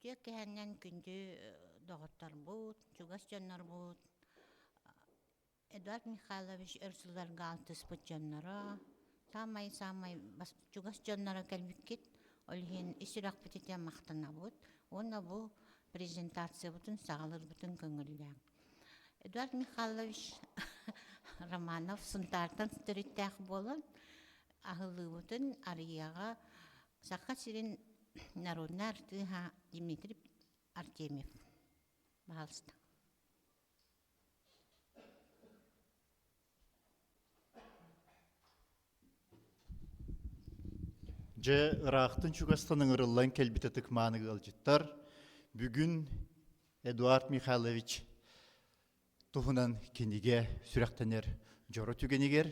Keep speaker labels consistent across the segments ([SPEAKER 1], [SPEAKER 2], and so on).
[SPEAKER 1] Үтүө киһинэн күндү доҕотторбут, чугас дьоннорбут, Эдуард Михайлович өр сылларга алтыспыт дьонноро, саамай-саамай чугас дьонноро кэлбиккит, ол иһин ис сүрэхпититтэн махтанабыт уонна бу презентациябытын саҕалыырбытын көҥүллээҥ. Эдуард Михайлович Романов Сунтаартан төрүттээх буолан, аһыллыыбытын арыйыаҕа Саха сирин народнай артыыһа Дмитрий Артемьев. Пожалуйста.
[SPEAKER 2] Дьэ, ыраахтан чугастан ыҥырыллан кэлбит ытык-мааны ыалдьыттар, бүгүн Эдуард Михайлович туһунан кинигэ сүрэхтэнэр дьоро түгэнигэр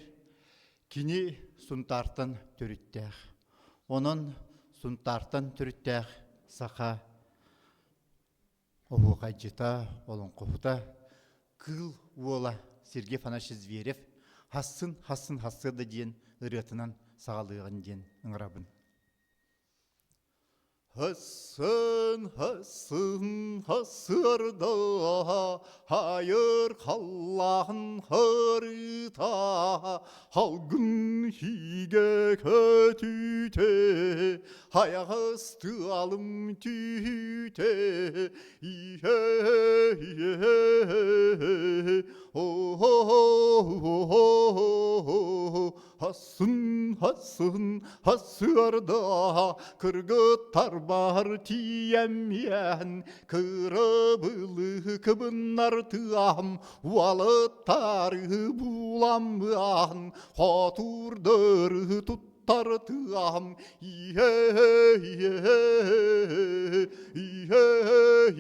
[SPEAKER 2] кини Сунтаартан төрүттээх. Онон Сунтаартан төрүттээх саха оһуохайдьыта, олоҥхоһута, кыыл уола Сергей Афанасьевич Зверев «Хассын, хассын, хассыада» диэн ырыатынан саҕалыаҕын диэн ыҥырабын. Хассын, хассын, хассыарда, хайыр халлаан харыта, халгын хигэ көтүтэ, хайаҕас тыалым түүтэ, иһэ, иһэ, Хасын, хасын, хасыарда, кыргыттар бар тиийэмиэн, кырыбылы кыбыннар тыам, уалыттары буламыан, хотурдары туттартыам, иһэ, иһэ, иһэ,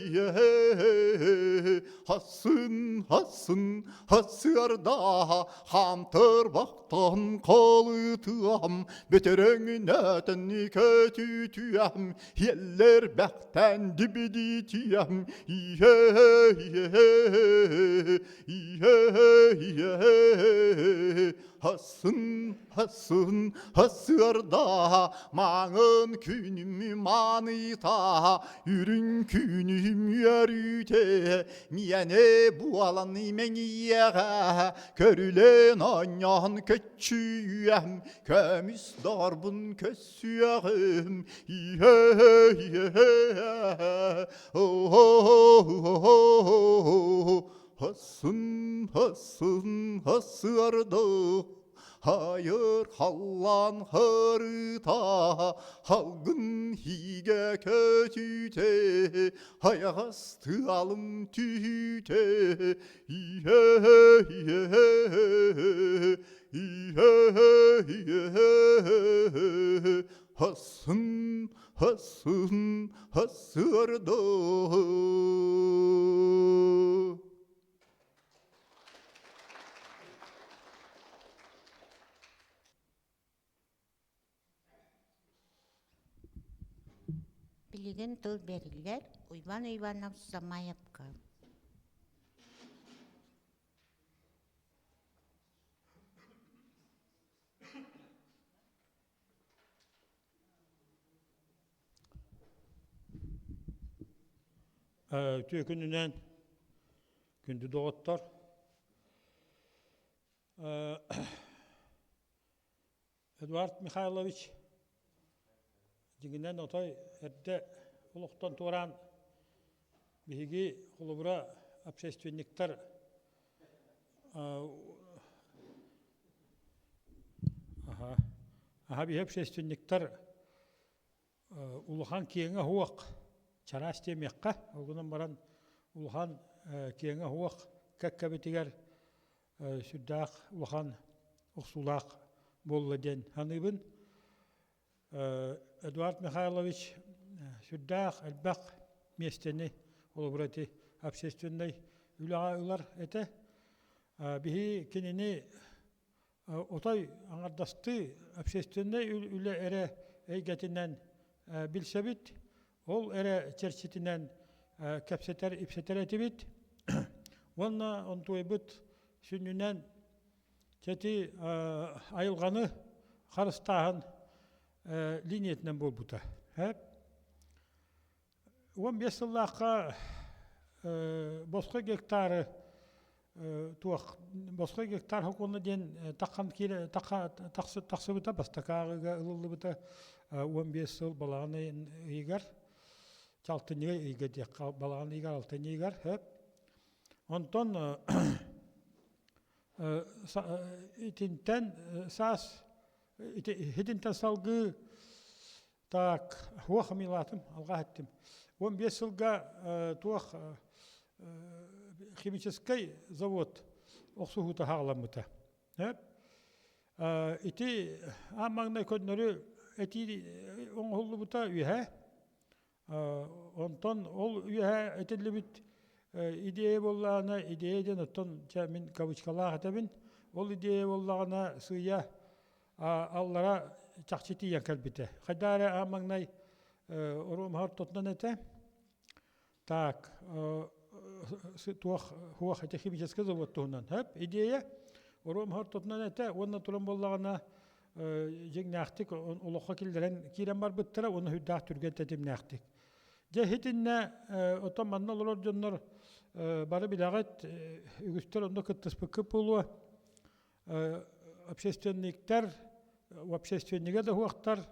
[SPEAKER 2] иһэ, хасын, хасын, хасыарда, Хаамтырбахтан халытыам, бөтөрөҥүнэтэн көтүтүөм, иэллэрбэхтэн дибидитиэм, иһэ иһэ иһэ иһэ хасын хасын хасыарда маҥан күнүм маныта үрүҥ күнүм үөрүүтэ миэнэ буолан мэҥиэҕэ Көрүлээн оонньоон көччүйүөм, көмүс доҕорбун көссүөҕүм. Хасын, хасын, хасыарды, хайыр халлаан харыта, халгын хигэ көтүтэ, хайаҕас тыалым түүтэ, Хасын, хасын, хасыарды.
[SPEAKER 1] Билигин тыл бэриллэр Уйбан Иванов Самаевка.
[SPEAKER 3] Үтүө күнүнэн күндү доҕоттор. Эдуард Михайлович дьиҥинэн отой эрдэ олохтон туораан биһиги холобура общественниктар аха аха биһи общественниктар улахан киэҥэ суох чараас диэмиэххэ ол гынан баран улахан киэҥэ суох кэккэбитигэр сүрдээх улахан охсуулаах буолла диэн саныыбын. Эдуард Михайлович сүрдээх элбэх миэстэни холобура ити общественнай үлэҕэ ылар этэ. Биһи кинини отой аҥардастыы общественнай үлэ эрэ эйгэтинэн билсэбит, ол эрэ чэрчитинэн кэпсэтэр, ипсэтэр этибит. Уонна онтуойбут сүнньүнэн чэти айылҕаны харыстааһын линиятынан буолбута. 15 сыллаахха босхо гектары туох босхо гектар сокуона диэн таххан киирэ тахсыбыта бастакы ааҕыыга ылыллыбыта 15 сыл балаҕан ыйыгар алтынньыга ыйга диэххэ балаҕан ыйыгар алтынньы ыйыгар сөп онтон итинтэн саас итинтэн салгыы Так, туох амилаатым, алҕас эттим. 15 сылга туох химическэй завод охсуһуута хаҕаламмыта. Ити аан маҥнай көннөрү этии оҥоһуллубута үөһэ. Онтон ол үөһэ этиллибит идея буоллаҕына, идея диэн оттон дьэ мин кавычкалаах этэбин, ол идея буоллаҕына сыыйа аллара чахчы тиийэн кэлбитэ. Хайдах эрэ аан маҥнай оруомаһа ортотунан этэ. Так, туох хуох ити химическэй завод туһунан хөп идея оруомаһа ортотунан этэ уонна туран буоллаҕына дьиҥнээхтик олоххо киллэрэн киирэн барбыттара уонна сүрдээх түргэн тэтимнээхтик. Дьэ итиннэ оттон манна олорор дьоннор бары билэҕит үгүстэр онно кыттыспыккыт буолуо общественниктар, общественнига да суохтар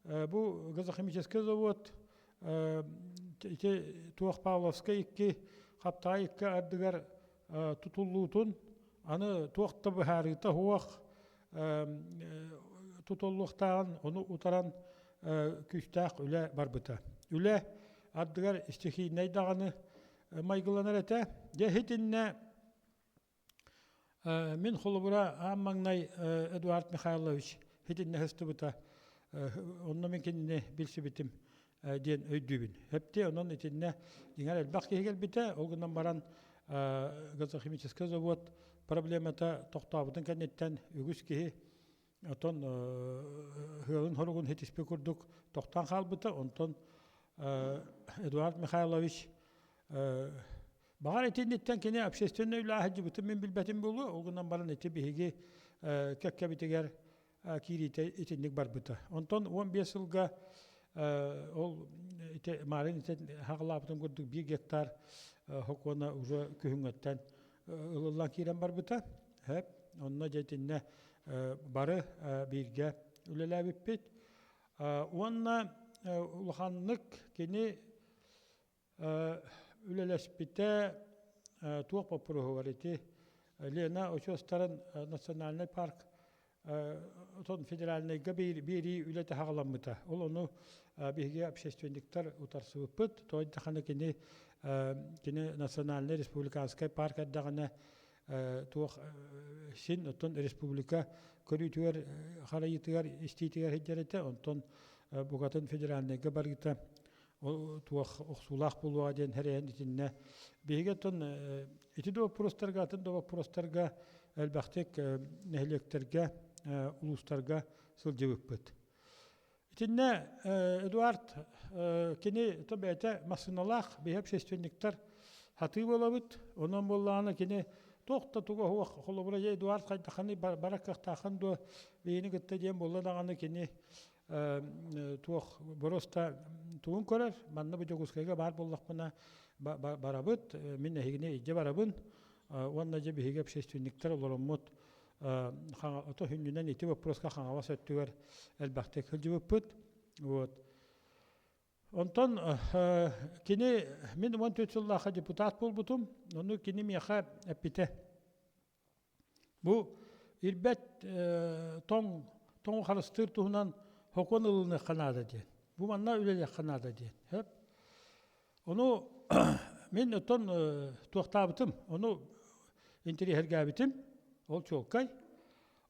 [SPEAKER 3] бу газохимический завод ити туох Павловскай икки Хаптаҕай икки ардыгар тутуллуутун аны туох да быһаарыыта суох тутуллуохтааҕын ону утаран күүстээх үлэ барбыта. Үлэ ардыгар стихийнэй даҕаны майгыланар этэ. Дьэ итиннэ Мин холобура аан маҥнай Эдуард Михайлович итиннэ сыстыбыта, онно мин кинини билсибитим диэн өйдүүбүн. Эпти онон итиннэ дьиҥэр элбэх киһи кэлбитэ, ол гынан баран газохимический завод проблемата тохтообутун кэнниттэн үгүс киһи Оттон ыалын-хоругун ситиспит курдук тохтоон хаалбыта. Онтон Эдуард Михайлович баҕар итинниттэн кини общественнай үлэҕэ сылдьыбытын мин билбэтим буолуо. Ол гынан баран ити биһиги кэккэбитигэр киириитэ итинник барбыта. Онтон 15 сылга ол ити Марын ити хаҕалаабытын курдук биир гектар сокуона уже күһүҥҥэттэн ылыллан киирэн барбыта. Сөп. Онно дьэ итиннэ бары бииргэ үлэлээбиппит. Уонна улаханнык кини үлэлэспитэ туох боппуруоһугар ити Лена очуостарын национальный парк отон федеральнайга биэрии үлэтэ хаҕаламмыта. Ол ону биһиги общественниктар утарсыбыппыт. Тоҕо диэтэххинэ кини кини национальный республиканскай парк эрдэҕинэ туох син оттон республика көрүүтүгэр харайыытыгар истиитигэр сылдьар этэ. Онтон букатын федеральнайга барыыта туох охсуулаах буолуоҕа диэн хэрэйэн итиннэ биһиги оттон ити да боппуруостарга атын да боппуруостарга элбэхтик нэһилиэктэргэ улуустарга сылдьыбыппыт. Итиннэ Эдуард кини то бэйэтэ массыыналаах биһи общественниктар хатыы буолабыт. Онон буоллаҕына кини туох да туга суох холобура Эдуард хайдахханый бара кыахтааххын дуо биһини кытта диэн буолла даҕаны кини туох боруоста тугун көрөр манна бу Дьокуускайга баар буоллахпына барабыт мин эһигини илдьэ барабын уонна дьэ биһиги общественниктар олороммут ото хүннүнэн ити вопроска Хаҥалас өттүгэр элбэхтик сылдьыбыппыт вот онтон кини мин 14 сыллаахха депутат буолбутум ону кини миэхэ эппитэ Бу ирбэт тоҥ тоҥу харыстыыр туһунан сокуон ылыныахха наада диэн. Бу манна үлэлиэххэ наада диэн. Сөп. Ону мин оттон туохтаабытым, ону интэриэһиргээбитим, ол чуолкай.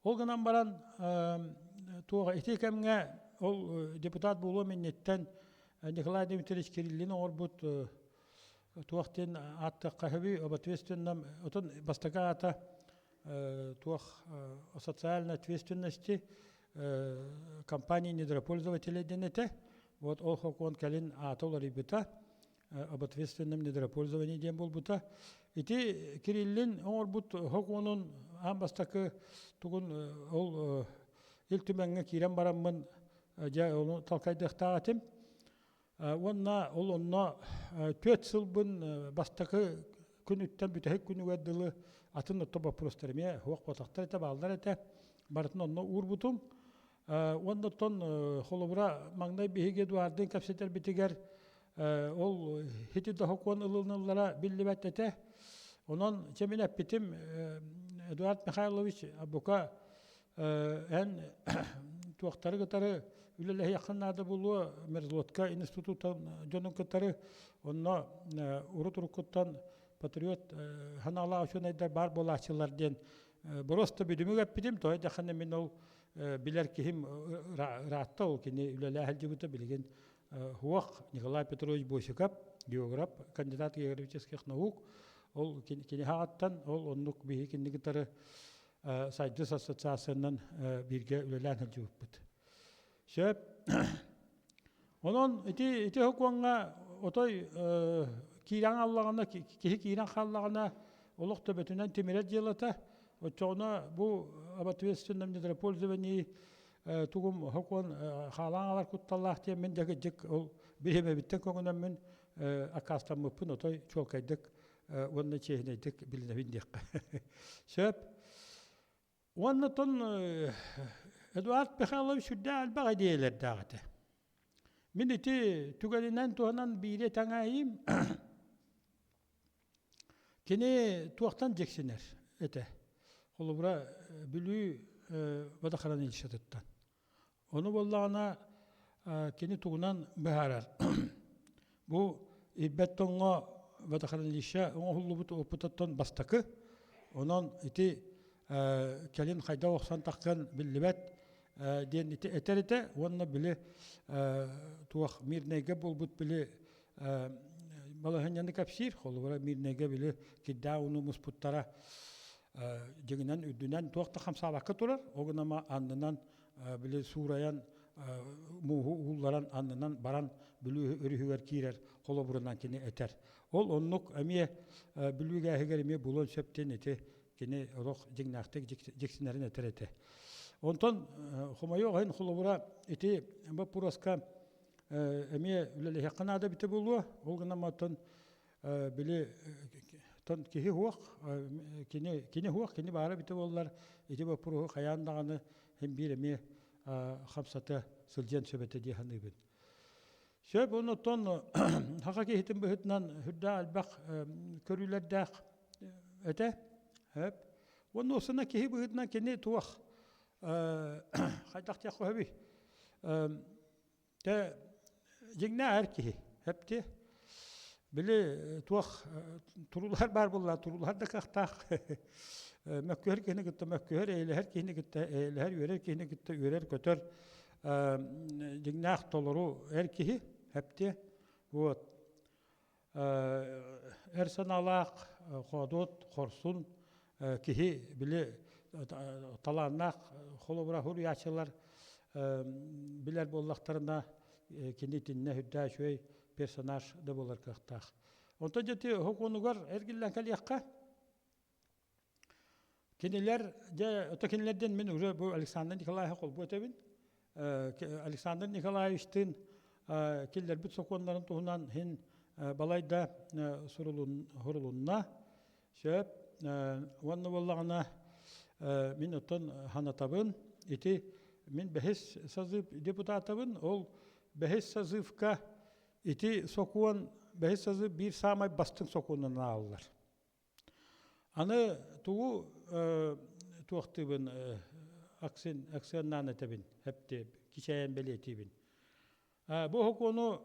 [SPEAKER 3] Ол гынан баран туох ити кэмҥэ ол депутат буолуом инниттэн Николай Дмитриевич Кириллин оҥорбут туох диэн ааттыахха сөбүй об ответственном отон бастакы аата туох о социальной ответственности компании недропользователей диэн этэ вот ол сокуон кэлин аата уларыйбыта об ответственном недропользовании диэн буолбута ити Кириллин оҥорбут сокуонун аан бастакы тугун ол Ил Түмэҥҥэ киирэн бараммын дьэ ону талкайдыахтаах этим. Уонна ол онно 4 сылбын бастакы күнүттэн бүтэһик күнүгэр дылы атын отто боппуруостар эмиэ суох буолтахтар этэ, бааллар этэ. Барытын онно уурбутум. Уонна оттон холобура маҥнай биһиги Эдуардын кэпсэтэрбитигэр ол хити дохокуон ылыныллара биллибэт этэ. Онон чэ мин эппитим Эдуард Михайлович бука эн туохтары кытары үлэлэһиэххин наада буолуо мерзлотка институтун дьонун кытары онно урут уруккуттан патриот ханаалаах учуонайдар баар буолааччылар диэн просто бүдүмүк эппитим тоҕо дэххэнэ мин ол билэр киһим ыраатта ол кини үлэлээ сылдьыбыта билигин Хуох Николай Петрович Босиков географ кандидат географических наук ол кини хаҕаттан ол оннук биһи кинини кытары Сайдыс ассоциациянан бииргэ үлэлээн сылдьыбыппыт. Сөп. Онон ити ити сокуоҥҥа отой киирэн аллаҕына киһи киирэн хааллаҕына олох төбөтүнэн тимирэр дьыалата. Оччоҕуна бу об ответственном недропользовании тугум сокуон хаалаан алар кутталлаах диэн мин дьэ ол бириэмэбиттэн көҥүнэммин аккаастаммыппын отой чуолкайдык уонна чиэһинэйдик билинэбин диэххэ сөп. Уонна тон Эдуард Михайлович сүрдээх элбэх идиэйэлэрдээх этэ. Мин ити түгэнинэн туһанан биири таҥаайым кини туохтан дьиксинэр этэ. Холобура, Бүлүү водохранилищетыттан. Ону буоллаҕына кини тугунан быһаарар? Бу ирбэт тоҥҥо водохранилище оҥоһуллубут опытыттан бастакы. Онон ити кэлин хайдах охсон тахсан биллибэт диэн ити этэр этэ уонна били туох Мирнэйгэ буолбут били балаһыанньаны кэпсиир. Холобура Мирнэйгэ били кирдээх ууну муспуттара дьиҥинэн үрдүнэн туох да хамсаабакка турар, ол гынан аннынан били суурайан мууһу уулларан аннынан баран Бүлүү өрүһүгэр киирэр холобурунан кини этэр. Ол оннук эмиэ Бүлүү гээһигэр эмиэ булуон сөп диэн ити кини олох дьиҥнээхтик дьиксинэрин этэр этэ. Онтон хомойуох иһин холобура ити боппуруоска эмиэ үлэлэһиэххэ наада эбитэ буолуо. Ол гынан оттон били тон киһи уох кини кини уох кини баара бите буоллар ити боппуруоһу хайаан даҕаны һин биир эмиэ хамсата сылдьыан сөп этэ дии саныыбын. Сөп оннуттан саха киһитин быһыытынан сүрдээх элбэх көрүүлэрдээх этэ. Сөп. Уонна осуна киһи быһыытынан кини туох хайдах диэххэ сөбүй? Тэ дьиҥнээх эр киһи эпти били туох туруулаһар баар буолла туруулаһар да кыахтаах мөккүһэр киһини кытта мөккүһэр эйэлэһэр киһини кытта эйэлэһэр үөрэр киһини кытта үөрэр-көтөр дьиҥнээх толору эр киһи эпти вот эр санаалаах хоодуот хорсун киһи били талааннаах холобура суруйааччылар билэр буоллахтарына кини итиннэ үрдээх үчүгэй персонаж да буолар кыахтаах. Онтон дьэ сокуонугар эргиллэн кэлиэххэ. Кинилэр дьэ ото кинилэрдэн мин уже бу Александр Николаевич холбуу этэбин. Александр Николаевичтыын киллэрбит сокуоннарын туһунан иһин балайда сурулунна. Сөп. Уонна буоллаҕына мин оттон ханатабын. Ити мин бэһис созыв депутатабын. Ол бэһис созывка ити сокуон бэһис созыв биир саамай бастыҥ сокуонунан ааҕыллар. Аны тугу туохтуубун акценнаан этэбин, эпти кичэйэн бэлиэтиибин. Бу сокуону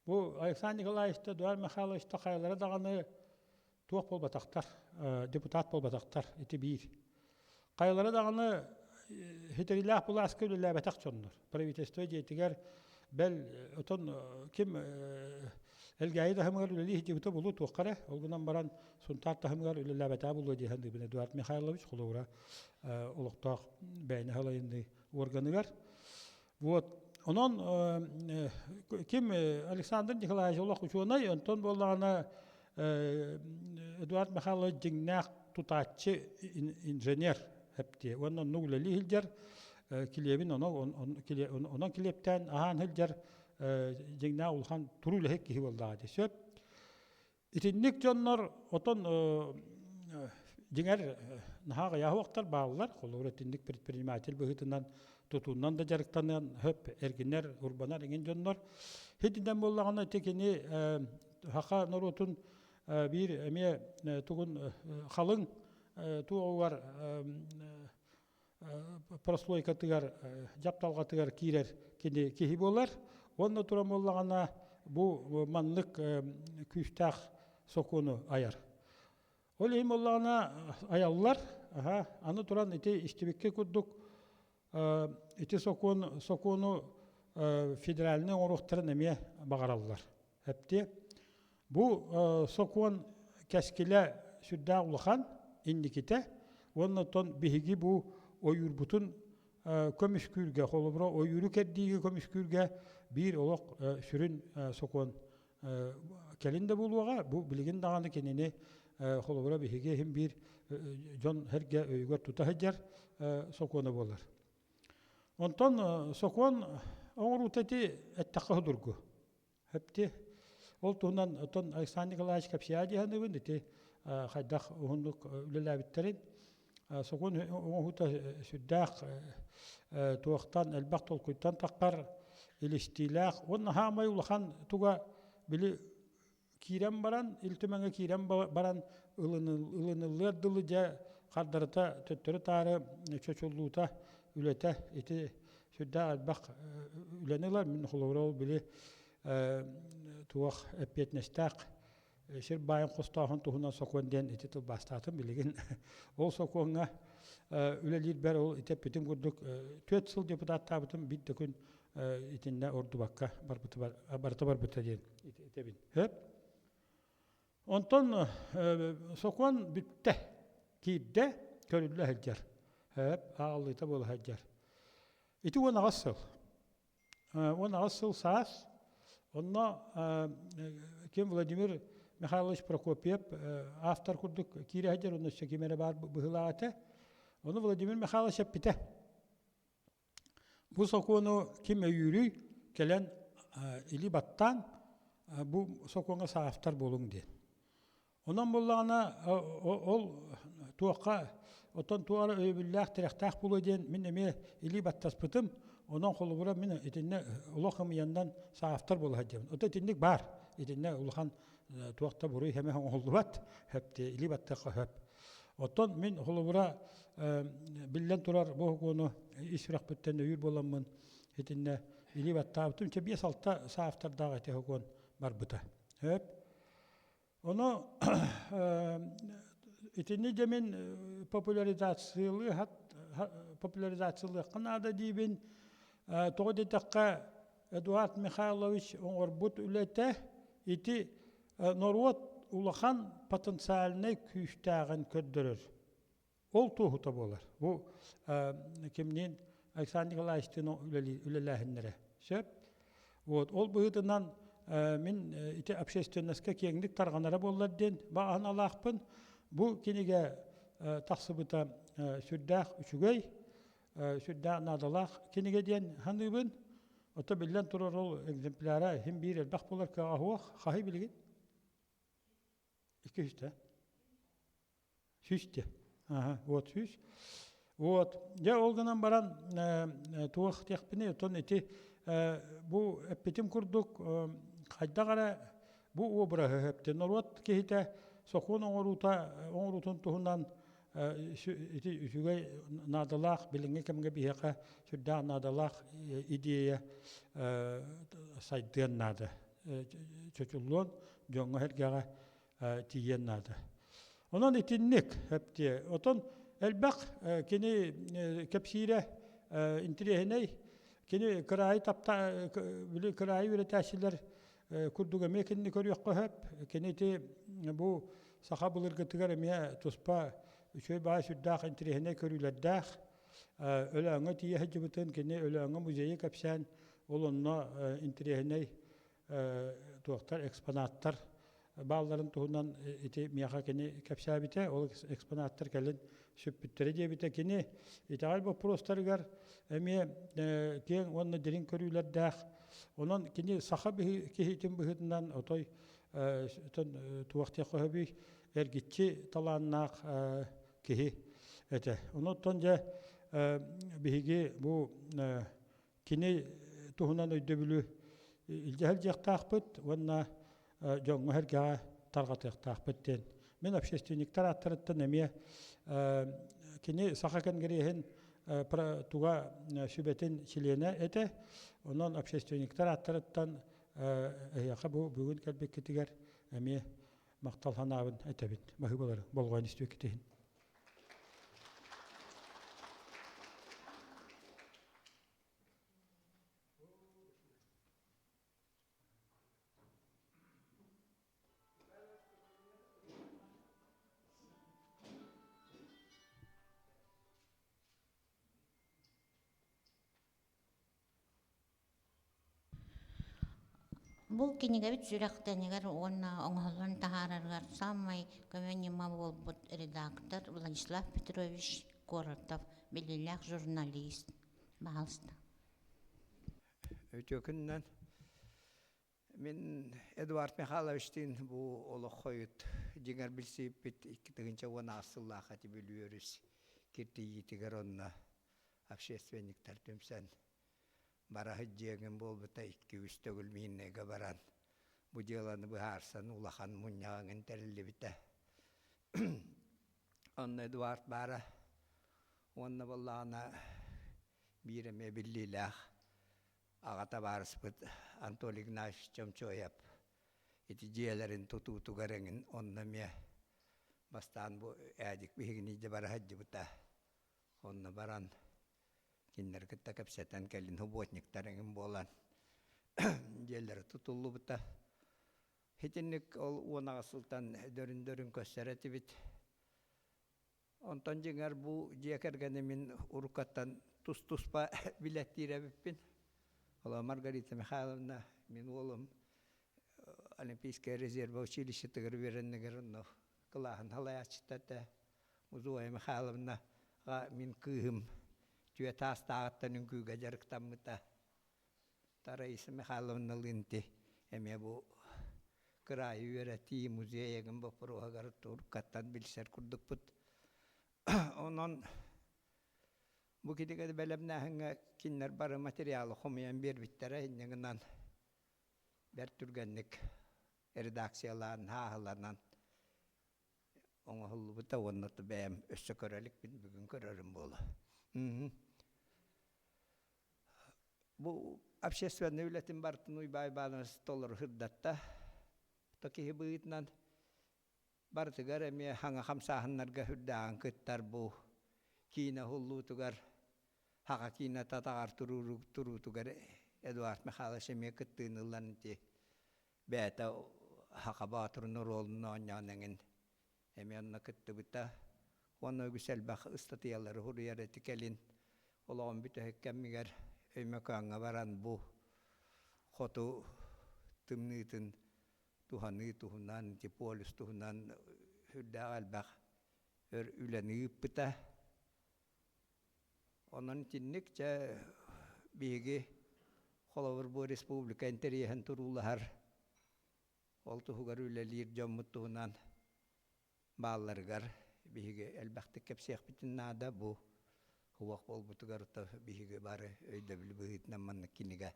[SPEAKER 3] бу Александр Николаевичта, Эдуард Михайловичта хайалара даҕаны туох буолбатахтар, депутат буолбатахтар, ити биир. Хайалара даҕаны ситэриилээх былааска үлэлээбэтэх дьоннор. Правительство дьиэтигэр бэл отон ким Элгээйи таһымыгар үлэлии сылдьыбыта буолуо туохха эрэ. Ол гынан баран Сунтаар таһымыгар үлэлээбэтэҕэ буолуо дии саныыбын Эдуард Михайлович холобура олохтоох бэйэни салайыныы органыгар. Вот. Онон ким Александр Николаевич олох учуонай, онтон буоллаҕына Эдуард Михайлович дьиҥнээх тутааччы инженер эптиэ уонна оннук үлэлии сылдьар килиэбин онон килиэптээн аһаан сылдьар. дьиҥнээх улахан туруу үлэһит киһи буоллаҕа дии сөп. Итинник дьоннор отон дьиҥэр наһаа аҕыйах бааллар. Холобура итинник предприниматель быһыытынан тутуунан да дьарыктаныан хөп эргинэр, урбанар иҥин дьоннор. Итинэн буоллаҕына ити кини саха норуотун биир эмиэ тугун халыҥ туоҕугар прослойкатыгар дьапталҕатыгар киирэр кини киһи буолар. Уонна туран буоллаҕына бу маннык күүстээх сокуону айар. Ол иһин буоллаҕына айаллар, аха, аны туран ити истибиккэ курдук ити сокуон сокуону федеральнай оҥоруохтарын эмиэ баҕараллар. Эптиэ. Бу сокуон кэскилэ сүрдээх улахан инникитэ уонна оттон биһиги бу ойуурбутун көмүскүүргэ, холобура ойууру кэрдиигэ көмүскүүргэ биир олох сүрүн сокуон кэлин да буолуоҕа. Бу билигин даҕаны кинини холобура биһиги иһин биир дьон сэргэ өйүгэр тута сылдьар сокуона буолар. Онтон сокуон оҥоруута ити эттэххэ судургу. Эпти. Ол туһунан оттон Александр Николаевич кэпсиэ дии саныыбын ити хайдах уһуннук үлэлээбиттэрин. Сокуон оҥоһуута сүрдээх туохтан элбэх толкуйтан таххар илистиилээх уонна хаамай улахан туга били киирэн баран Ил Түмэҥҥэ киирэн баран ылыныллыар дылы дьэ хардарыта төттөрү-таары чочуллуута үлэтэ ити сүрдээх элбэх үлэни ылар. Мин холобура ол били туох эппиэтинэстээх сир баайын хостооһун туһунан сокуон диэн ити тылбаастаатым билигин. Ол сокуоҥҥа үлэлиирбэр ол ити эппитим курдук 4 сыл депутаттаабытым биир да күн итиннэ ордубакка барыта барбыта диэн этэбин. Онтон сокуон бүттэ, киирдэ, көрүллэ сылдьар. Ааҕыллыыта буола сылдьар. Ити 18 сыл. 18 сыл саас. Онно ким Владимир Михайлович Прокопьев автор курдук киирэ сылдьар, онно өссө ким эрэ баар быһыылаах этэ. Ону Владимир Михайлович эппитэ. Бу сокуону ким өйүүрүй, кэлэн илии баттаан бу сокуоҥҥа саастар буолуҥ диэн. Онон буоллаҕына ол туохха оттон туох эрэ өйөбүллээх, тирэхтээх буолуо диэн мин эмиэ илии баттаспытым. Онон холобура мин итиннэ олох ымыйаннан саастар буола сылдьабын. Ото итинник баар. Итиннэ улахан туох да буруй эмэ оҥоһуллубат. Хөп илии баттыахха сөп. Оттон мин холобура биллэн турар бу сокуону ис сүрэхпиттэн өйүүр буоламмын итиннэ илии баттаабытым. Чэ 5-6 саастардаах ити сокуон барбыта. Сөп. Ону итини дьэ мин популяризациялыы популяризациялыахха наада диибин. Тоҕо диэтэххэ Эдуард Михайлович оҥорбут үлэтэ ити норуот улахан потенциальнай күүстээҕин көрдөрөр. Ол туоһута буолар. Бу кимниин Александр Николаевичтыын үлэлээһиннэрэ. Сөп. Вот. Ол быһыытынан мин ити общественноска киэҥник тарҕанара буоллар диэн баҕаһыналаахпын. Бу кинигэ тахсыбыта сүрдээх үчүгэй, сүрдээх наадалаах кинигэ диэн саныыбын. Ото биллэн турар ол экземпляра иһин биир элбэх буолар кыаҕа суох. Хаһый билигин? Икки Сүүстэ. Аха, вот сүүс. Вот. Дьэ, ол гынан баран туох диэхпиний, оттон ити бу эппитим курдук хайдах эрэ бу обраһы эпти норуот киһитэ сокуон оҥоруута оҥоруутун туһунан ити үчүгэй наадалаах билиҥҥи кэмҥэ биһиэхэ сүрдээх наадалаах идея сайдыан наада чочуллуон дьоҥҥо-сэргэҕэ тиийиэн наада. Онон итинник эптиэ. Отон элбэх кини кэпсиирэ интириэһинэй. Кини кыраайы тапта били кыраайы үөрэтээччилэр курдук эмиэ кинини көрүөххэ сөп. Кини ити бу саха былыргытыгар эмиэ туспа үчүгэй баай сүрдээх интириэһинэй көрүүлэрдээх. Өлөөҥҥө тиийэ сылдьыбытын кини Өлөөҥҥө музейы кэпсээн ол онно интириэһинэй туохтар экспонаттар баалларын туһунан ити миэхэ кини кэпсээбитэ. Ол экспонаттар кэлин сүппүттэрэ диэбитэ. Кини итэҕэл боппуруостарыгар эмиэ киэҥ уонна дириҥ көрүүлэрдээх. Онон кини саха киһитин быһыытынан отой туох диэххэ сөбүй эргиччи талааннаах киһи этэ. Онон дьэ биһиги бу кини туһунан өйдөбүлү илдьэ сылдьыахтаахпыт уонна дьоҥҥо-сэргэҕэ тарҕатыахтаахпыт диэн. Мин общественниктар ааттарыттан эмиэ кини Саха Кэнгириэһин туга сүбэтин чилиэнэ этэ. Онон общественниктар ааттарыттан эһиэхэ бу бүгүн кэлбиккитигэр эмиэ махтал санаабын этэбин. Баһыыбалары болҕойон истибиккит иһин.
[SPEAKER 1] Бу кинигэбит сүрэхтэнигэр уонна оҥоһуллан таһаарарыгар саамай көмө ньыма буолбут редактор Владислав Петрович Коротов, биллиилээх журналист. Баһаалыста.
[SPEAKER 4] Үтүө күнүнэн. Мин Эдуард Михайловичтыын бу олох хойут дьиҥэр билсибиппит 2010 сыллаах ати Бүлүү өрүс киртийиитигэр онно общественниктар түмсэн бара сылдьыаҥын буолбута 2-3 төгүл Миирнэйгэ баран бу дьыаланы быһаарсан улахан мунньаҕыҥын тэриллибитэ. Онно Эдуард баара уонна буоллаҕына биир эмиэ биллиилээх аҕа табаарыспыт Анатолий Игнатьевич Чомчоев ити дьиэлэрин тутуутугар эҥин онно эмиэ бастаан бу Эдик биһигини илдьэ бара сылдьыбыта. Онно баран кинилэри кытта кэпсэтэн кэлин субботниктар эҥин буолан дьиэлэрэ тутуллубута. Итинник ол 18 сылтан дөрүн-дөрүн көссөр этибит. Онтон дьиҥэр бу дьиэ кэргэни мин уруккаттан тус-туспа билэттиир эбиппин. Ола Маргарита Михайловна мин уолум Олимпийскай резервэ училищетыгар үөрэннигэр онно кылааһын салайааччыта этэ. Зоя Михайловна мин кыыһым түөрт аастааҕыттан үҥкүүгэ дьарыктаммыта. Раиса Михайловналыын ити эмиэ бу кыраайы үөрэтии музейыгын боппуруоһугар туркаттан билсэр курдукпут. Онон бу кинигэни бэлэмнээһиҥҥэ кинилэр бары материалы хомуйан биэрбиттэрэ инньэ гынан бэрт түргэнник редакциялаан, хааһыланан оҥоһуллубута уонна бэйэм өссө көрө иликпин бүгүн көрөрүм буолуо. Бу общественнай үлэтин барытын Уйбаан Иванович толору сырдатта. То киһи быһыытынан барытыгар эмиэ хаҥа хамсааһыннарга үрдээҕин кыттар бу киинэ уһуллуутугар хаҕа киинэ татаҕар туруутугар Эдуард Михайлович эмиэ кыттыыны ылан ити бэйэтэ Хаха Боотурун оруолун оонньоон эҥин эмиэ онно кыттыбыта уонна үгүс элбэх ыстатыйалары суруйар ити кэлин олоҕун бүтэһик кэмигэр Өймөкөөҥҥө баран бу хоту тымныытын туһаныы туһунан ити полюс туһунан сүрдээх элбэх өр үлэни ыыппыта. Онон итинник дьэ биһиги холобур бу республика интэриэһин туруулаһар Ол туһугар үлэлиир дьоммут туһунан баалларыгар биһиги элбэхтик кэпсиэхпитин наада. Бу уох буолбутугар биһиги бары өйдөбүл быһыытынан маннык кинигэ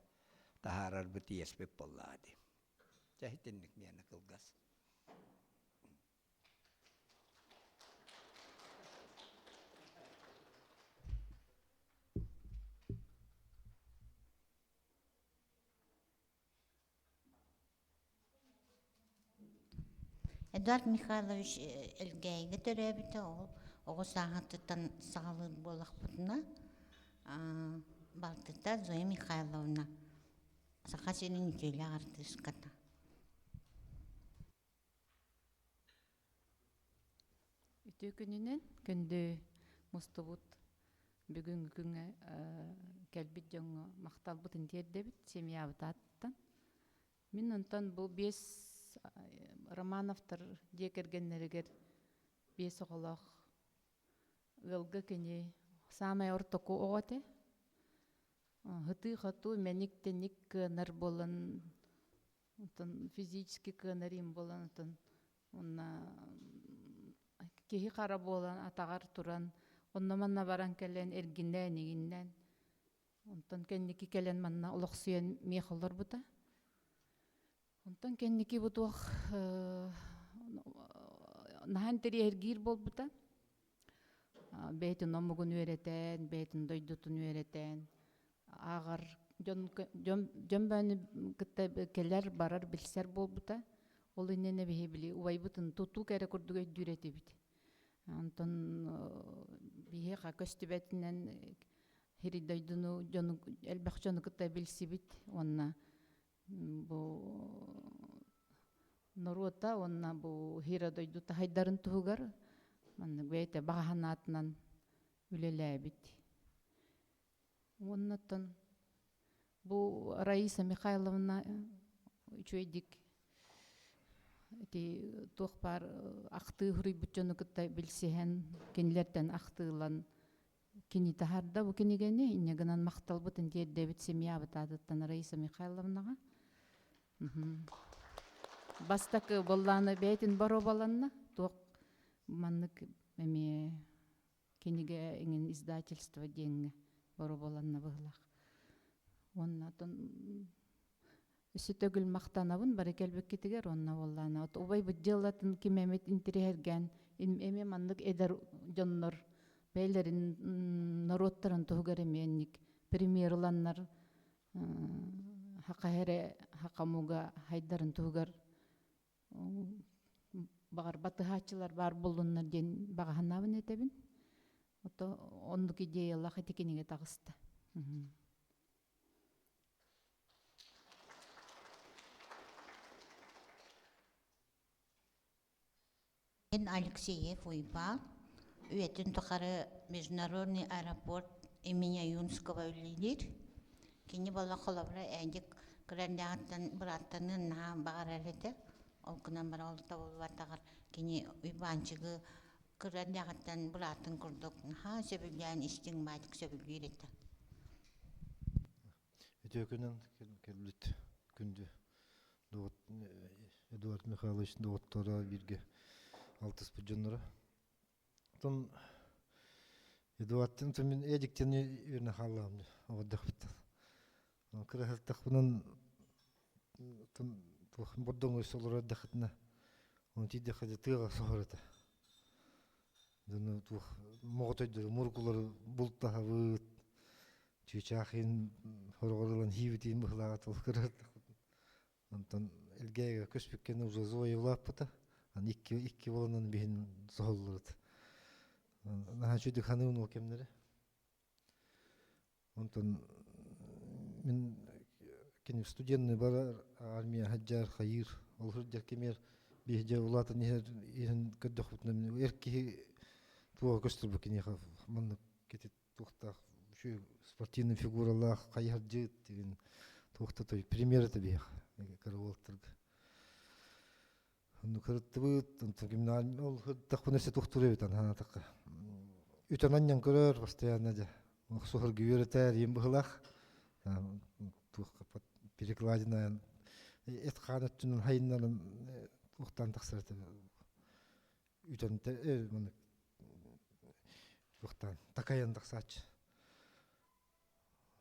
[SPEAKER 4] таһаарарбыт иэспит буоллаҕа дии. Чэ итинник миэнэ кылгас.
[SPEAKER 1] Эдуард Михайлович Элгээйигэ төрөөбүтэ, ол оҕо сааһыттан саҕалыыр буоллахпытына, балтыта Зоя Михайловна Саха сирин үтүөлээх артыыската.
[SPEAKER 5] Үтүө күнүнэн күндү мустубут бүгүҥҥү күҥҥэ кэлбит дьоҥҥо махталбытын тиэрдэбит семьябыт ааттан. Мин онтон бу биэс Романовтар дьиэ кэргэннэригэр биэс оҕолоох ыалга кини саамай ортоку оҕо этэ. Һытыы-хотуу мэник-тэник кыанар буолан, оттон физически кыанар им буолан, оттон уонна киһи хара буолан атаҕар туран, онно-манна баран кэлэн эргиннээн игиннээн, онтон кэнники кэлэн манна олохсуйан миэхэ олорбута. Онтон кэнники бу туох наһаа интэриэһиргиир буолбута. Бэйэтин омугун үөрэтэн, бэйэтин дойдутун үөрэтэн, ааҕар дьон дьон дьон бөөнү кытта кэлэр, барар, билсэр буолбута. Ол иннинэ биһи били убайбытын тутуу эрэ курдук өйдүүр этибит. Онтон биһиэхэ көстүбэтинэн сири дойдуну дьону элбэх дьону кытта билсибит уонна бу норуота уонна бу Хира дойду таһайдарын туһугар маннык бэйэтэ баҕа санаатынан үлэлээбит. Уоннаттан бу Раиса Михайловна үчүгэйдик ити туох баар ахтыы суруйбут дьону кытта билсиһэн кинилэртэн ахтыылан Кини таһаарда бу кинигэни, инньэ гынан махталбытын тиэрдэбит семьябыт аатыттан Раиса Михайловнаҕа. Бастакы боллааны бэйэтин боруобаланна, туох маннык эмиэ кинигэ иҥин издательство диэҥҥэ боруобаланна быһыылаах. Уонна отон өссө төгүл махтанабын бары кэлбиккитигэр уонна буоллаана от убайбыт дьыалатын ким эмит интириэһиргээн эмиэ маннык эдэр дьоннор бэйэлэрин норуоттарын туһугар эмиэ инник премьер ыланнар хаха эрэ хакамуга хайдарын туһугар баҕар батыһааччылар баар буоллуннар диэн баҕаһынаабын этэбин ото оннук идеялаах ити кинигэ таҕыста.
[SPEAKER 1] Эн Алексеев Уйбаан үйэтин тухары Международный аэропорт имени Аюнского үлэлиир. Кини буолла холобура Эдик кырандааҕыттан бырааттаныан наһаа баҕарар этэ. Ол гынан баран ол табыллыбатаҕар кини Уйбаанчыгы кырандааҕыттан быраатын курдук наһаа сөбүлээн истиҥ баайдык сөбүлүүр этэ.
[SPEAKER 6] Үтүө күнүн кэлбит күндү Эдуард Михайлович доҕотторо бииргэ алтыспыт дьонноро. Оттон Эдуардтан мин Эдиктен үөрэнэ хааллаҕым оҕордохпуттан. Кыраһалтахпынан туох бордоҥ өссө олорор эрдэххитинэ оны тиийдэххэ дьэ тыаҕа соһор этэ. Дьону туох моҕотойдору мургулары бултаһабыт чыычаах иһин хороҕор ылан хиибитиин быһылааҕа тыл Онтон Элгээйигэ көспүккэнэ уже Зоя улааппыта. Аны икки, икки буоланан биһин соһоллорут. Наһаа үчүгэй ханыын ол кэмнэри. Онтон мин кини студенный барар армия хаджар хайыыр ол сылдьар кэмиэр биһиги улаатан иһэр иһин көрдөхпүтүнэ эр киһи туоҕа көстөр киниэхэ маннык кэтит туохтаах үчүгэй спортивный фигуралаах хайыһардьыт деген туохта той пример это биһиэх кыра уолаттарга онну кырыттыбыт онтон гимназия ол сырыттахпына өссө туохтуур эбит анаатахха үтэн анньан көрөр постоянно дьэ охсуһарга үөрэтээр иин быһылаах туохха перекладина эт хаан өттүнэн хайыннаран туохтаан тахсар этэ үтэн туохтаан такайан тахсааччы.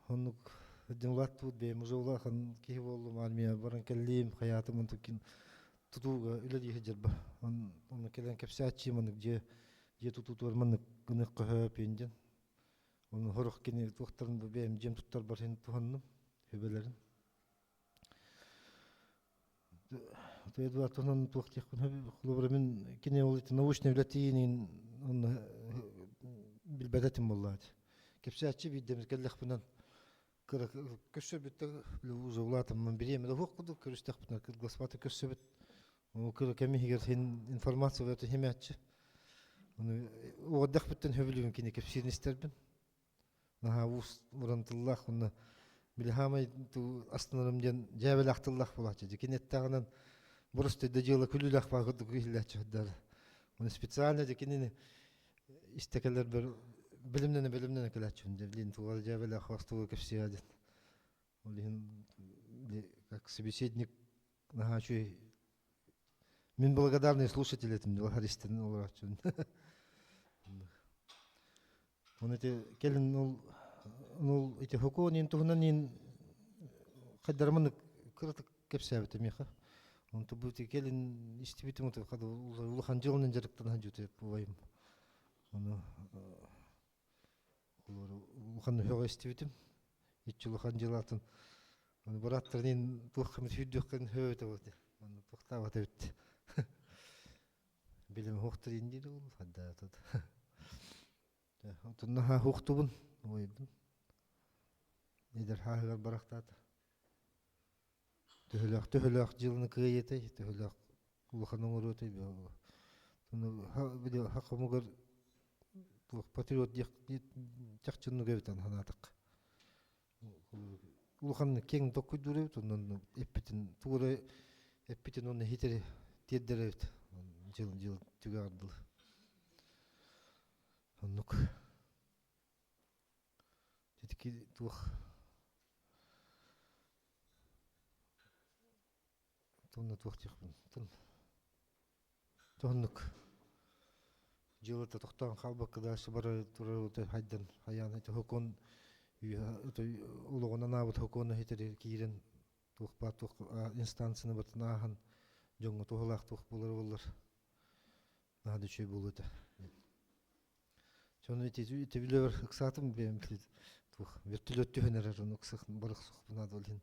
[SPEAKER 6] Оннук дьон улааттыбыт бэйэм уже улахан киһи буоллум армия баран кэллиим хайаатым онтуккин тутууга үлэлии сылдьарба онно кэлэн кэпсээччи маннык дьиэ дьиэ тутуутугар маннык гыныахха сөп диэн ону сорох кини туохтарын бэйэм дьиэм туттарбар син туһанным сүбэлэрин Эдуард онон туох диэхпин холобура мин кини ол ити научный үлэтиин онно билбэт этим буоллаат. Кэпсээччи биирдэ кэллэхпинэн кыра көрсөрбүттэ уже улаатыммын бириэмэ да суох курдук көрүстэхпинэ кыргыласпаты көрсөбүт. Ол кыра кэм иһигэр син информация бөтө химээччи. Ону уордахпыттан хөбүлүгүн кини кэпсиирин истэрбин. Наһаа уус уран тыллаах уонна били хаамай астынарым диэн дьээбэлээх тыллаах буолааччы. Дьэ кини эттэҕинэн боростуой да дьыала күлүүлээх баар курдук иһиллээччи сылдьар. Уонна специально дьэ кинини истэ кэлэрбэр бэлэмнэнэ бэлэмнэнэ кэлээччибин дьэ билин туга дьээбэлээх тугу кэпсиэ диэн. Ол иһин как собеседник наһаа үчүгэй мин благодарный слушатель этим дылар истэн олорооччубун. Оны ити келин ол ол ити хокуон туһунан ин хайдарманы кыратык кэпсээбитим миэхэ. Онто бу ити келин истибитим улахан дьылынан дьарыктанан жутуйап буолайым. Ону улахан өһөҕө истибитим. Иччи улахан дьылатын Оны бырааттарынын туох сүүрдүөххин хөбөтө болот. Оны туохтаабат эбит. Билим хуохтар индиир ол хаддаатат. Отунна хуохтубун ойбун. Эдэр хааһыгар барахтаата. Төһөлөөх төһөлөөх дьылыны кыайытай, төһөлөөх улахан оҥоруотай били хомугар туох патриот диэх чахчыннык эбитэн санаатахха. Улахан киэҥ токкуйдуур эбит, онон эппитин тугу эрэ эппитин уонна иһитэри тиэрдэр эбит. Дьыл дьыл түгэҕэр дылы. Оннук. Итики туох Тонна туох диэхпин тон Тоннук дьыалата тохтоон хаалбакка да бара турар хайдан хайаан хокуон олоҕун анаабыт хокуону иһитэр киирэн туох баар туох инстанцияны батын ааһан дьоҥҥо туһалаах туох буолар буоллар наһаа да үчүгэй буолуо этэ. Дьону ити ити билэбэр ыксаатым бэйэм туох вертолет түһэн эрэр ону ыксах барыхсыхпына да ол иһин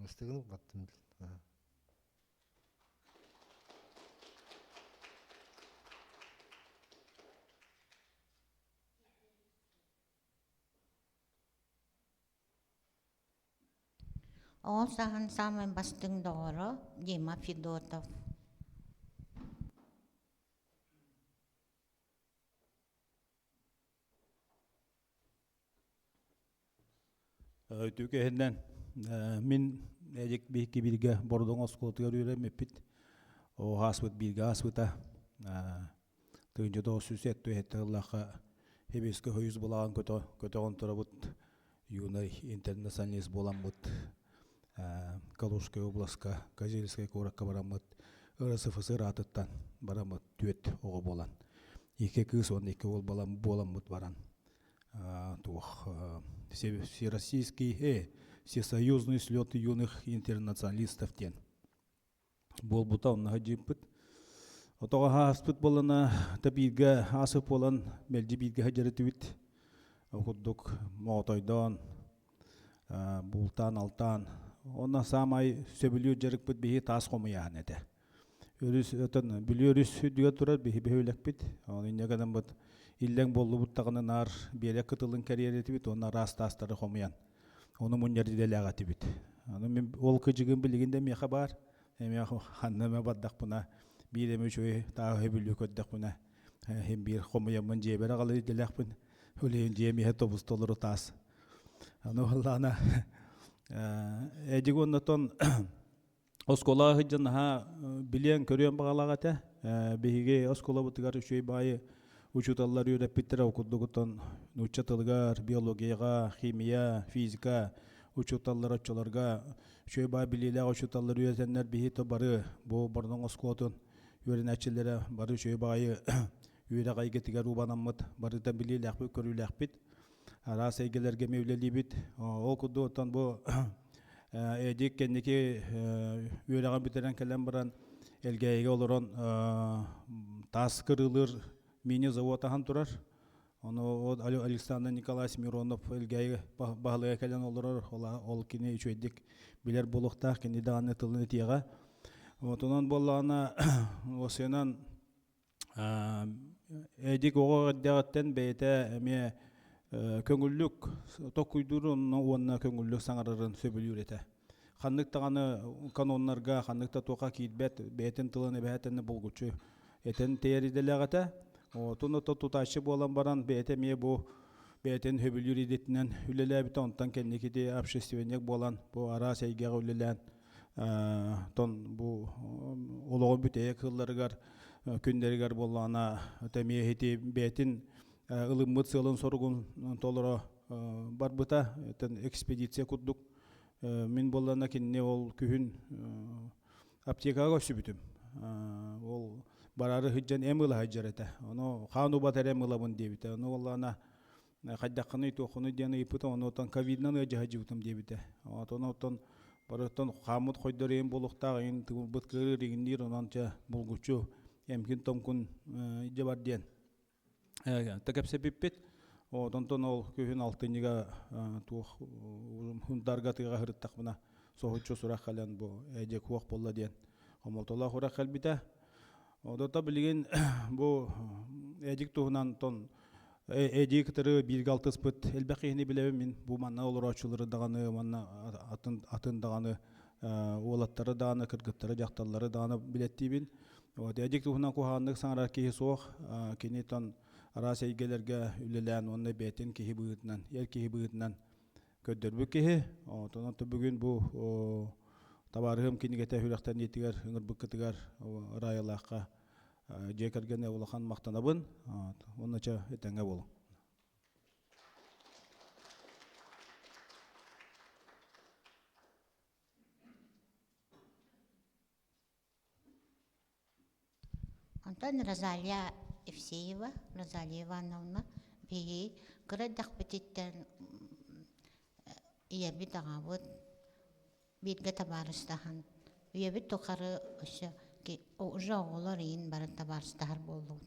[SPEAKER 6] Мастыгын баттым.
[SPEAKER 1] Оҕо сааһын саамай бастыҥ доҕоро Дима Федотов.
[SPEAKER 7] Үтүөкэһинэн мин Эдик биһикки бииргэ Бордоҥ оскуолатыгар үөрэммиппит. О ааспыт бииргэ ааспыта. Тыынча 977 сыллаахха Хибиски хойус былаҕын көтөҕөн турабыт юный интернационалист буоламмыт Калужскай областка Козельскай куоракка бараммыт РСФСР аатыттан бараммыт түөрт оҕо буолан икки кыыс уонна икки уол буоламмыт баран туох всероссийский всесоюзный слет юных интернационалистов диэн буолбута онно сылдьыппыт. Отоҕо ааспыт буолана та бииргэ аасып буолан мэлдьи бииргэ сылдьар Ол курдук моҕотойдоон, бултаан, алтаан. Онно саамай сөбүлүүр дьарыкпыт биһи таас хомуйааһын этэ. Өрүс отон Бүлүү өрүс үрдүгэр турар биһи бөһүөлэкпит. Ол инньэ гынан иллэҥ буоллубут даҕаны наар биэрэк кытылын кэрийэр этибит уонна араас таастары хомуйан ону мунньар идэлээх этибит. Аны мин ол кыдьыгым билигин да миэхэ баар. Эмиэ ханна эмэ бардахпына биир эмэ үчүгэй тааһы бүлүү көрдөхпүнэ иһин биир хомуйаммын дьиэбэр аҕалар идэлээхпин. Үлэһин дьиэм иһэ тобус толору таас. Аны буоллаҕына эдик уоннатон оскуолаҕа сылдьан наһаа билиэн көрүөн баҕалаах этэ. Биһиги оскуолабытыгар үчүгэй баайы учууталлар үөрэппиттэрэ ол курдугуттан нуучча тылыгар, биологияҕа, химия, физика учууталлар оччолорго үчүгэй баай билиилээх учууталлар үөрэтэннэр биһи то бары бу Бордоҥ оскуолатын үөрэнээччилэрэ бары үчүгэй баайы үөрэх эйгэтигэр убанаммыт барыта билиилээхпит, көрүүлээхпит. Араас эйгэлэргэ эмиэ үлэлиибит. Ол курдук оттон бу Эдик кэнники үөрэҕин бүтэрэн кэлэн баран Элгээйигэ олорон таас кырыылыыр мини-завод аһан турар. Ону Александр Николаевич Миронов Элгээйи баһылыга кэлэн олорор. Ол кини үчүгэйдик билэр буолуохтаах, кини даҕаны тылын этиэҕэ. Отунан буоллаҕына, осенан Эдик оҕо эрдэҕиттэн бэйэтэ эмиэ көҥүллүк токкуйдуурун уонна көҥүллүк саҥарарын сөбүлүүр этэ. Ханнык даҕаны каноннарга, ханнык да туохха киирбэт, бэйэтин тылын эбэһээтэнэ булгуччу этэн тэйэр идэлээх этэ. Отун ото тутааччы буолан баран бэйэтэ эмиэ бу бэйэтин сөбүлүүр идэтинэн үлэлээбитэ, онтон кэнники общественник буолан бу араас эйгэҕэ үлэлээн тон бу олоҕун бүтэйэ кыылларыгар күннэригэр буоллаҕына эмиэ ити бэйэтин ылыммыт сыалын соругун толоро. барбыта экспедиция курдук мин буоллана кинини ол күһүн аптекаҕа көрсүбүтүм. Ол бараары сылдьан эм ыла сылдьар этэ. Ону хаан убатар эм ылабын диэбитэ. Ону уоллаана хайдаххыный туоххунуй диэн ыйыппыта. Ону оттон ковидынан ыалдьа сылдьыбытым диэбитэ. Ону оттон барыттан хааммыт хойдор эм буолуохтаах иҥин тымырбыт кыарыыр иҥинниир онон чэ булгуччу эмкин томкун илдьэ бар диэн кэпсэппиппит. Онтон ол күһүн алтынньыга туох Хунтаарга тыаҕа сырыттахпына соһуччу сурах кэлэн бу эдьэ куох буолла диэн хомолтолоох урах кэлбитэ. Одото билигин бу эдик туһунан тон эдии кытары бииргэ алтыспыт элбэх киһини билэбин мин бу манна олорооччулары даҕаны манна атын атын даҕаны уолаттары даҕаны кыргыттары дьахталлары даҕаны билэттиибин. Вот эдик туһунан куһаҕаннык саҥарар киһи суох. Кини тон араас эйгэлэргэ үлэлээн уонна бэйэтин киһи быһыытынан, эр киһи быһыытынан көрдөрбүт киһи. Онтон онто бүгүн бу табаарыһым кинигэтэ сүрэхтэниитигэр ыҥырбыккытыгар Раялаахха дьиэ кэргэнэ улахан махтанабын. Уонна чэ этэҥҥэ буолуҥ.
[SPEAKER 1] Онтон Розалия Евсеева, Розалия Ивановна биһиги кыра эрдэхпититтэн ийэбит, аҕабыт бииргэ табаарыстаһан үйэбит тухары өссө уже оҕолор иин бары табаарыстаһар буоллубут.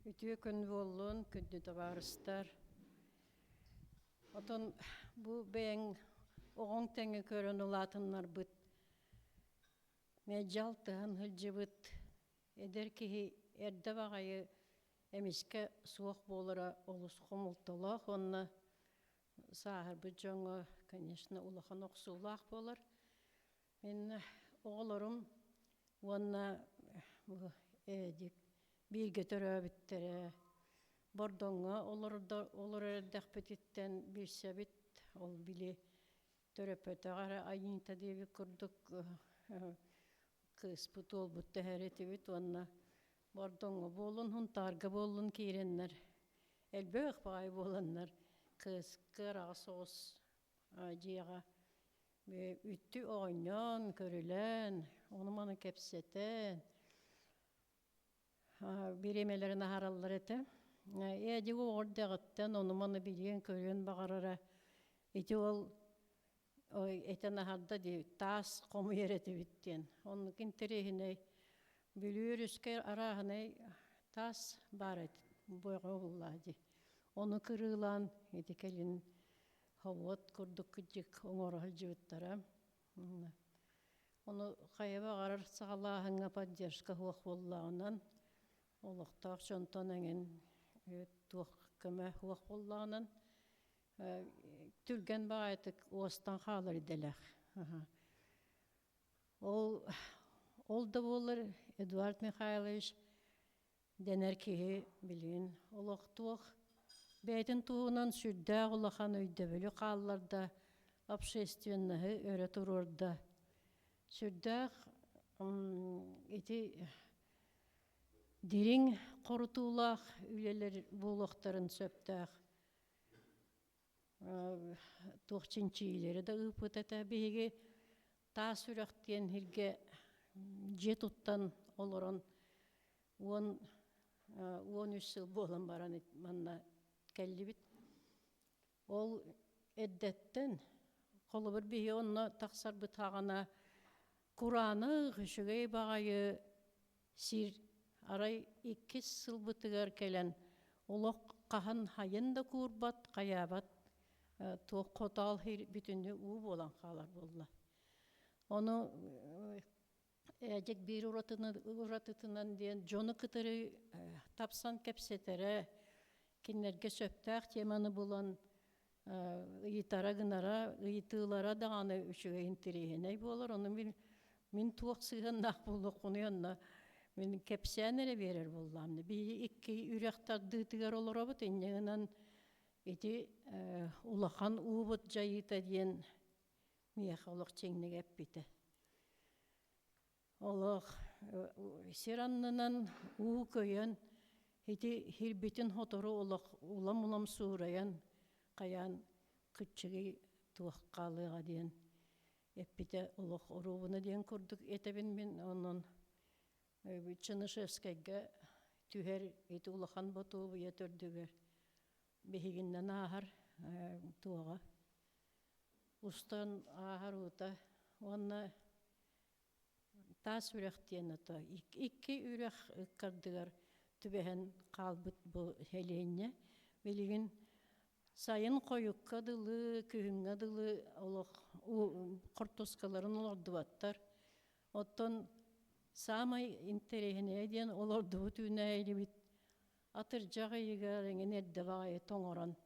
[SPEAKER 8] Үтүө күн буоллун, күндү табаарыстар. Отон бу бэйэҥ оҕоҥ тэҥэ көрөн улаатыннарбыт, мэлдьи алтыһан сылдьыбыт эдэр киһи эрдэ баҕайы эмискэ суох буолара олус хомолтолоох уонна сааһырбыт дьоҥҥо, конечно, улахан охсуулаах буолар. Мин оҕолорум уонна Эдик бииргэ төрөөбүттэрэ. Бордоҥҥо олорор эрдэхпититтэн билсэбит. Ол били төрөппөтөх эрэ Айыыта диэбит курдук кыыспыт уолбут түһэр этибит уонна Бордоҥҥо буоллун, Һунтаарга буоллун киирэннэр элбэх баҕайы буоланнар кыыс кыараҕас соҕус дьиэҕэ Үттү оонньоон, көрүлээн, ону-маны кэпсэтэн, бириэмэлэрин аһараллар этэ. Эдик оҕо эрдэҕиттэн ону-маны билиэн-көрүөн баҕарара. Ити ол этэн аһарда дии, таас хомуйар этибит диэн. Оннук интэриэһинэй Бүлүү өрүскэ арааһынай таас баар эт бөҕө буоллаа дии. Ону кырыылаан ити кэлин Хобуот курдук кырдьык оҥоро сылдьыбыттара. Ону хайа баҕарар саҕалааһыҥҥа поддержка суох буоллаҕынан, олохтоох дьонтон эҥин туох көмө суох буоллаҕынан, түргэн баҕайытык уостан хаалар идэлээх. Ол, ол да буоллар Эдуард Михайлович дэнэр киһи билигин олохтуох бэйэтин туһунан сүрдээх улахан өйдөбүлү хаалларда, общественноһы өрө туруорда. Сүрдээх ити дириҥ хорутуулаах үлэлэр буолуохтарын сөптөөх туох чинчийиилэри да ыыппыт этэ. Биһиги Таас Үрэх диэн сиргэ дьиэ туттан олорон 13 сыл буолан баран манна кэллибит. Ол эрдэттэн холобур биһи онно тахсарбыт хаҕана кураанах үчүгэй баҕайы сир арай иккис сылбытыгар кэлэн олох хаһан хайын да куурбат, хайаабат туох хотоол сир бүтүннүү уу буолан хаалар буолла. Ону Ээдьик биир уратытынан диэн дьону кытары тапсан кэпсэтэрэ, кинилэргэ сөптөөх теманы булан ыйытара гынара, ыйытыылара даҕаны үчүгэй интэриэһинэй буолар. Ону мин мин туох сыһыаннаах буолуохпунуй онно мин кэпсээн эрэ биэрэр буоллаам. Биһиги икки үрэх тардыытыгар олоробут, инньэ гынан ити улахан уубут дьайыыта диэн миэхэ олох чиҥник эппитэ. Олох Сир аннынан уу көйөн, ити хирбитин хотору олох улам-улам суурайан, хайаан кыччыгый туох хаалыаҕа диэн эппитэ олох оруобуна диэн курдук этэбин мин онон Чернышевскайга түһэр ити улахан ботуобуйа төрдүгэр биһигиннэн ааһар туоҕа устан ааһар уута уонна Таас үрэх диэн ото икки үрэх ыккардыгар түбэһэн хаалбыт бу сэлиэнньэ. Билигин сайын хойукка дылы, күһүҥҥэ дылы олох хортуоскаларын олордубаттар. Оттон саамай интэриэһинэйэ диэн олордубут үүнээйибит атырдьах ыйыгар эҥин эрдэ баҕайы тоҥорон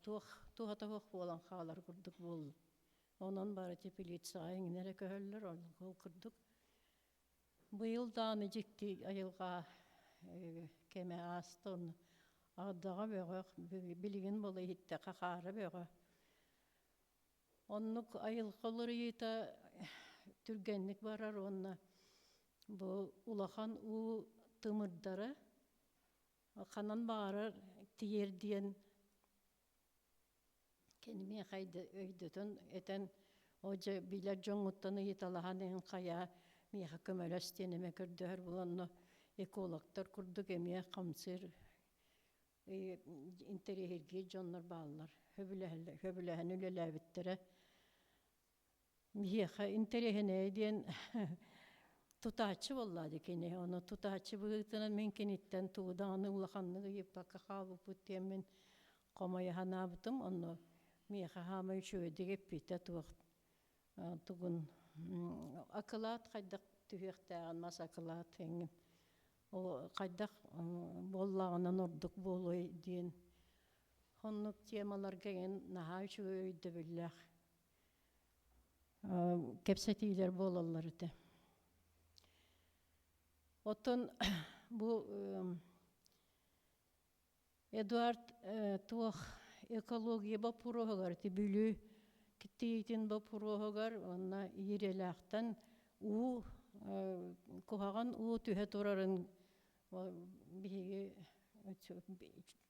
[SPEAKER 8] туох туһата суох буолан хаалар курдук буолла. Онон бары теплицаҕа иҥнэ эрэ көһөллөр, ол курдук. Быйыл даҕаны дьикти айылҕа кэмэ ааста онно ардаҕа бөҕө, билигин буола иһиттэххэ хаара бөҕө. Оннук айылҕа уларыйыыта түргэнник барар уонна бу улахан уу тымырдара ханан баҕарар тиэрдиэн Кинимиэхэ өйдөтөн этэн, оо дьэ билэр дьоҥҥуттан ыйыталаһан иһин хайаа миэхэ көмөлөс диэн эмэ көрдөһөр буоланно экологтар курдук эмиэ хамсыыр интэриэһиргиир дьоннор бааллар. Сөбүлэһэн үлэлээбиттэрэ. Биһиэхэ интэриэһинэйэ диэн тутааччы буолла дии кини. Ону тутааччы быһыытынан мин киниттэн тугу даҕаны улаханнык ыйыппакка хаалбыппыт диэммин хомойо санаабытым. Онно миэхэ хаамай үчүгэйдик эппитэ туох тугун акылаат хайдах түһүөхтээҕин мас акылаат эҥин ол хайдах буоллаҕынан ордук буолуой диэн оннук темаларга эҥин наһаа үчүгэй өйдөбүллээх кэпсэтиилэр буолаллар этэ. Оттон бу Эдуард туох экология боппуруоһугар ити Бүлүү киттиитин боппуруоһугар уонна Иирэлээхтэн уу куһаҕан уу түһэ турарын биһиги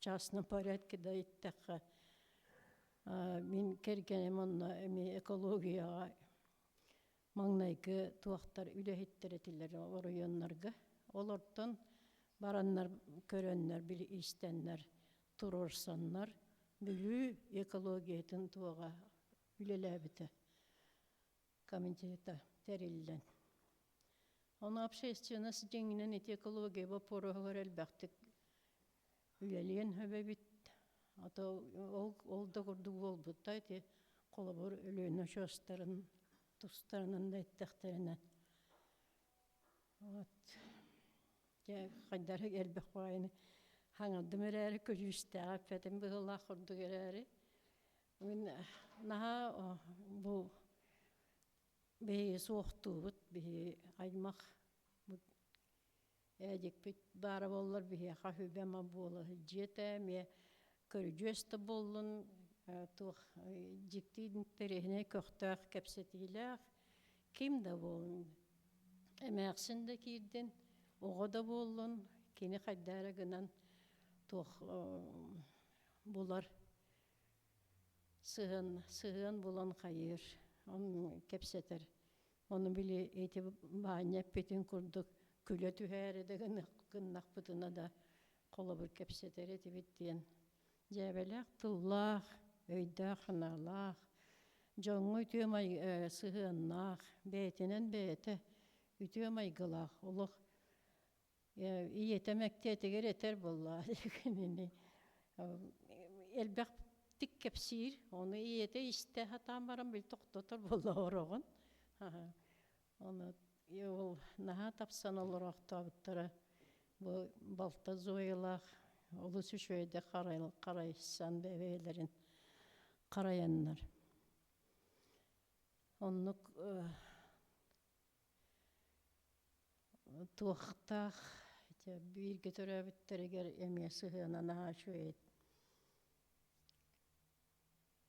[SPEAKER 8] частном порядке да иттэххэ Мин кэргэним онно эмиэ экологияҕа маҥнайгы туохтар үлэһиттэр этилэр оройуоннарга. Олортон бараннар көрөннөр, били истэннэр, туруорсаннар Бүлүү экологиятын туоҕа үлэлээбитэ комитета тэриллэн. Ону общественность дьиҥинэн ити экология боппуруоһугар элбэхтик үлэлиэн сөп эбит. А то ол, ол да курдук буолбут да ити холобур Өлүөнэ очуостарын тустарынан да эттэхтэринэ. Вот. Дьэ, хайдары элбэх баҕайыны хаҥардым эрээри, көдьүүстээҕи эппэтим быһыылаах курдук эрээри. Мин наһаа бу биһиги суохтуубут, биһиги аймах Ээдьикпит баара буоллар биһиэхэ сүбэ-ама буола сылдьыа этэ, эмиэ көрүдьүөс да буоллун, туох дьикти интэриэһинэй көхтөөх кэпсэтиилээх ким да буоллун, эмээхсин да киирдин, оҕо да буоллун, кини хайдах эрэ гынан туох булар сыһыан сыһыан булан хайыыр, онно кэпсэтэр. Ону били ити Баанньа эппитин курдук күлэ түһээри да гыннахпытына да холобур кэпсэтэр этибит диэн дьээбэлээх тыллаах, өйдөөх-санаалаах, дьоҥҥо үтүө сыһыаннаах, бэйэтинэн бэйэтэ үтүө майгылаах олох ийэтэ мэктиэтигэр этэр буоллаҕа кинини элбэхтик кэпсиир ону ийэтэ истэ сатаан баран били тохтотор буолла ороҕун ону ол наһаа тапсан олороохтообуттара бу балта Зоялаах олус үчүгэйдик харайсан бэйэлэрин харайаннар оннук Туохтаах ити бииргэ төрөөбүттэригэр эмиэ сыһыана наһаа үчүгэй.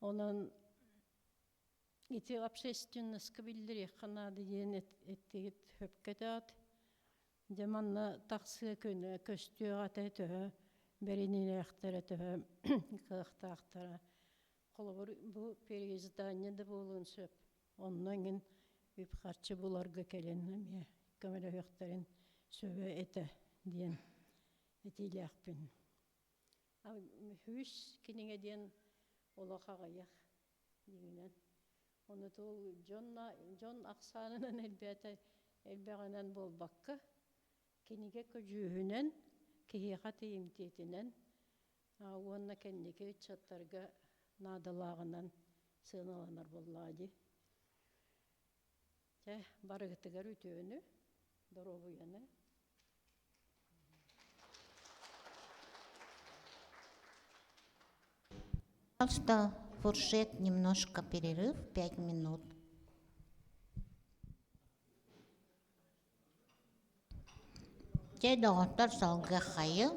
[SPEAKER 8] Онон Ити общественноска биллэриэххэ наада диэн эттигит сөпкө этэҕит. Дьэ манна тахсыа күнэ көстүөх этэ төһө бэриниилээхтэрэ төһө кыахтаахтара. Холобур, бу переиздание да буолуон сөп. Онно эҥин үп-харчы буларга кэлин эмиэ көмөлөһүөхтэрин сөбө этэ диэн этиилээхпин. Үһүс кинигэ диэн олох аҕыйах дьиҥинэн. Ону тул дьон дьон ахсаанынан элбээтэ элбэҕинэн буолбакка, кинигэ көдьүүһүнэн, киһиэхэ тиийимтиэтинэн уонна кэнники ыччаттарга наадалааҕынан сыаналанар буоллаҕа дии. Чэ, барыгытыгар үтүөнү, доруобуйаны.
[SPEAKER 1] Пожалуйста, фуршет, немножко перерыв, 5 минут. Дьэ, доҕоттор, салгыаххайыҥ.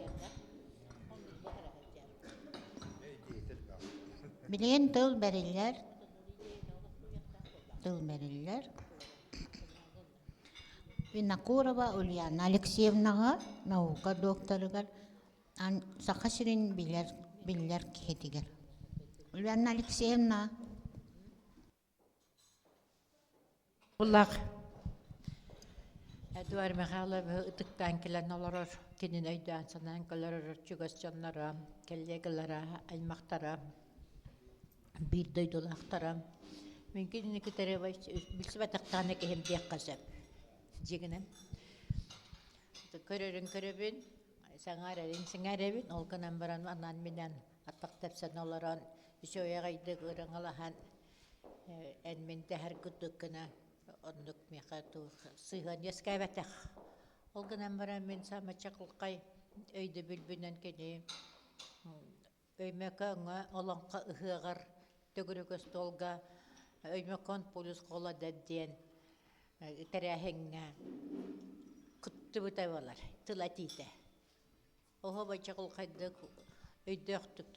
[SPEAKER 1] Билигин тыл бэриллэр. Тыл бэриллэр. Винокурова Ульяна Алексеевнаҕа, наука докторыгар, Саха сирин билэр, биллэр киһитигэр. Ульяна Алексеевна.
[SPEAKER 9] Буллах Эдуард Михайловы ытыктаан кэлэн олорор, кинини өйдөөн-санаан көрөр чугас дьонноро, коллегалара, аймахтара, биир дойдулаахтара. Мин кинини кытары билсибэтэхтэҕинэ киһим диэххэ сөп. Дьиҥинэн көрөрүн көрөбүн, сэҥээрэрин сэҥээрэбин, ол гынан баран анаан-минээн аттах тэпсэн олорон, үчүгэй аҕайдык ырыҥалаһан эн мин дэһэр курдук гына оннук миэхэ туох сыһыан үөскээбэтэх. Ол гынан баран мин саамай чаҕылхай өйдөбүлбүнэн кини Өймөкөөҥҥө олоҥхо ыһыаҕар төгүрүк остуолга Өймөкөөн полюс холода диэн тэрээһиҥҥэ кыттыбыта буолар тыл этиитэ. Оһуобай чаҕылхайдык өйдөөхтүк,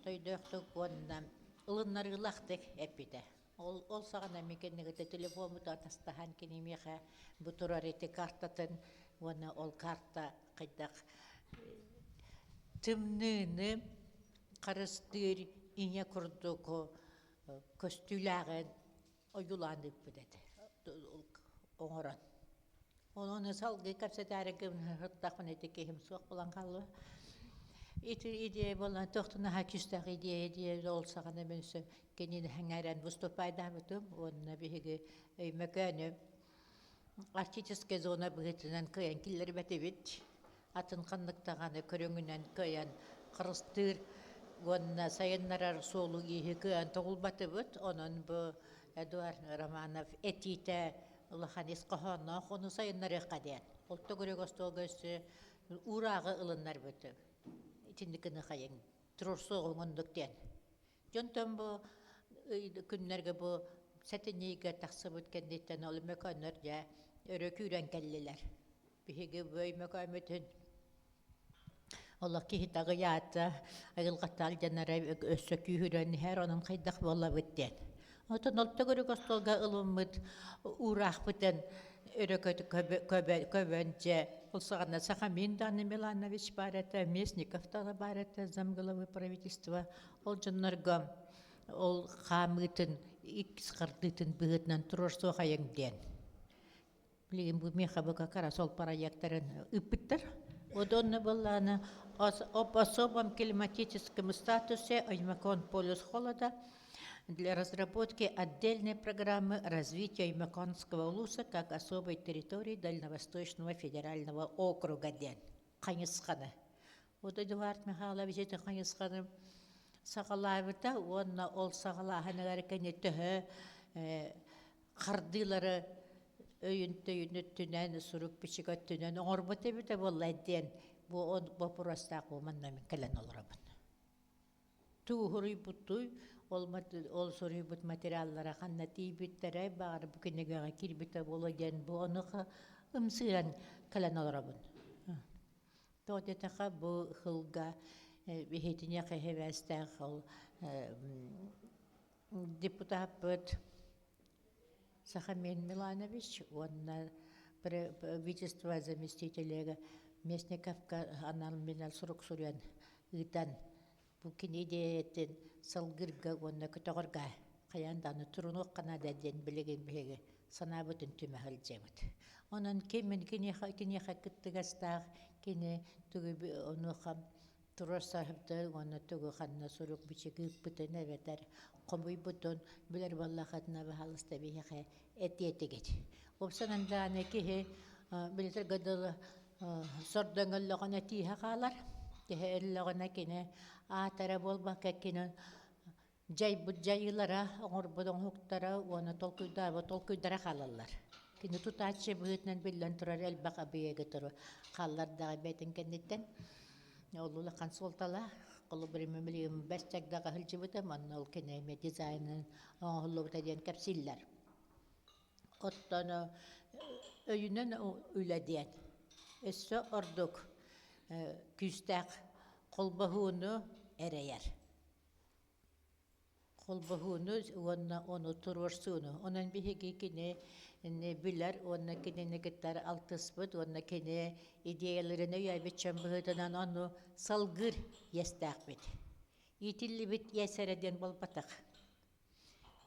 [SPEAKER 9] тойдөөхтүк уонна ылыннарыылаахтык эппитэ. Ол, ол саҕана мин кэннигитэ телефоммуту атастаһан кини миэхэ бу турар ити картатын уонна ол карта хайдах тымныыны харыстыыр ийэ курдук көстүүлээҕин ойуулаан ыыппыт этэ оҥорон. Онон салгыы кэпсэтээри гыммыттахпына ити киһим суох буолан хаалла. Ити идея буолан туохтан наһаа күүстээх идея диye ол саҕана мин кинини сэҥээрэн выступайдаабытым уонна биһиги Өймөкөөнү арктическай зона быһыытынан кыайан киллэрбэтибит. Атын ханнык даҕаны көрүҥүнэн кыайан харыстыыр уонна сайыннарар суолу-ииһи кыайан тоҕулбатыбыт. Онон бу Эдуард Романов этиитэ улахан ис хоһоонноох ону сайыннарыахха диэн. Ол төгүрүк остуолга өссө уурааҕы ылыннарбыт. Итинник гына хайыҥ туруорсуоҕуҥ оннук диэн. Дьонтон бу күннэргэ бу сэтинньигэ тахсыбыт кэнниттэн ол Өймөкөөннөр дьэ өрө күүрэн кэллилэр. Биһиги бу Өймөкөөммүтүн олох киһи таҕыйаата, айылҕата алдьанара өссө күүһүрэн иһэр, онон хайдах буолабыт диэн. Отон ол төгүрүк остуолга ылыммыт уураахпытын өрө көбөн дьэ ол саҕана Сахамин Дана Миланович баар этэ, Местников даҕаны баар этэ, замглавы правительства. Ол дьоннорго ол хаамыытын иккис хардыытын быһыытынан туруорсуохайыҥ диэн. Билигин бу миэхэ бу как раз ол проекторын ыыппыттар. Вот онно былааны об особом климатическом статусе Оймякон полюс холода для разработки отдельной программы развития Оймяконского улуса как особой территории Дальневосточного федерального округа диэн хайысханы. Вот Эдуард Михайлович ити хайысханы саҕалаабыта уонна ол саҕалааһыныгар кини төһө хардыылары өйүн төйүн өттүнэн, сурук-бичик өттүнэн оҥорбут эбитэ буолла диэн бу боппуруостаах бу манна мин кэлэн олоробун. Тууһуруйбутуй, ол, ол суруйбут материаллара ханна тиийбиттэрэ, баҕар бу кинигэҕэ киирбитэ буолуо диэн бу ону ымсыыран кэлэн олоробун. Тоҕо диэтэххэ, бу сылга биһитиниэхэ эһэбээстээх ол. депутаппыт Сахамин Миланович уонна правительство заместителега Местниковка анал минал сурук суруйан ыытан бу кини идиэйэтин салгыырга уонна көтөҕөргө хайаан даҕаны турунуохха наада диэн билигин биһиги санаабытын түмэ сылдьабыт. Онон ким киниэхэ киниэхэ кыттыгастаах кини тугу онуоха турар саһыбды уонна тугу ханна сурук бичик ыыппытын эбэтэр хомуйбутун билэр буоллахытына баһаалыста биһиэхэ этиэтигит. Уопсанан даҕаны киһи билэтэргэ дылы сордоҥөллөҕүнэ тииһэ хаалар. Киһи өллөҕүнэ кини аата эрэ буолбакка кини дьайбыт дьайыылара, оҥорбут оҥоһуктара уонна толкуйдаабыт толкуйдара хаалаллар. Кини тутааччы быһыытынан биллэн турар элбэх объегы хааллардаҕа бэйэтин кэнниттэн. Ол улахан суолталаах. Холобур, билигин бэс чагдаҕа сылдьыбытым, онно ол кини эмиэ дизайнын оҥоһуллубута диэн кэпсииллэр. Оттон өйүнэн үлэ диэн өссө ордук күүстээх холбоһууну эрэйэр. Холбоһууну уонна ону туруорсууну. Онон биһиги кини билэр уонна кинини кытта алтыспыт уонна кини идеяларын өйөөбүт дьон быһыытынан ону салгыыр иэстээхпит. Иитиллибит иэс эрэ диэн буолбатах.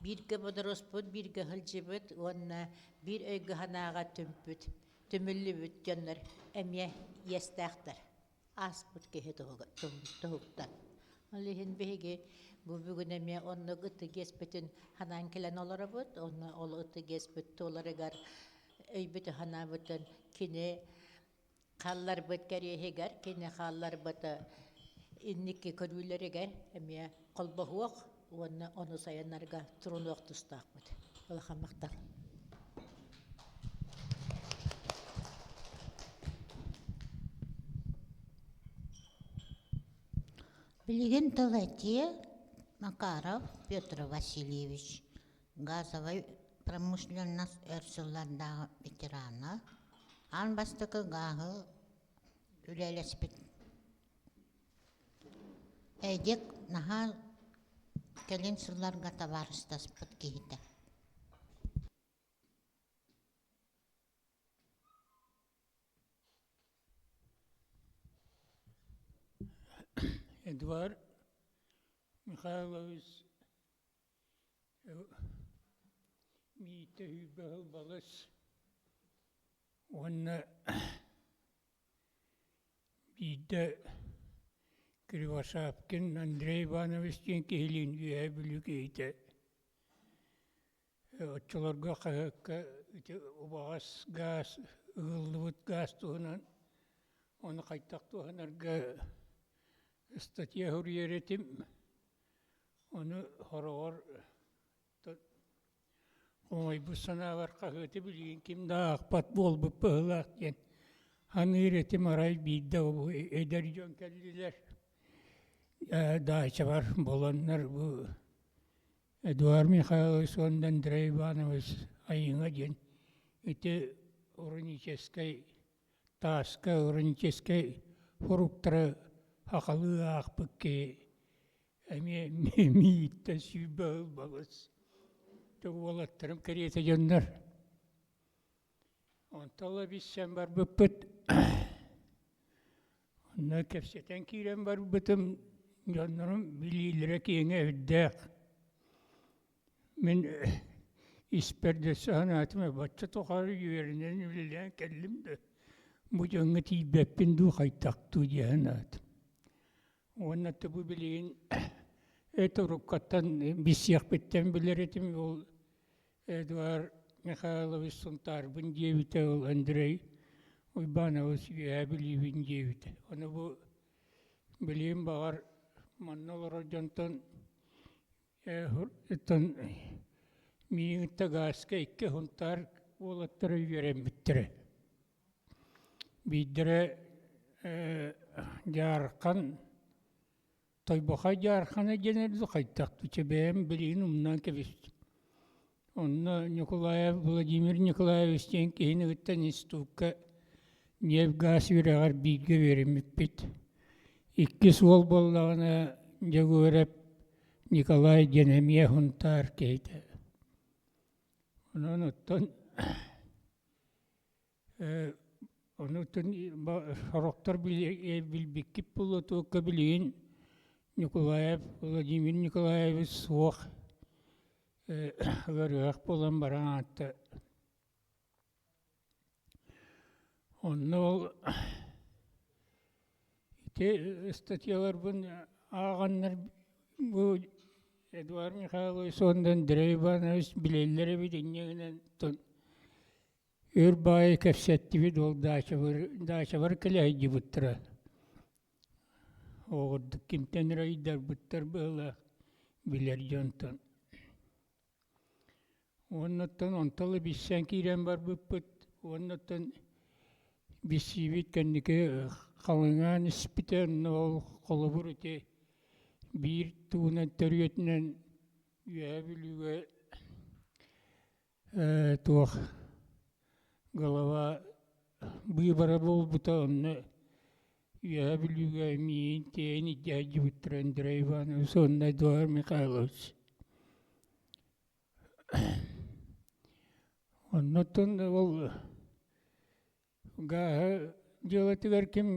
[SPEAKER 9] Бииргэ бодоруспут, бииргэ сылдьыбыт уонна биир өйгө-санааҕа түмпүт, түмүллүбүт дьоннор эмиэ иэстээхтэр. Ааспыт киһи туһуктан. Ол иһин биһиги бу бүгүн эмиэ оннук ытык иэспитин санаан кэлэн олоробут. Онно ол ытык иэспит туоларыгар өйбүтүн-санаабытын кини хаалларбыт кэриэһигэр, кини хаалларбыт инники көрүүлэригэр эмиэ холбоһуох уонна ону сайыннарга турунуох тустаахпыт. Улахан махтал.
[SPEAKER 1] Билигин тыл этиэ Макаров Петр Васильевич, газовай промышленность өр сыллардаах ветерана, аан бастакы гааһы үлэлэспит Эдик наһаа кэлин сылларга табаарыстаспыт киһитэ.
[SPEAKER 10] Эдуард Михайлович Миитэ Һүүбэһил балыс уонна Биирдэ Кривошапкин Андрей Иванович диэн киһилиин Үөһээ Бүлүү киһитэ оччолорго хаһыакка ити убаҕас гаас, ыгыллыбыт гаас туһунан ону хайдах туһанарга ыстатыйа суруйар этим. Ону хороҕор Оҥойбут санаабар хаһыаты билигин ким да аахпат буолбут быһыылаах диэн саныыр этим арай биирдэ эдэр дьон кэллилэр даачабар буланнар бу Эдуард Михайлович уонна Андрей Иванович Айыҥа диэн ити руническай тааска руническай фруктары сахалыы аахпыт киһи Эмиэ мииттэн 20 ыл балыс. Уолаттарым кэриэтэ дьоннор. Онтон ыла билсэн барбыппыт. Онно кэпсэтэн киирэн барбытым, дьоннорум билиилэрэ киэҥэ үрдээх. Мин испэр да санаатым, бачча тухары үөрэнэн үлэлээн кэллим да, бу дьоҥҥо тиийбэппин дуу, хайдах дуу дии санаатым. Уонна бу билигин эт уруккаттан билсиэхпиттэн билэр этим ол Эдуард Михайлович Сунтаарбын диэбитэ ол Андрей Уйбанович Үөһээ Бүлүүбүн диэбитэ. Ону бу билигин баҕар манна олорор дьонтон оттон миигин гааска икки Сунтаар уолаттара үөрэммиттэрэ. Биирдэрэ Дьаархан, Тойбохой Дьаархана диэн эрдэ хайдах бэйэм билигин умнан кэбистим. Онно Ньукулаев Владимир Николаевич диэн киһини кытта институкка ньиэп-гаас үөрэҕэр бииргэ үөрэммиппит. Иккис уол буоллаҕына Дьөгүөрэп. Николай диэн эмиэ Һунтаар киһитэ. Онон оттон онутун сорохтор билбиккит буолуо туокка билигин Николаев Владимир Николаевич суох ыарыһах буолан баран аатта Онно ол ити ыстатыйаларбын ааҕаннар бу Эдуард Михайлович уонна Андрей Иванович билэллэр эбит инньэ гынан өр баайы кэпсэттибит ол даачабар даачабар кэлэ сылдьыбыттара. Оҕурдук кимтэн эрэ ыйдарбыттар быһыылаах билэр дьонтон. Уоннаттан онтон ыла билсэн киирэн барбыппыт. Уоннаттан билсиибит кэнники халыҥаан испитэ. Онно ол холобур ити биир тугунан төрүөтүнэн Үөһээ Бүлүүгэ туох голова быыбара буолбута онно Үөһээ Бүлүүгэ миигин тиэйэн илдьэ сылдьыбыттара Андрей Иванович уонна Эдуард Михайлович. Оннуттан ол гааһы дьыалатыгар ким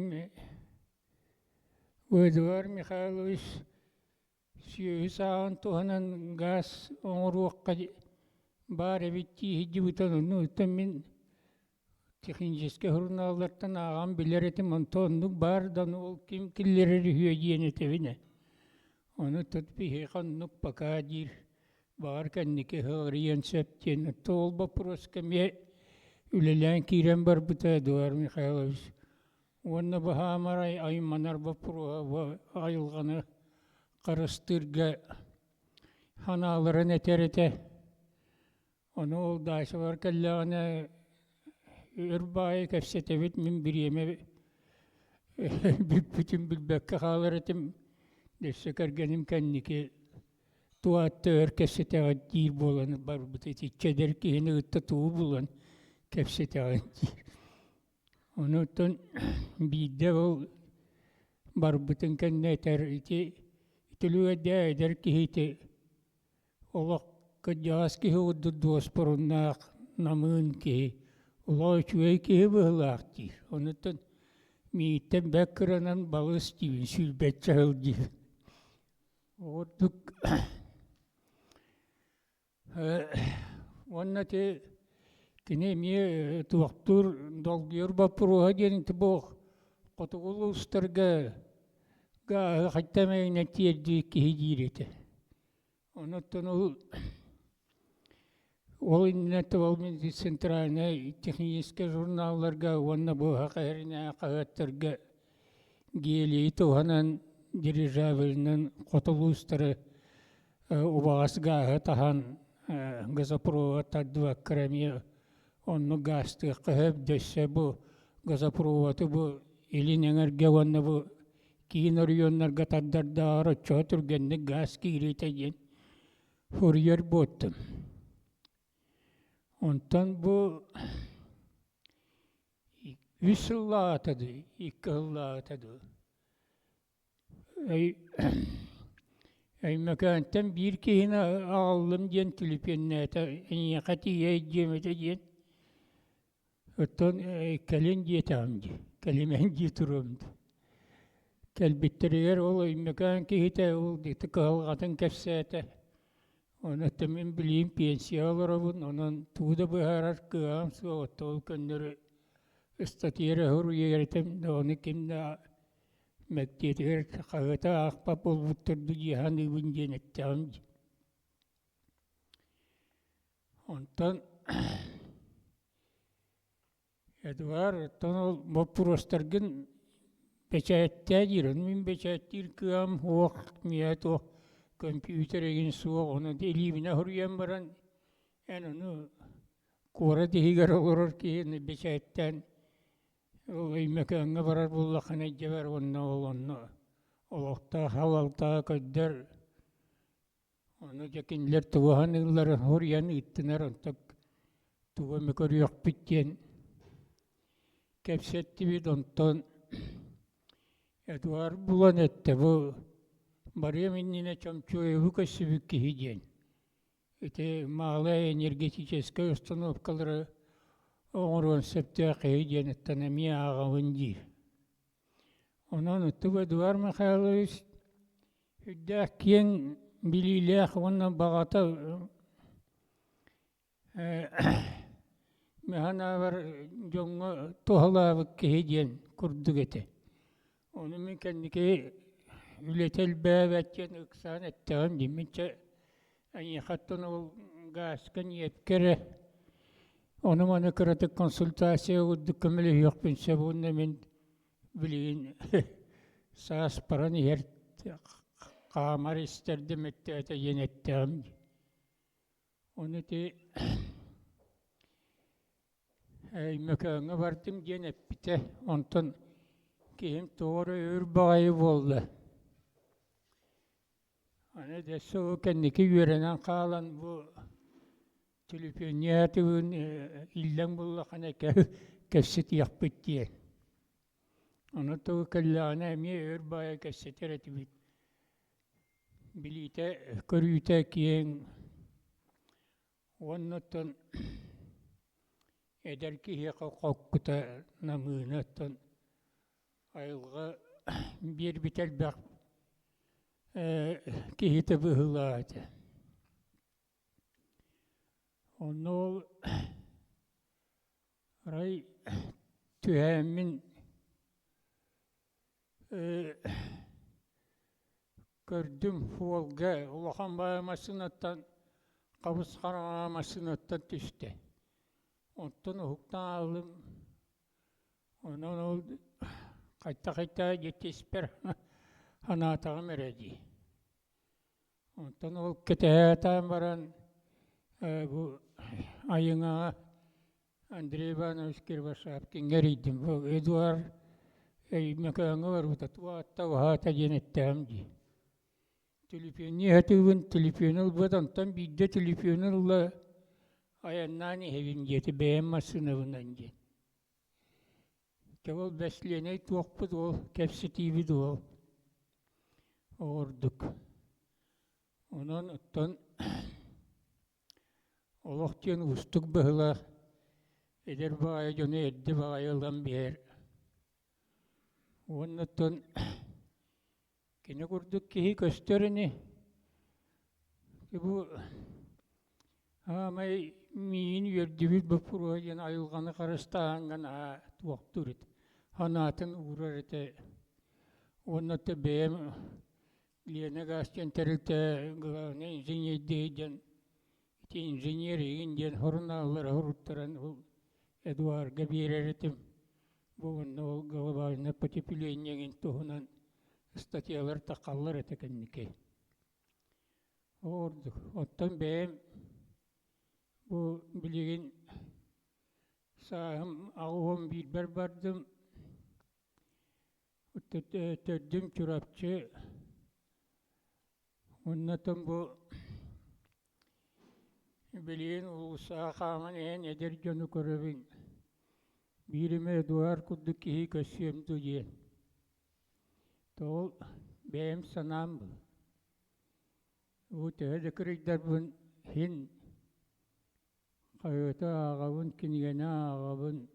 [SPEAKER 10] Эдуард Михайлович сүөһү сааҕын туһанан гаас оҥоруохха баар эбит дии сылдьыбытын оннуттан мин техническэй сурунааллартан ааҕан билэр этим онто оннук баар да ол ким киллэрэр үһүө диэн этэбинэ ону тут биһиэхэ оннук пока диир баҕар кэнники ыһыарыйыан сөп диэн ол боппуруоска эмиэ үлэлээн киирэн барбыта Эдуард Михайлович Уонна баһаамарай айманар боппуруоһа айылҕаны харыстыырга санааларын этэр этэ. Ону ол даачалар кэллэҕинэ өр баайы кэпсэтэбит, мин бириэмэ бүппүтүн билбэккэ хаалар этим. Өссө кэргэним кэнники туоатта өр кэпсэтэҕит диир буолан барбыт итиччэ эдэр киһини кытта тугу булан кэпсэтэҕин диир. Онуттан биирдэ ол барбытын кэннэ этэр ити үтүлүгэйдээ эдэр киһи ити олох кырдьаҕас киһи курдук дуоспуруннаах намыын киһи олох үчүгэй киһи быһыылаах диир. Онуттан миигиттэн бэрт кыранан балыс диибин сүүрбэччэ сыл диир. Ордук Уонна ити кини эмиэ туохтуур долгуйар боппуруоһа диэн ити бу хотугу улуустарга гааһы хайта эмэҥинэн тиэрдии киһи диир этэ. Онуттан ол ол иннинэ ол центральнай техническэй журналларга уонна бу хаһыат хаһыаттарга гелийи туһанан дирижаблынан хоту улуустары убаҕас гааһы таһан газопровод тардыбакка эмиэ оннук гаастыахха сөп дөссө бу газопроводы бу илин эҥэргэ уонна бу киин оройуоннарга тардардааҕар оччоҕо түргэнник гаас киириитэ диэн суруйар буоттум. Онтон бу үс сыллааҕыта дуу, икки сыллааҕыта дуу Өймөкөөнтөн биир киһини аҕаллым диэн түлүпүөннээтэ, эйиэхэ тиийэ илдьиэм этэ диэн. Оттон кэлин диэтэҕим дии, кэлимэн дии туруом дуу. Кэлбиттэригэр ол Өймөкөөн киһитэ ол ити кыһалҕатын кэпсээтэ. Онон мин билигин пенсияҕа олоробун, онон тугу да быһаарар кыаҕым суох, оттон ол көннөрү ыстатыйа эрэ суруйар этим, ону ким да Мэктиэтигэр хаһыаты аахпат буолбуттар дуу дии саныыбын диэн эттэҕим дии. Онтон Эдуард, оттон ол боппуруостаргын бэчээттээ диир. Ону мин бэчээттиир кыаҕым суох, миэхэ туох компьютер игин суох, ону илиибинэ суруйан баран эн ону куорат иһигэр олорор киһини бэчээттээн Ол Өймөкөөҥҥө барар буоллаххына дьэбэр уонна ол онно олохтоох салалтаҕа көрдөр ону дьэ кинилэр тугу саныылларын суруйан ыыттынар онтон тугу эмэ көрүөхпүт диэн кэпсэттибит онтон Эдуард булан эттэ бу. Барыам иннинэ Чомчоеву көрсүбүт киһи диэн. Ити малая энергетическай установкалары оҥоруон сөптөөх киһи диэниттэн эмиэ ааҕабын диир. Онон Ытык Эдуард Михайлович үрдээх киэҥ билиилээх уонна баҕата Мин санаабар дьоҥҥо туһалаабыт киһи диэн курдук этэ. Ону мин кэнники үлэтэ элбээбэт диэн ыксаан эттэҕим дии. Мин чэ эйиэхэ оттон ол гааска, ньиэпкэ эрэ ону-маны кыратык консультация курдук көмөлөһүөхпүн сөп уонна мин билигин саас баран иһэр хаамар истэрдим эттээтэ диэн эттэҕим дии. Ону ити Өймөкөөҥҥө бардым диэн эппитэ, онтон киһим тоҕо эрэ өр баҕайы буолла. Аны өссө ол кэнники үөрэнэн хаалан бу түлүпүөнньээтибин иллэҥ буллаххына кэпсэтиэхпит диэн. Ону тугу кэллэҕинэ эмиэ өр баҕайы кэпсэтэр этибит. Билиитэ, көрүүтэ киэҥ уонна оттон эдэр киһиэхэ хоккута намыына оттон айылҕа биэрбитэ элбэх киһитэ быһыылаах этэ. Онно ол арай түһээммин Көрдүм, Волга улахан баайы массыынаттан хабыс-хараҥа массыынаттан түстэ. Оттон уһуктан ааллым, онон ол хайта-хайта дьиэтиспэр санаатаҕым эрэ дии. Онтон ол кэтэһээтаан баран бу Айыҥаҕа Андрей Иванович Кривошапкиҥҥа эрийдим. Бу Эдуард Өймөкөөҥҥө барбыта туох уһаата диэн эттэҕим дии. Түлүпүөннүү сатыыбын, түлүпүөнү ылбат, онтон биирдэ түлүпүөнү ылла айаннаан иһэбин диэтэ бэйэм массыынабынан диэн. Дьэ ол бэсилиэнэй туохпут ол, кэпсэтиибит ол ордук. Онон оттон Олох диэн уустук быһыылаах, эдэр баҕайы дьону эрдэ баҕайы ылан биэрэр. Уонна оттон кини курдук киһи көстөр ини. Бу аамай миигин үөрдүбүт боппуруоһа диэн айылҕаны харыстааһыҥҥа наһаа туохтуур этэ, санаатын уурар этэ. Уонна оттон бэйэм Лена газ диэн тэрилтэ главный инженердии диэн ити инженер игин диэн хорунааллары хоруттаран ол Эдуарга биэрэр этим. Бу уонна ол глобальное потепление игин туһунан статьялар тахаллар этэ кэнники. Ордук. Оттон бэйэм бу билигин сааһым аҕыһым биирбэр бардым. Төрдүм Чурапчы уонна бу билигин уулуссаҕа хааман иһэн эдэр дьону көрөбүн. Биир эмэ Эдуард курдук киһи көрсүөм дуу диэн. Тоҕо бэйэм санаам бу. Бу төһө да кырыйдарбын иһин хаһыаты ааҕабын, кинигэни ааҕабын.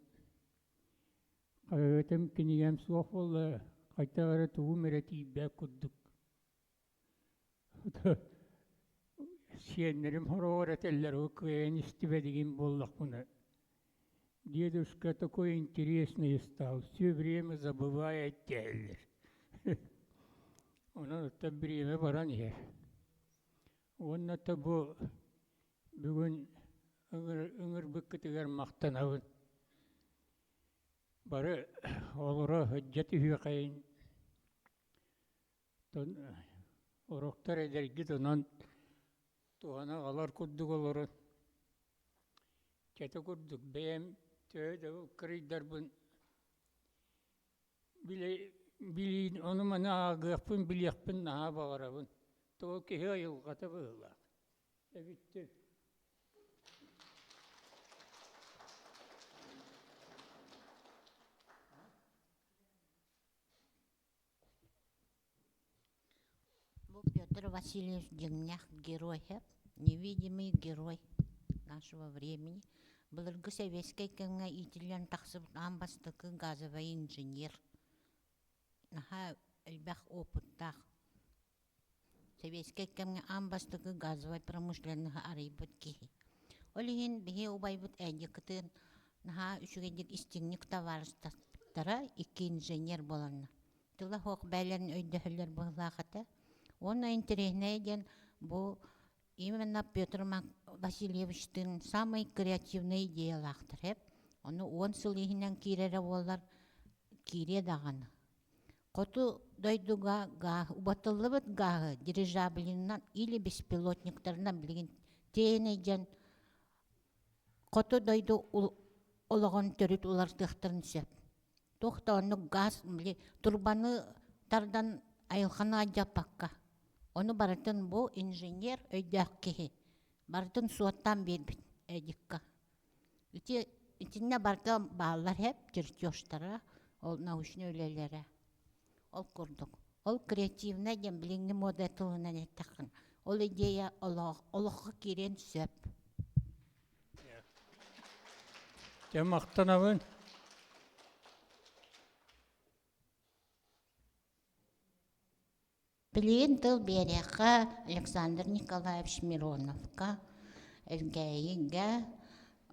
[SPEAKER 10] Хаһыатым, кинигэм суох буолла, хайдах эрэ тугум эрэ тиийбэт курдук. Сиэннэрим хороҕор этэллэр, ол кыайан истибэтигин буоллахпына. Дедушка такой интересный стал, все время забывает дииллэр. Онон оттон бириэмэ баран иһэр. Уонна то бу бүгүн ыҥырбыккытыгар махтанабын. Бары олоро сылдьа түһүөхэйин Ороктор эдэргит онон туһана аҕалар курдук олорон чэтэ курдук бэйэм төһө да кырыйдарбын билиин ону-маны ааҕыахпын билиэхпин наһаа баҕарабын. Тоҕо киһи айылҕата быһыылаах. Эбиттин.
[SPEAKER 1] Бу Петр Васильевич дьиҥнээх герой невидимый герой нашего времени. Былыргы сэбиэскэй кэмҥэ иитиллэн тахсыбыт аан бастакы газовай инженер. Наһаа элбэх опыттаах. Сэбиэскэй кэмҥэ аан бастакы газовай промышленноһы арыйбыт киһи. Ол иһин биһи убайбыт Эдикытын наһаа үчүгэйдик истиҥник табаарыстастара икки инженер буоланнар. Тыла суох бээлэрин өйдөһөллөр быһыылаах этэ. Уонна интэриэһинэйэ диэн бу именно Петр Васильевичтыын самый креативный идеялаахтар эп. Ону 10 сыл иһинэн киирэрэ буоллар киириэ даҕаны. Хоту дойдуга гааһы, убатыллыбыт гааһы дирижаблинынан или беспилотниктарынан билигин тиэйэн хоту дойду олоҕун төрүт уларытыахтарын сөп. Туох да оннук гаас били турбаны тардан айылҕаны алдьаппакка. Ону барытын бу инженер өйдөөх киһи барытын суоттаан биэрбит Эдикка. Ити итиннэ барыта бааллар эп чертежтара, ол научнай үлэлэрэ. Ол курдук. Ол креативнай диэн билиҥҥи мода тылынан эттэххин, ол идея олоххо киириэн сөп.
[SPEAKER 10] Дьэ махтанабын.
[SPEAKER 1] Билигин тыл биэриэххэ Александр Николаевич Мироновка, Элгээйигэ,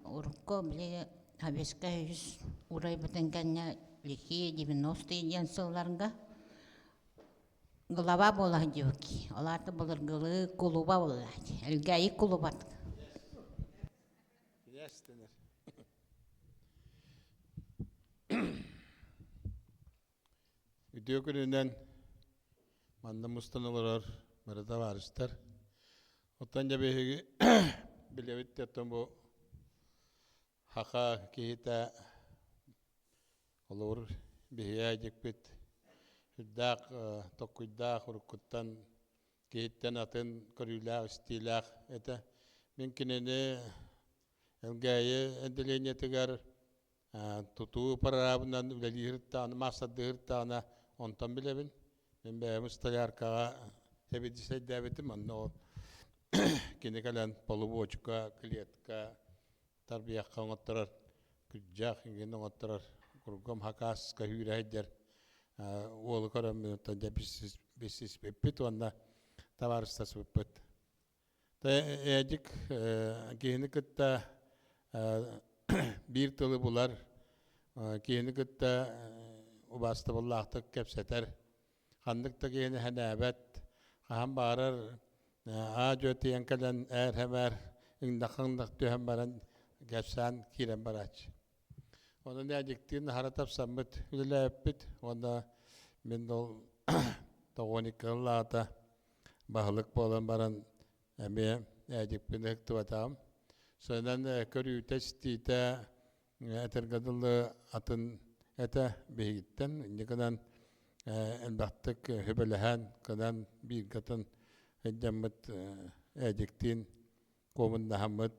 [SPEAKER 1] урукку били Советскай үс урайбытын кэннэ лихие 90-е диэн сылларга глава буола сылдьыбыт. Ол аата былыргылыы кулуба буолла. Элгээйи кулубат.
[SPEAKER 11] Үтүө күнүнэн манна мустан олорор бары табаарыстар. Оттон дьэ биһиги билэбит оттон бу хаха киһитэ олоор биһиэ дьикпит үрдээх токкуйдаах уруккуттан киһиттэн атын көрүүлээх истиилээх этэ. Мин кинини Элгээйи отделениетыгар тутуу прорабынан үлэлиир маастардыыр онтон билэбин. Мин бэйэм столяркаҕа сэбиэдиссэйдээбитим, онно ол кини кэлэн полубочка, клетка тарбыйахха оҥотторор, күрдьэх иҥин оҥотторор, кургум хакааска үүрэ сылдьар уолу көрөммүн оттон дьэ билсиспиппит уонна табаарыстаспыппыт. Эдик киһини кытта биир тылы булар, киһини кытта убаастабыллаахтык кэпсэтэр, ханнык да киһини сэнээбэт, хаһан баҕарар аа-дьуо тиийэн кэлэн ээр-хэмээр ыҥнах-ыҥнах түһэн баран кэпсээн киирэн барааччы. Онон Эдиктиин аһара тапсаммыт үлэлээбиппит уонна мин ол тоҕуон икки баһылык буолан баран эмиэ Эдикпин ыһыктыбатаҕым. Сонан көрүүтэ-истиитэ этэргэ дылы атын этэ биһигиттэн. Инньэ гынан элбэхтик сүбэлэһэн, кынан бииргэ атын сылдьаммыт Эдиктиин куомуннаһаммыт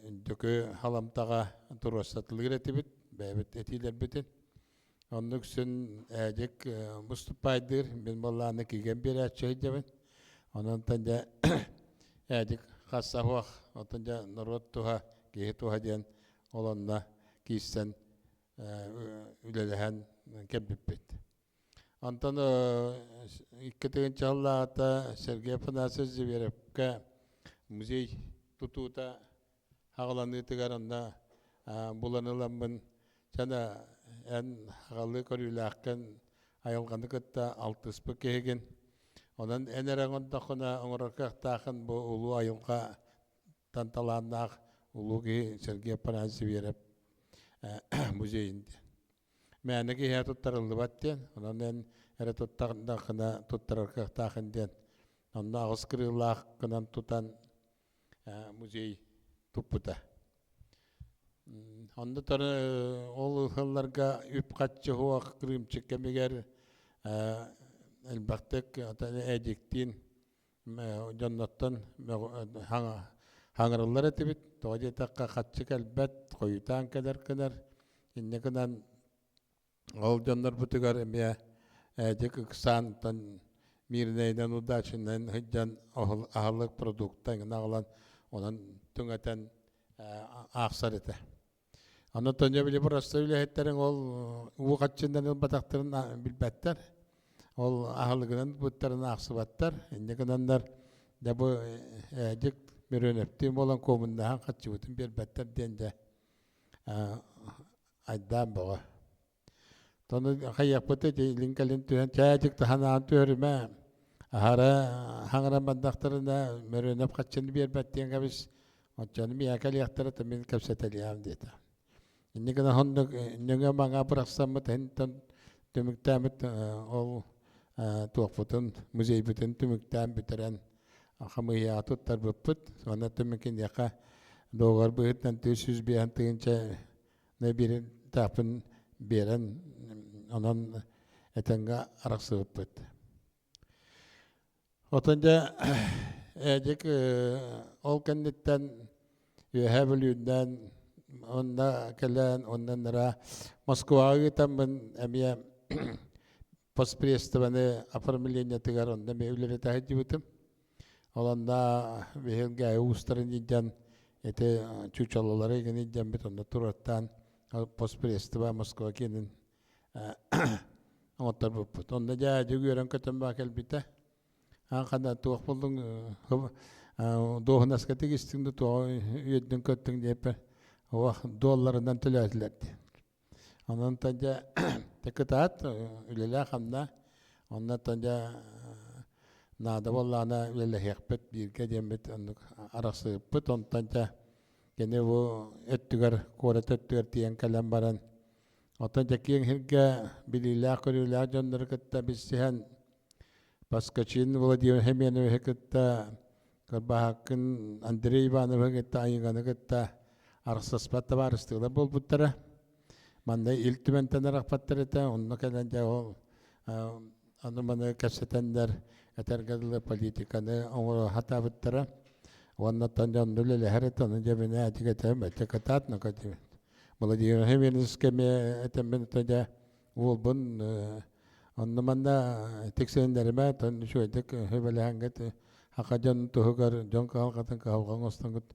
[SPEAKER 11] үрдүкү халамтаҕа туруорсатылыыр этибит, бэйэбит этиилэрбитин. Оннук үксүн Эдик выступайдыыр, мин буоллааны кигэн биэрээччи сылдьабын. Онон дьэ Эдик хасса суох, оттон дьэ норуот туһа, киһи туһа диэн ол онно киирсэн үлэлэһэн кэлбиппит. Онтон икки сыллааҕыта Сергей Афанасьевич Зверевкэ музей тутуута аҕаланыытыгар онно булан ыламмын сана эн аҕалыы көрүүлээххин айылҕаны кытта алтыспыт киһигин онон эн эрэ оҥордоххуна оҥорор кыахтааххын бу улуу айылҕа талааннаах улуу киһи Сергей Афанасьевич Зверев музейын диэн мээнэ киһиэхэ туттарыллыбат диэн онон эн эрэ туттаххына туттарар кыахтааххын диэн онно аҕыс кырыылаах гынан тутан музей туппута. Онно ол сылларга үп-харчы суох кырыымчык кэмигэр элбэхтик Эдиктиин дьонноттон хаҥырыллар этибит. Тоҕо диэтэххэ харчы кэлбэт, хойутаан кэлэр гынар. Инньэ гынан Ол дьоннорбутугар эмиэ Эдик ыксаантан Мирнэйинэн удачинан сылдьан аһылык продукта эҥин аҕалан онон түҥэтэн аахсар этэ. Аны тоньо били просто үлэһиттэриҥ ол уу хаччынан ылбатахтарын билбэттэр. Ол аһылыгынан буттарын аахсыбаттар. Инньэ гынаннар дьэ бу ээдьик Мөрүөнэптиин буолан куомуннаһан хаччыбытын биэрбэттэр диэн дьэ айдаан бөҕө. Тону хайыахпыт ити илин кэлин түһэн чээдьик таһанаан түһөрүмэ аһара хаҥыран бардахтарына Мөрүөнэп хаччыны биэрбэт диэн кэбис оччону миэхэ кэлиэхтэрэ то мин кэпсэтэлиэм диэтэ. Инньэ гынан оннук нөҥө маҥа бырахсаммыт иһинтэн түмүктээммит ол туохпутун музейбытын түмүктээн бүтэрэн хамыыһыйаҕа туттарбыппыт. Уонна түмүк киниэхэ договор быһыытынан 405 тыһыынча биэрэн таахпын биэрэн онон этэҥҥэ арахсыбыппыт. Отон дьэ Эдик ол кэнниттэн Үөһээ Бүлүүннээн онно кэлэн оннан нара Москваҕа ыытаммын эмиэ постпредствоны оформлениетыгар онно эмиэ үлэлэтэ сылдьыбытым. Ол онно биһиги уустарын илдьэн ити чучалалары игин илдьэммит онно туруортаан постпредство Москва киинин оҥотторбуппут. Онно дьэ үөрэн көтөн баа кэлбитэ. Аан хана туох буллуҥ дуоһунаска тигистиҥ да туох үөрдүҥ көттүҥ диэппэр ох долларынан төлөөтүлэр диэн. Онон дьэ кытаат үлэлээх-хамна онно дьэ наада буоллаҕына үлэлэһиэхпит бииргэ диэммит оннук арахсыыппыт онтон дьэ кини бу өттүгэр куорат өттүгэр тиийэн кэлэн баран оттон дьэ киэҥ сиргэ билиилээх-көрүүлээх дьоннору кытта билсиһэн Поскачин Владимир Семеновиһы кытта Кырбаһаккын Андрей Ивановиһы кытта Айыҥаны кытта арахсыспат табаарыстыылар буолбуттара. Манна Ил Түмэнтэн арахпаттар этэ, онно кэлэн дьэ ол аны маны кэпсэтэннэр этэргэ дылы политиканы оҥоро сатаабыттара. Уонна дьэ онно үлэлэһэр этэ, ону дьэ мин этик этэ, бэччэ кытаат, ну Владимир Семенович кэмэ этэммин дьэ уолбун онно манна тиксэриннэримэ тон үчүгэйдик сүбэлэһэҥҥит хака дьон туһугар дьон кыһалҕатын кыһалҕа оҥостоҥҥут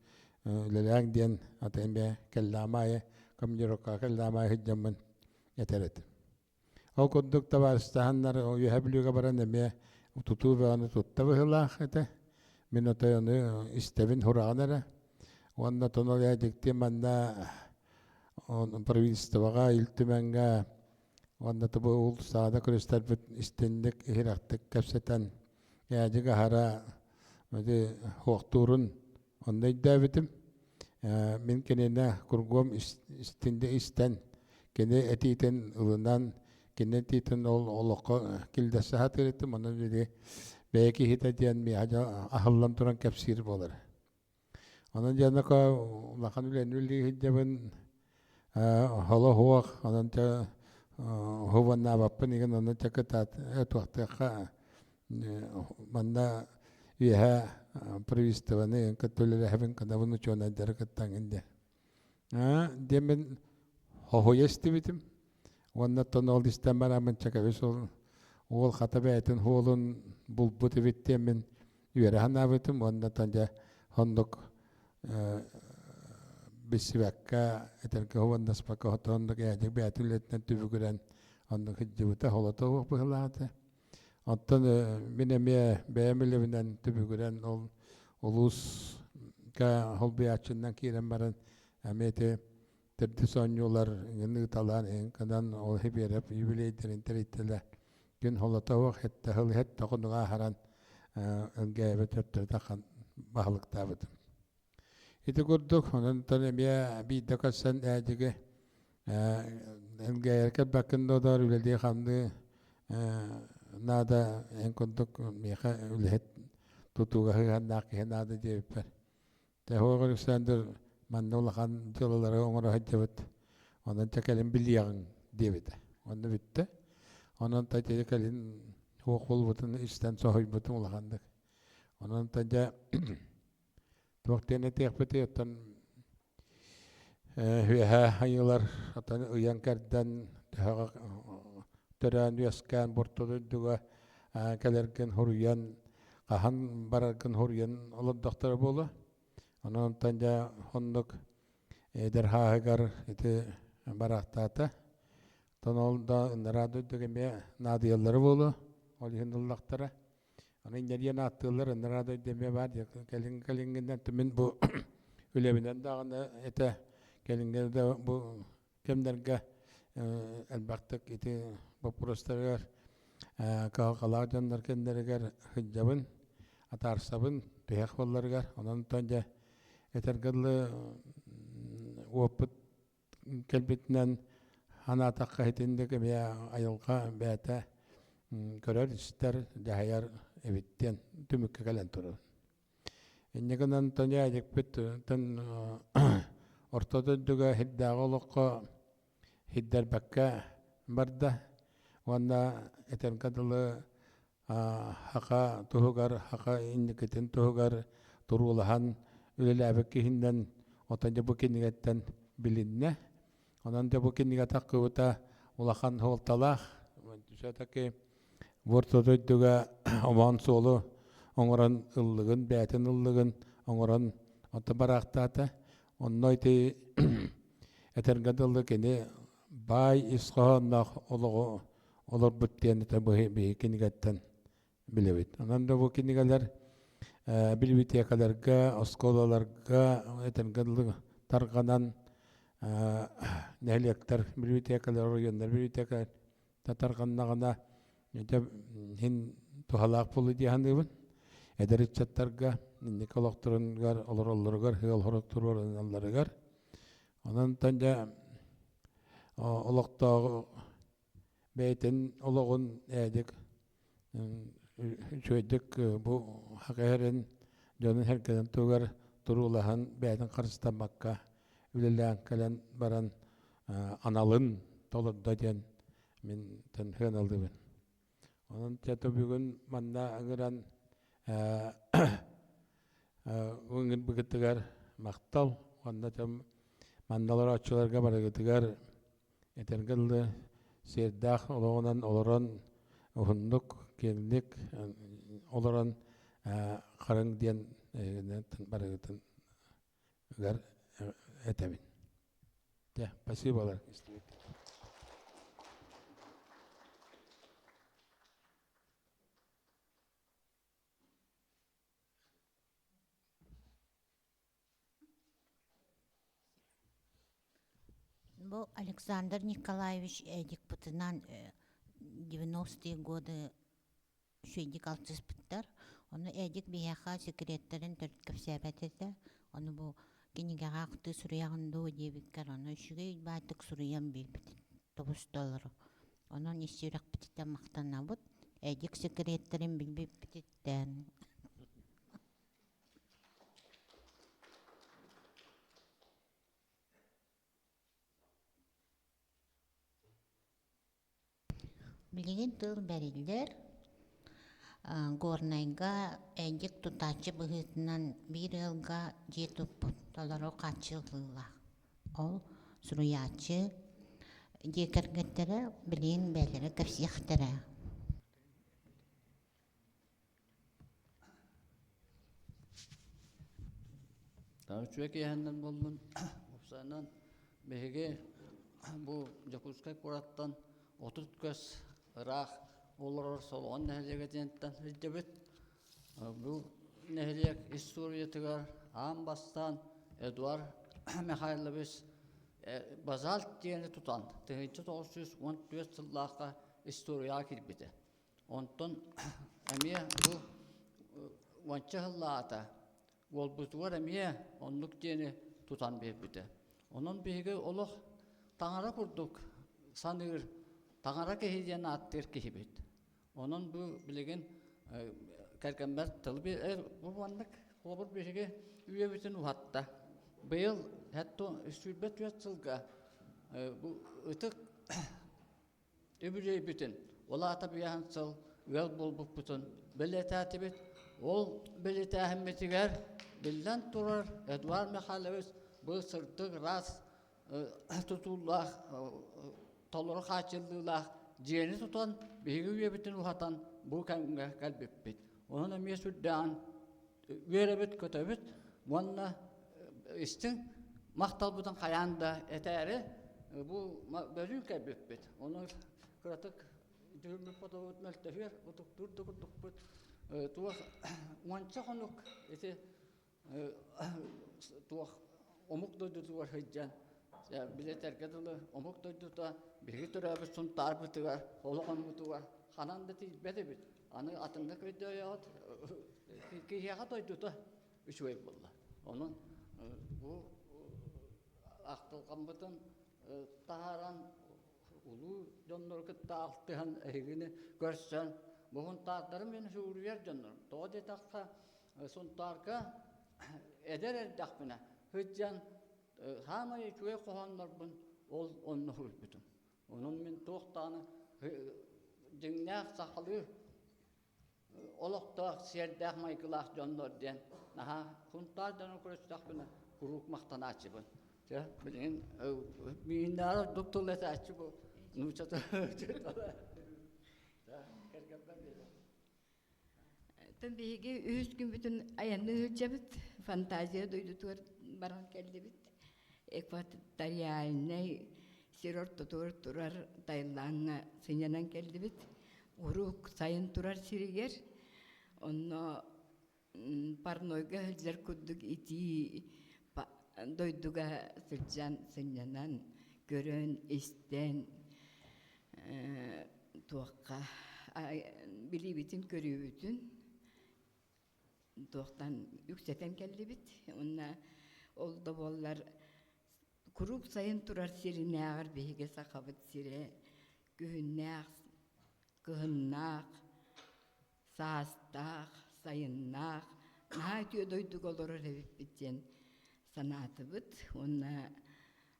[SPEAKER 11] үлэлээҥ диэн атын бэйэ кэллэҕим аайы командировкаҕа кэллэҕим аайы сылдьаммын этэр этим. Ол курдук табаарыстаһаннар Үөһээ Бүлүүгэ баран эмиэ тутуу бөҕөнү тутта быһыылаах этэ. Мин отой ону истэбин сураҕын эрэ. Уонна тонол дьикти манна правительствоҕа, Ил Түмэҥҥэ уонна тобу уулуссаҕа көрүстэрбит истинник, иһирэхтик кэпсэтэн ээдьик аһара ити хуохтуурун онно өйдөөбүтүм. Мин кинини кургуом истинник истэн, кини этиитин ылынан, кини этиитин ол олоххо киллэрсэ сатыыр этим, онон били бэйэ киһитэ диэн миэхэ аһыллан туран кэпсиир буолар. Онон дьаныка улахан үлэни үлэлии сылдьабын, холо суох, онон дьэ уһубаннаабаппын игин онно дьэ кытаат туохтуохха манна үөһэ правительствоны кытта үлэлэһэбин кынабын учуонайдары кытта эҥин диэн. Диэммин хоһуйа истибитим. Уонна оттон ол истэн бараммын чэкэбис ол уол хата бэйэтин уолун булбут эбит диэммин үөрэ санаабытым уонна оттон дьэ оннук билсибэккэ этэргэ уоннаспакка оннук ээдик бэйэтин үлэтинэн түбүгүрэн оннук сылдьыбыта холото суох быһыылаах этэ. Оттон мин эмиэ бэйэм үлэбинэн түбүгүрэн ол улууска холбуйааччыннан киирэн баран эмиэ ити төрдүс оонньуулар иҥин ыыталаан иҥин гынан ол Хибиэрэп юбилейдэрин тэрийдилэр. Күн холото суох хэттэ сыл хэттэ хонуга аһаран ылгээбит өттө тахан баһылыктаабытым. Ити курдук онон эмиэ биирдэ көрсөн ээдьиги ылгээйэр кэлбэккин додоор үлэлии-хамныы наада эн курдук миэхэ үлэһит тутууга сыһыаннаах киһи наада диэбиппэр Тэһуох Александр манна улахан дьыалалары оҥоро сылдьыбыт. Онон чэ кэлин билиэҕиҥ диэбитэ. Онно бүттэ. Онон та дьэ кэлин суох буолбутун истэн соһуйбутум улаханнык. Онон та дьэ туох диэн этиэхпитий оттон үөһээ айыылар оттон ыйан кэрдэн төһөҕө төрөөн үөскээн бурту дойдуга. кэлэргин хоруйан, хаһан бараргын хоруйан олордохторо буолуо. Онон онтон дьэ оннук эдэр хааһыгар ити бараахтаата. Оттон ол да ынараа дойдуга эмиэ наадыйаллара буолуо. Ол иһин ыллахтара. Аны инньэ ааттыыллар ынараа дойду эмиэ баар кэлин кэлиҥҥинэн мин бу үлэбинэн даҕаны этэ кэлиҥҥэ да бу кэмнэргэ элбэхтик ити боппуруостарыгар кыһалҕалаах дьоннор кэннэригэр сылдьабын, атаарсабын түһэх буолларыгар. Онон дьэ этэргэ дылы уоппут кэлбитинэн санаатахха итинник эмиэ айылҕа бэйэтэ көрөр-истэр, дьаһайар эбит диэн түмүккэ кэлэн турабын. Инньэ гынан Тоня эдикпит тэн орто дойдуга сирдээҕи олоххо сирдэрбэккэ барда уонна этэргэ дылы хака туһугар, хака инникитин туһугар туруулаһан үлэлээбит киһиннэн оттон дьэ бу кинигэттэн билиннэ. Онон дьэ бу кинигэ таххыбыта улахан суолталаах. Все-таки бу орто дойдуга омоон суолу оҥорон ыллыгын, бэйэтин ыллыгын оҥорон онто бараахтаата. Онно ити этэргэ дылы кини баай ис хоһоонноох олоҕу олорбут диэн это биһи кинигэттэн билэбит. Онон да бу кинигэлэр библиотекаларга, оскуолаларга этэргэ дылы тарҕанан нэһилиэктэр библиотекалар, оройуоннар библиотекалар тарҕаннаҕына иһин туһалаах буолуо дии саныыбын. Эдэр ыччаттарга инники олохторугар олороллоругар, ыал туруоралларыгар. Онон дьэ олохтоох бэйэтин олоҕун ээдик үчүгэйдик бу хакыһарын дьонун сэргэтин туһугар туруулаһан бэйэтин харыстаммакка үлэлээн кэлэн баран аналын толордо диэн мин сыаналыыбын. Онон чэ бүгүн манна ыҥыран ыҥырбыкытыгар махтал уонна манна олорооччуларга барыгытыгар Этэргэ дылы, сиэрдээх олоҕунан олорон, уһуннук, киэҥник олорон харыҥ диэн барыгытын ыгар этэбин. Дьэ, спасибо
[SPEAKER 1] Бу Александр Николаевич Эдикпытынан 90-е годы үчүгэйдик алтыспыттар. Ону Эдик биһиэхэ секреттэрин төрүт кэпсээбэт этэ. Ону бу кинигэҕэ ахтыы суруйаҕын дуо диэбиккэр, ону үчүгэй баайтык суруйан биэрбит тобус толору. Онон ис сүрэхпититтэн махтанабыт. Эдик секреттэрин билбиппититтэн. Билигин тыл бэриллэр. Горнайга эдик тутааччы быһыытынан биир ыалга дьиэ туппут толору хааччыллыылаах. Ол суруйааччы дьиэ кэргэттэрэ билигин бэйэлэрэ кэпсиэхтэрэ.
[SPEAKER 12] Үчүгэй киэһэннэн буоллун. Уопсайынан биһиги бу Дьокуускай куораттан 30 көс ыраах олорор Солоҕон нэһилиэгэ диэнтэн илдьэбит. Бу нэһилиэк историятыгар аан бастаан Эдуард Михайлович базальт диэни тутан 1914 сыллаахха историяҕа киирбитэ. Онтон эмиэ бу уонча сыллаата уолбутугар эмиэ оннук диэни тутан биэрбитэ. Онон биһиги олох таҥара курдук саныыр, таҥара киһи диэн ааттыыр киһибит. Онон бу билигин кэргэммэр тыл бу маннык холобур биһиги үйэбитин уһатта. Быйыл 74 сылга бу ытык үбүлүөйбүтүн, ол аата быйаан сыл ыал буолбуппутун бэлиэтээтибит. Ол бэлиэтээһиммитигэр биллэн турар Эдуард Михайлович бу сырдык ыраас тутуулаах, толору хааччыллыылаах дьиэни тутан биһиги үйэбитин уһатан бу кэмҥэ кэлбиппит. Онон эмиэ сүрдээҕин үөрэбит-көтөбүт уонна истиҥ махталбытын хайаан да этээри бу бөлүүн кэлбиппит. Ону кыратык дьүһүммүт бодобут мөлтөһүөр, утуктуур да курдукпут. Туох уонча хонук ити туох омук дойдутугар сылдьан билэтэргэ дылы омук дойдута биһиги төрөөбүт Сунтаарбытыгар олоҕоммутугар ханан да тиийбэт эбит. Аны атыннык өйдөөйөҕүт киһиэхэ дойдута үчүгэй буолла. Онон бу ахтылҕаммытын таһааран улуу дьоннору кытта алтыһан эһигини көрсөн бу Сунтаардары мин суруйар дьоннорум. Тоҕо диэтэххэ Сунтаарга эдэр эрдэхпинэ сылдьан саамай үчүгэй хоһооннорбун ол онно суруйбутум. Онон мин туох даҕаны дьиҥнээх сахалыы олохтоох, сиэрдээх майгылаах дьоннор диэн наһаа Сунтаар дьонун көрүстэхпинэ куруук махтанааччыбын. Чэ, билигин мииннээҕэр ордук тыл этээччи бу нуучча тыла. Кэргэммэр биэрэр.
[SPEAKER 13] Оттон биһиги үһүс күммүтүн айанныы сылдьабыт. Фантазия дойдутугар баран кэллибит. Экваториальнай сир ортотугар турар Таилаҥҥа сынньанан кэллибит. Урук сайын турар сиригэр онно парнойга сылдьар курдук итии дойдуга сылдьан сынньанан, көрөн, истэн туохха билиибитин көрүүбүтүн туохтан үксэтэн кэллибит уонна ол да буоллар куруук сайын турар сиринээҕэр биһиги сахабыт сирэ күһүннээх кыһыннаах саастаах сайыннаах наһаа үтүө дойдуга олорор эбиппит диэн санаатыбыт уонна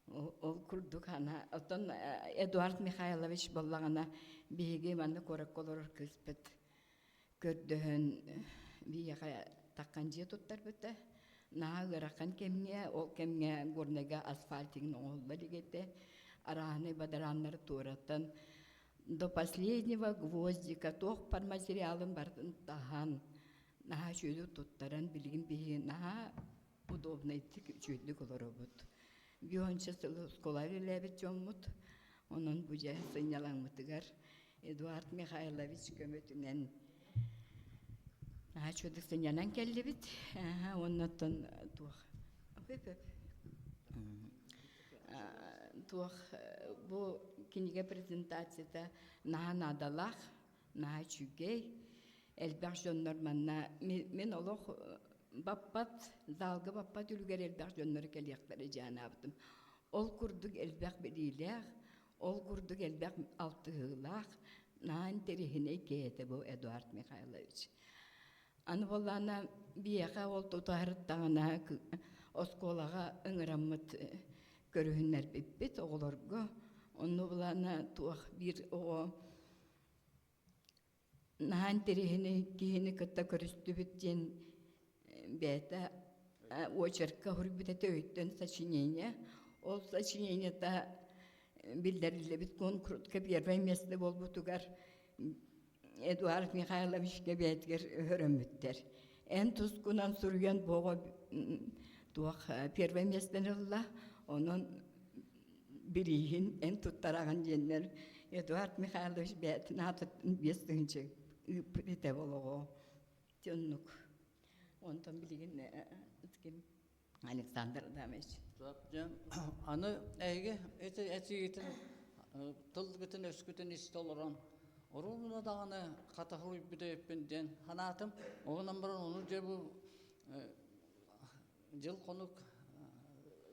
[SPEAKER 13] Ол курдук ана оттон Эдуард Михайлович буоллаҕына биһиги манна куоракка олорор кыыспыт көрдөһөн биһиэхэ таххан дьиэ туттарбыта. Наһаа ыарахан кэмҥэ, ол кэмҥэ Горнайга асфальт иҥин оҥоһулла илик этэ. Арааһынай бадарааннары туоратан до последнего гвоздика туох бар материалын барытын таһан наһаа үчүгэйдик туттаран билигин биһиги наһаа удобнайдык үчүгэйдик олоробут. Бионча сыл оскуола үлэлээбит дьоммут. Онон бу дьэ сынньалаҥмытыгар Эдуард Михайлович көмөтүнэн наһаа үчүгэйдик сынньанан кэллибит. Уонна оттон туох туох бу кинигэ презентацията наһаа наадалаах, наһаа үчүгэй. Элбэх дьоннор манна мин олох баппат, залга баппат үлүгэр элбэх дьоннору кэлиэхтэрэ дьанаабытым. Ол курдук элбэх билиилээх, ол курдук элбэх алтыһыылаах, наһаа интэриэһинэй киһи этэ бу Эдуард Михайлович. Аны буоллаҕына биһиэхэ ол тутаһарыттаҕына оскуолаҕа ыҥыраммыт көрүһүннэрбиппит оҕолорго. Онно булаана туох биир оҕо Наһаа интэриэһинэй киһини кытта көрүстүбүт диэн бэйэтэ очеркка суруйбут этэ өйтөн сочинение. Ол сочинениета биллэриллибит куонкуруска первое место буолбутугар Эдуард Михайловичка бэйэтигэр өһөрөммүттэр. Эн тускунан суруйан бу оҕо туох первое местэни ылла, онон бирииһин эн туттараҕын диэннэр Эдуард Михайлович бэйэтин аатыттан 5000 ыыппыт этэ олоҕо. Оннук. Онтон билигин ким Александр Адамович.
[SPEAKER 12] Аны эһиги эти этиигитин тылгытын өскүтүн истэ олорон оруобуна даҕаны хата суруйбут эбиппин диэн санаатым. Онон баран ону дьэ бу Дьыл-хонук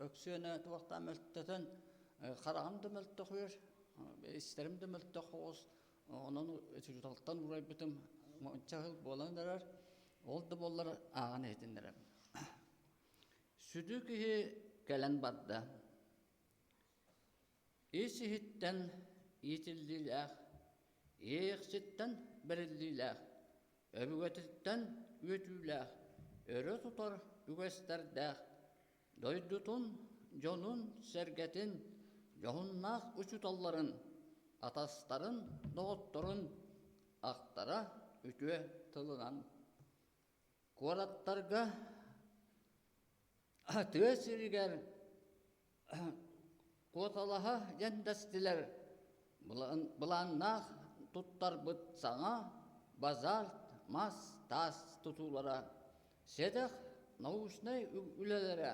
[SPEAKER 12] Өксүөнэ туохтаан мөлтөтөн, хараҕым да мөлтөхүөр, истэрим да мөлтөх оҕус, онон учууталтан уурайбытым уонча сыл буолан эрэр, ол да буоллар ааҕан иһитиннэрэбин. Сүдү киһи кэлэн барда. Ис-иһиттэн иитиллиилээх, иэйэхситтэн бэриллиилээх, өбүгэтиттэн үөтүүлээх, өрө тутар үгэстэрдээх, дойдутун, дьонун-сэргэтин, дьоһуннаах учууталларын, атастарын, доҕотторун. Ахтара үтүө тылынан. Куораттарга тыа сиригэр куоталаһа дьэндэстилэр былааннаах туттарбыт саҥа базальт мас таас тутуулара сэдэх научнай үлэлэрэ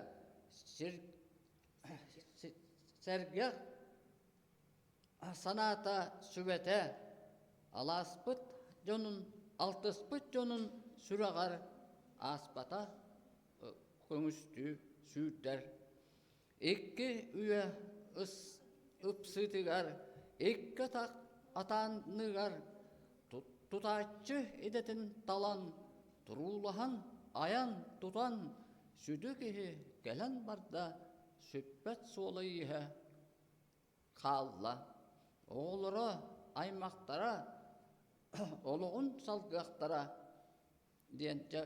[SPEAKER 12] сэргэх санаата сүбэтэ алааспыт дьонун алтыспыт дьонун сүрэҕэр ааспата көҥүстүү сүүрдэр. Икки үйэ ыпсыытыгар, икки атах атааныгар тутааччы идэтин талан, туруулаһан, айан тутан сүдү киһи кэлэн барда, сүппэт суола-ииһэ хаалла. Оҕолоро, аймахтара олоҕун салгыахтара диэн дьэ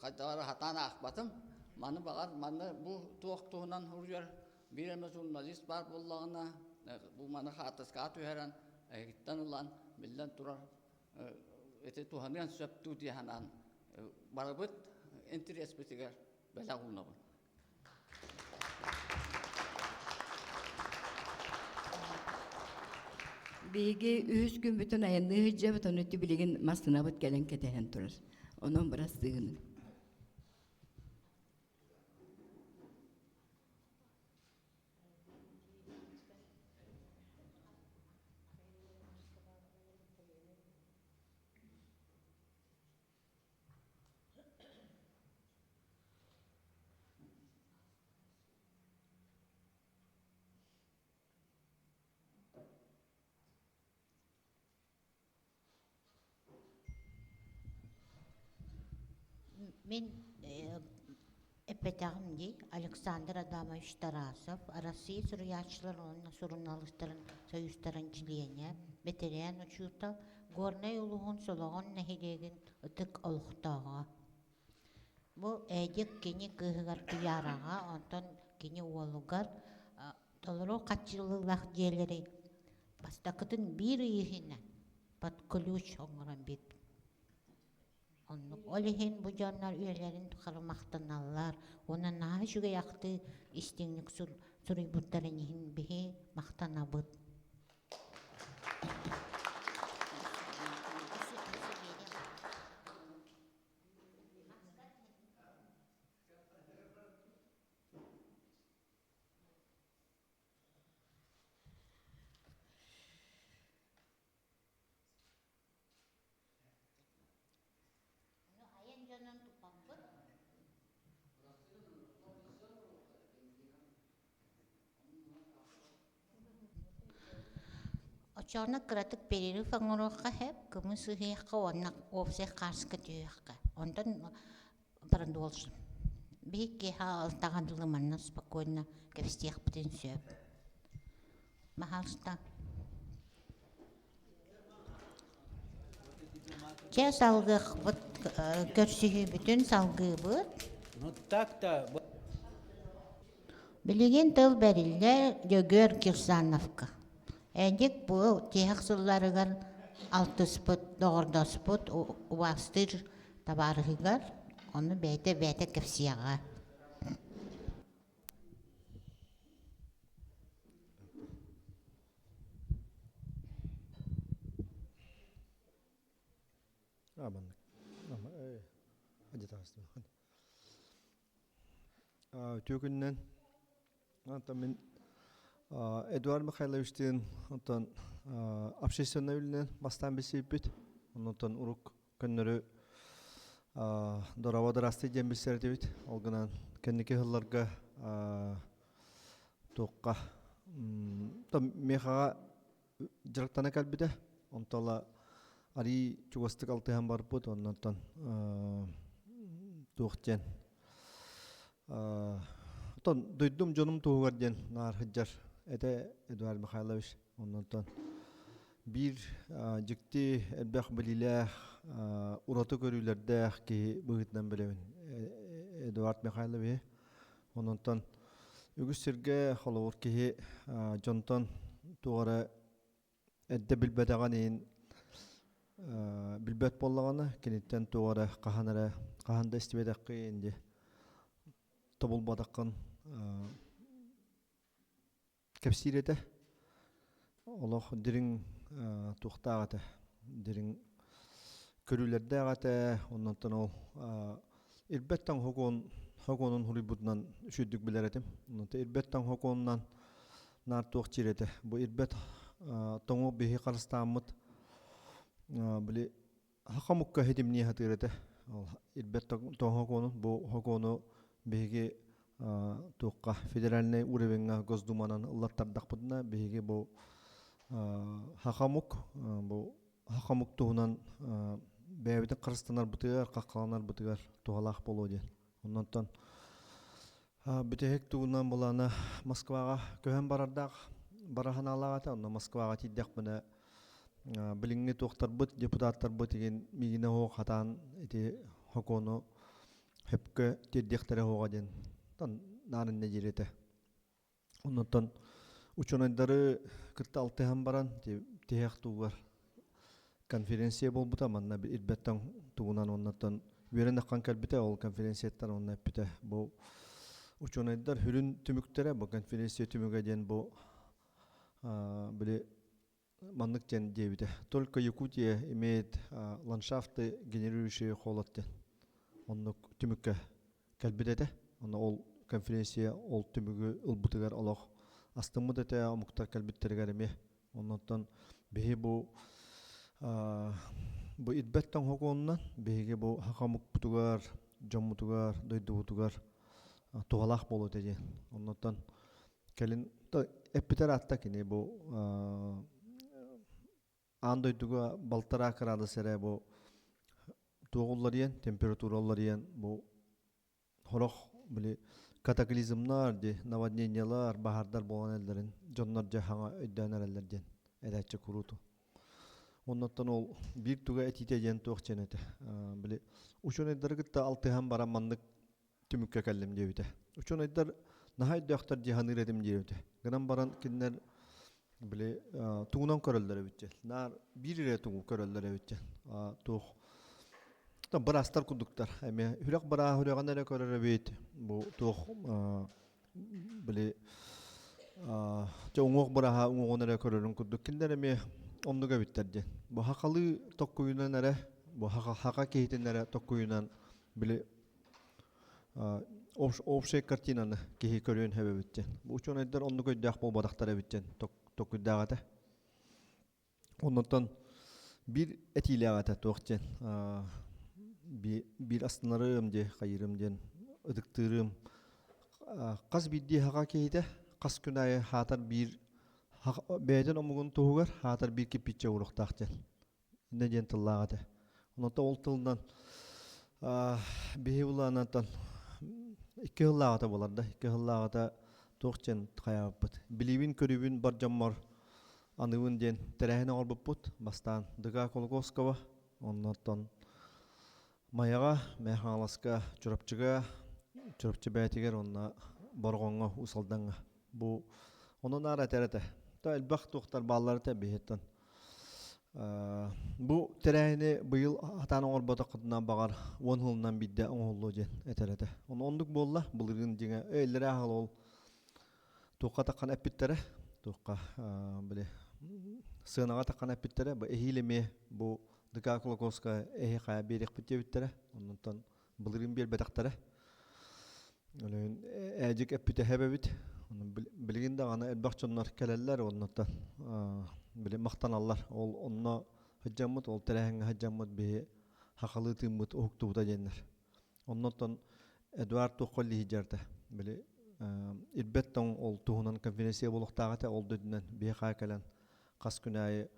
[SPEAKER 12] хайдах эрэ сатаан аахпатым. Маны баҕар манна бу туох туһунан суруйар биир эмэ журналист баар буоллаҕына бу маны хаартыскаҕа түһэрэн эһигиттэн ылан биллэн турар ити туһаныан сөп дуу дии санаан барыбыт интэриэспитигэр бэлэх уунабын.
[SPEAKER 13] Биһиги үһүс күммүтүн айанныы сылдьабыт, ону билигин массыынабыт кэлэн кэтэһэн турар. Онон бырастыыгын.
[SPEAKER 1] Мин эппэтэҕим дии Александр Адамович Тарасов, Арассыыйа суруйааччыларын уонна суруналыыстарын союзтарын чилиэнэ, бэтэрээн учуутал, Горнай улууһун Солоҕон нэһилиэгин ытык олохтооҕо. Бу Эдик кини кыыһыгар Туйаараҕа, онтон кини уолугар толору хаччылыылаах дьиэлэри бастакытын биир ый иһинэн под ключ оҥорон биэрбит. Оннук. Ол иһин бу дьоннор үйэлэрин тухары махтаналлар уонна наһаа үчүгэй ахтыы истиҥник суруйбуттарын иһин биһи махтанабыт. Айан дьонун туппаппыт. Оччоҕуна кыратык перерыв оҥоруохха сөп, кымыс ыһыахха уонна уопсай хааска түһүөххэ. Онтон продолжим. Биһиги киэһэ алтаҕа дылы манна спокойно кэпсиэхпитин сөп. Пожалуйста. Чэ, салгыахпыт, көрсүһүүбүтүн салгыыбыт.
[SPEAKER 14] Ну так-то.
[SPEAKER 1] Билигин тыл бэриллэр Дьөгүөр Кирсановка. Эдик бу тиһэх сылларыгар алтыспыт, доҕордоспут убаастыыр табаарыһыгар, ону бэйэтэ бэйэтэ кэпсиэҕэ.
[SPEAKER 6] Аманнык. Үтүө күнүнэн. Онтон мин Эдуард Михайловичтыын онтон общественнай үлэнэн бастаан билсибиппит. Онтон урук көннөрү дорообо дырасты диэн билсэр этибит. Ол гынан кэнники сылларга туохха мехаҕа дьарыктана кэлбитэ. Онтон арыы чугастык алтыһан барбыт, оннонтон туох диэн Оттон дойдум дьонум туһугар диэн наар сылдьар этэ Эдуард Михайлович. Оннонтон биир дьикти элбэх билиилээх, ураты көрүүлэрдээх киһи быһыытынан билэбин Эдуард Михайловиһы. Ононтон үгүс сиргэ холобур киһи дьонтон туох эрэ эрдэ билбэтэҕин иһин билбэт буоллаҕына киниттэн туох эрэ хаһан эрэ хаһан да истибэтэххин дии тобулбатаххын кэпсиир этэ. Олох дириҥ туохтаах этэ, дириҥ көрүүлэрдээх этэ. Оннуттан ол ирбэт тоҥ хокуон хокуонун хуруйбутунан үчүгдүк билэр этим. Оннуттан ирбэт тоҥ хокуонунан наар туох чиир этэ. Бу ирбэт тоҥу биһи харыстааммыт били хомукка хитимнии сатыыр этэ. Ол ирбэт тоҥ хокуонун бу хокуону биһиги туохха федеральнай уровеҥҥа Госдуманан ыллаттардахпытына биһиги бу хахамук бу хахамук туһунан бэйэбитин харыстанарбытыгар хаххаланарбытыгар туһалаах буолуо диэн. Оннонтон бүтэһик тугунан булана Москваҕа көһөн барардаах бара санаалаах этэ. Онно Москваҕа тиийдэхпинэ билиҥҥи туохтарбыт депутаттарбыт игин миигинэ оһох хатаан ити хокуону хөпкө тиэрдиэхтэрэ оһоҕо диэн наарын диир этэ. Оннуттан учуонайдары кытта алтыһан баран тиһэх тугар конференция буолбута манна ирбэттэн тугунан оннуттан үөрэн аххан кэлбитэ ол конференцияттан онно эппитэ бу учуонайдар хүрүн түмүктэрэ бу конференция түмүгэ диэн бу били маннык диэн диэбитэ только Якутия имеет ландшафты генерирующие холод диэн оннук түмүккэ кэлбит этэ онно ол конференция ол түмүгү ылбытыгар олох астыммыт этэ омуктар кэлбиттэригэр эмиэ оннуттан биһи бу бу ирбэт тоҥ хокуонунан биһиги бу саха омукпутугар дьоммутугар дойдубутугар туһалаах буолуо этэ диэн оннуттан кэлин эппитэр аатта кини бу аан дойдуга балтараа кыраадыс эрэ бу туоҕулларыйан температура уларыйан бу хорох били катаклизмнар ди наводнениялар баһаардар буолан эллэрин дьоннор дьэ хаҥа өйдөөн эрэллэр диэн этээччи курууту оннуттан ол биир туга этиитэ диэн туох диэн этэ били учуонайдары кытта алтыһан баран маннык түмүккэ кэллим диэбитэ. Учуонайдар наһаа өйдөөхтөр дии саныыр этим диэбитэ. Гынан баран кинилэр били тугунан көрөллөр эбит диэн. Наар биир эрэ тугу көрөллөр эбит диэн. Туох быраастар курдуктар. Эмиэ үрэх бырааһ үрэҕин эрэ көрөр эбит. Бу туох били дьэ уҥуох бырааһа уҥуоҕун эрэ көрөрүн курдук кинилэр эмиэ оннук эбиттэр диэн. Бу хахалыы токкуйунан эрэ, бу хака киһитин эрэ токкуйунан били общая картинаны киһи көрүөн сөп эбит диэн. Бу учуонайдар оннук өйдөөх буолбатахтар эбит диэн токуйдаах этэ. Оннуттан биир этиилээх этэ туох диэн биир астынарым диэ хайыырым диэн ытыктыырым хас биирдии хаха киһитэ хас күн аайы хаатар биир бэйэтин омугун туһугар хаатар биир кирпииччэ уруохтаах диэн иннэ диэн тыллаах этэ. Онон ол тылынан биһи улаанантан икки сыллааҕыта буолар да икки сыллааҕыта туох диэн хайаабыппыт. Билиибин көрүүбүн бар дьоммор аныыбын диэн тэрээһин оҥорбуппут. Бастаан ДК Кулаковского, оннуттан Майаҕа, Мэҥэ Хаҥаласка, Чурапчыга, Чурапчы бэйэтигэр уонна Бороҕоҥҥо, Уус Алдаҥҥа. Бу онон аара этэр этэ. То элбэх туохтар бааллар этэ биһиттэн. Бу тэрээһини быйыл хатаан оҥорботоххутуна баҕар уон сылынан биирдэ оҥоһуллуо диэн этэр этэ. Ону оннук буолла былырыын дьиҥэ иллэрээ аһыл ол туохха таххан эппиттэрэ туохха били сыанаҕа таххан эппиттэрэ бу эһиил эмиэ бу ДК Кулаковская эһи хайа биэриэхпит диэбиттэрэ оннуттан былырыын биэрбэтэхтэрэ Өлөөн ээдьик эппитэ эбэбит. Билигин даҕаны элбэх дьоннор кэлэллэр оннуттан били махтаналлар. Ол онно сылдьаммыт, ол тэрээһиҥҥэ сылдьаммыт биһи хахалыы тыыммыт уһуктубута диэннэр. Оннуттан Эдуард туохха лиһидьэртэ. Били ирбэт тоҥ ол туһунан конференция буолуохтаах этэ. Ол дөдүнэн биһи кэлэн хас күн аайы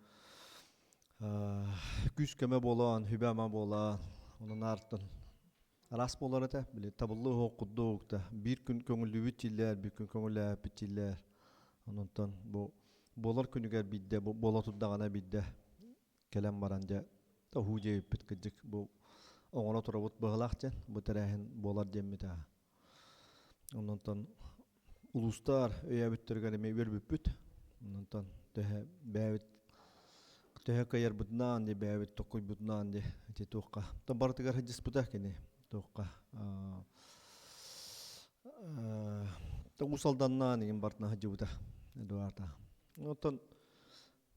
[SPEAKER 6] күүс-көмө буолан, хүбэ-ама буолан, онон аартан Араас буолар этэ, били табыллыы оһох курдук да биир күн көҥүллүүбүт дииллэр, биир күн көҥүллээбиппит дииллэр. Ононтон бу буолар күнүгэр биирдэ бу буола турдаҕына биирдэ кэлэн баран дьэ тоһуу диэбиппит кырдьык бу оҥоро турабыт быһылаах диэн бу тэрээһин буолар диэммит аа. Ононтон улуустар өйөөбүттэригэр эмиэ үөрбүппүт. Ононтон төһө бэйэбит. Төһө кыайарбытынан ди бэйэбит токуйбутунаан ди ити туохха. То барытыгар сылдьыспыта кини туохха. Уус Алданнаан игин барытына сылдьыбыта Эдуарда. Оттон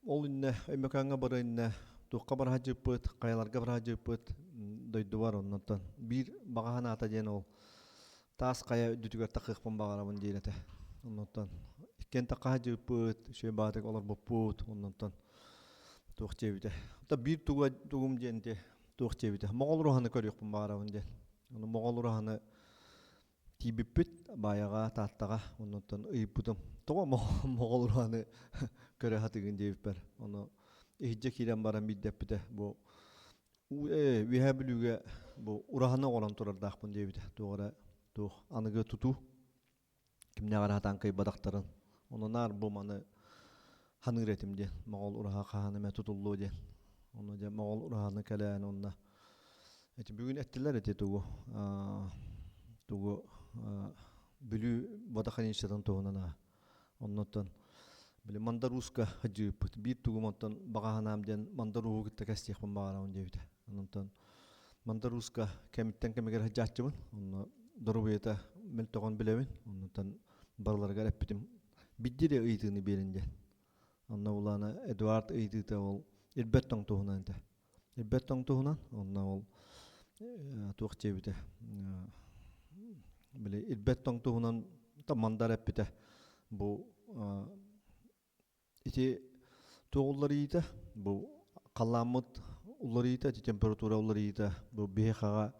[SPEAKER 6] ол иннэ Өймөкөөҥҥө бары иннэ туохха бара сылдьыппыт, хайаларга бара сылдьыппыт дойдубар оннуттан биир баҕа санаата диэн ол таас хайа үрдүтүгэр тахыахпын баҕарабын диир этэ. Оннуттан иккиэн тахха сылдьыбыппыт, үчүгэй баҕатык олорбуппут, оннуттан туох диэбитэ. Оттон биир туга тугум диэн ити туох диэбитэ. Моҕол ураһаны көрүөхпүн баҕарабын диэн. Ону моҕол ураһаны тиийбиппит Баайаҕа, Тааттаҕа, оннуттан ыйыппытым. Тоҕо моҕол ураһаны көрө сатыгын диэбиппэр. Ону иһирдьэ киирэн баран биирдэппитэ бу Үөһээ Бүлүүгэ бу ураһаны оҥорон турардаахпын диэбитэ. Туох эрэ туох аныгы тутуу кимнээҕэр эрэ сатаан кыайбатахтарын. Ону наар бу маны ханыыр этим диэн. Моҕол ураһа хаһан эмэ тутуллуо диэн. Ону дьэ моҕол ураһаны кэлээн онно эти бүгүн эттилэр эти тугу тугу Бүлүү водохранилищетын туһунан аа. Оннуттан били Мандарууска сылдьыбыппыт. Биир тугум онтон баҕа санаам диэн Мандарууһу кытта кэстиэхпин баҕарабын диэбитэ. Онтон Мандарууска кэмиттэн кэмигэр сылдьааччыбын. Онно доруобуйата мөлтөҕүн билэбин. Оннуттан барыларыгар эппитим. Бидди эрэ ыйытыыны биэрин диэн. Онно улаана Эдуард ыйытыыта ол ирбэт тоҥ туһунан этэ. Ирбэт тоҥ туһунан онно ол туох диэбитэ били ирбэт тоҥ туһунан мандар эппитэ бу ити туох уларыйыыта бу халлааммыт уларыйыыта ити температура уларыйыыта бу биһиэхэҕэ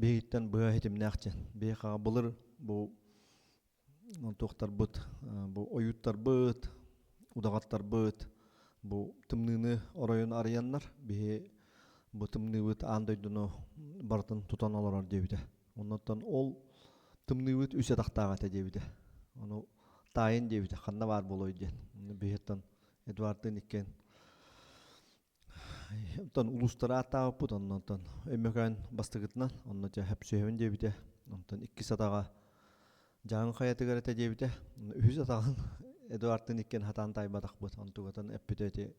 [SPEAKER 6] биһигиттэн быһа ситимнээх диэн биһиэхэҕэ былыр бу туохтарбыт бу ойууттарбыт удаҕаттарбыт бу тымныыны оройун арыйаннар биһи бу тымныыбыт аан дойдуну барытын тутан олорор диэбитэ. Оннуттан ол тымныыбыт үс атахтаах этэ диэбитэ. Ону таайын диэбитэ ханна баар буолуой диэн. Онно биһиттэн Эдуардын иккиэн Онтон улуустары ааттаабыппыт, оннонтон Өймөкөөн бастакытынан, онно дьэ хөпсүһэбин диэбитэ. Онтон иккис атаҕа Дьааҥы хайатыгар этэ диэбитэ. Үһүс атаҕын Эдуардтыын иккиэн хатаан таайбатахпыт. Онтугатын эппитэ ити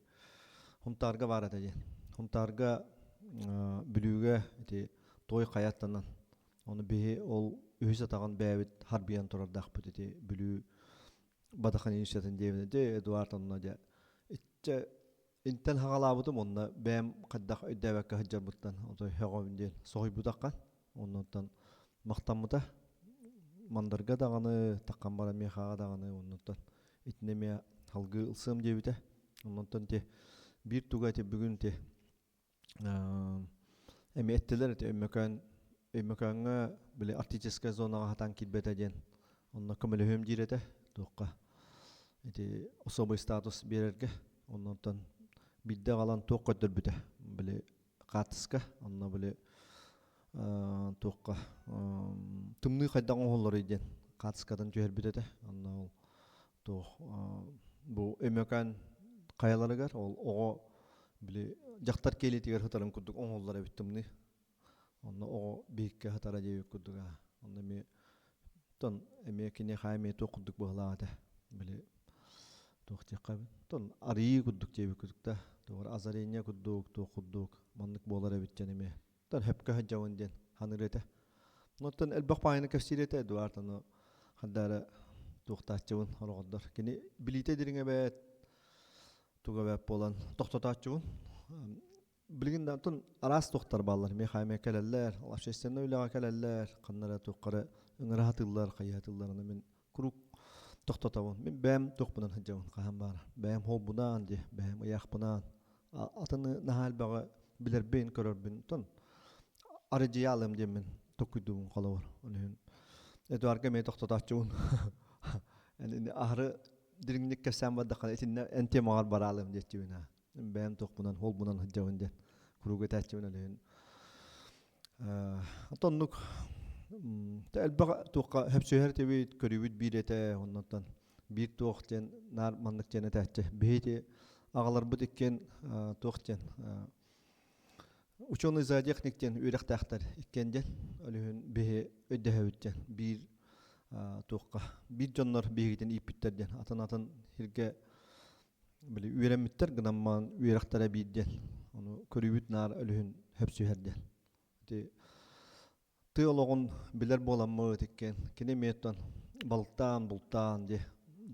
[SPEAKER 6] Хунтаарга баар этэ диэн. Хунтаарга Бүлүүгэ ити Той хайаттанан ону биһи ол үһүс атаҕын бэйэбит харбыйан турардаахпыт ити Бүлүү Бадаханинщатын диэбитэ. Дьэ Эдуард онно дьэ иччэ Интэн хаҕалаабытым уонна бэйэм хайдах өйдөөбөккө сылдьарбыттан отой һөҕөбүн диэн соһуйбутахха оннуттан махтаммыта мандарга даҕаны таххан баран миэхэҕэ даҕаны оннуттан итини эмиэ салгыы ылсыам диэбитэ оннуттан ити биир туга ити бүгүн ити эмиэ эттилэр ити Өймөкөөн Өймөкөөҥҥө били арктическай зонаҕа хатаан киирбэтэ диэн онно көмөлөһүөм диир этэ туохха ити особый статус биэрэргэ оннуттан биирдэ аҕалан туох көрдөрбүтэ били хаартыска онно били туохха тымныы хайдах оҥоһулларый диэн хаартыскатын түһэрбит этэ онно ол туох бу Өймөкөөн хайаларыгар ол оҕо били дьахтар киэлитигэр сытарын курдук оҥоһуллар эбит тымныы Онно оҕо биһиккэ сытара диэбит курдук аа. Онно эмиэ тон эмиэ киниэхэ эмиэ туох курдук быһылаах этэ. Били туох диэххэ тон арыйыы курдук диэбит курдук да туох озарение курдук туох курдук маннык буолар эбит диэн эмиэ тон хөпкө сылдьабын диэн ханыыр этэ. Оттон элбэх паайыны кэпсиир этэ Эдуард ону ханна эрэ туохтааччыбын ороҕордор. Кини билиитэ дириҥэ эбээт туга эбээт буолан тохтотооччубун. Билигин да онтон араас туохтар бааллар. Миэхэ эмиэ кэлэллэр, общественнай үлэҕэ кэлэллэр, ханна эрэ туохха ыҥыра сатыыллар, хайыһа сатыыллар. Аны мин куруук тохтотобун. Мин бэйэм туохпунан сылдьабын хаһан баара. Бэйэм холбунаан дии, бэйэм ыйаахпынаан. Атыны наһаа элбэҕи билэрбин, көрөрбүн. Онтон арыдьыйаалым диэммин токуйдуубун холобур. Ол иһин Эдуарга эмиэ тохтотооччубун. Аһары дириҥник кэпсээн бардаххына итиннэ эн темаҕар бараалым диэччибин аа. Бэйэм туохпунан холбунан сылдьабын диэн куруук этээччибин өлүһүн оннук элбэх туохха хөпсүһэр этибит көрүүбүт биир этэ оннуттан биир туох диэн наар маннык диэн этээччи биһи аҕаларбыт иккиэн туох диэн ученый зоотехник диэн үөрэхтээхтэр иккиэн диэн өлүһүн биһи өйдөһөбүт диэн биир туохха биир дьоннор биһигитин ииппиттэр диэн атын атын сиргэ. Били үөрэммиттэр гынаммаан үөрэхтэрэ биир диэн. Ону көрүүбүт наар өлүһүн хөпсүһэр диэн. Ити тыа олоҕун билэр буоламмыт иккиэн кини эмиэ балыктаан, бултаан дьиэ,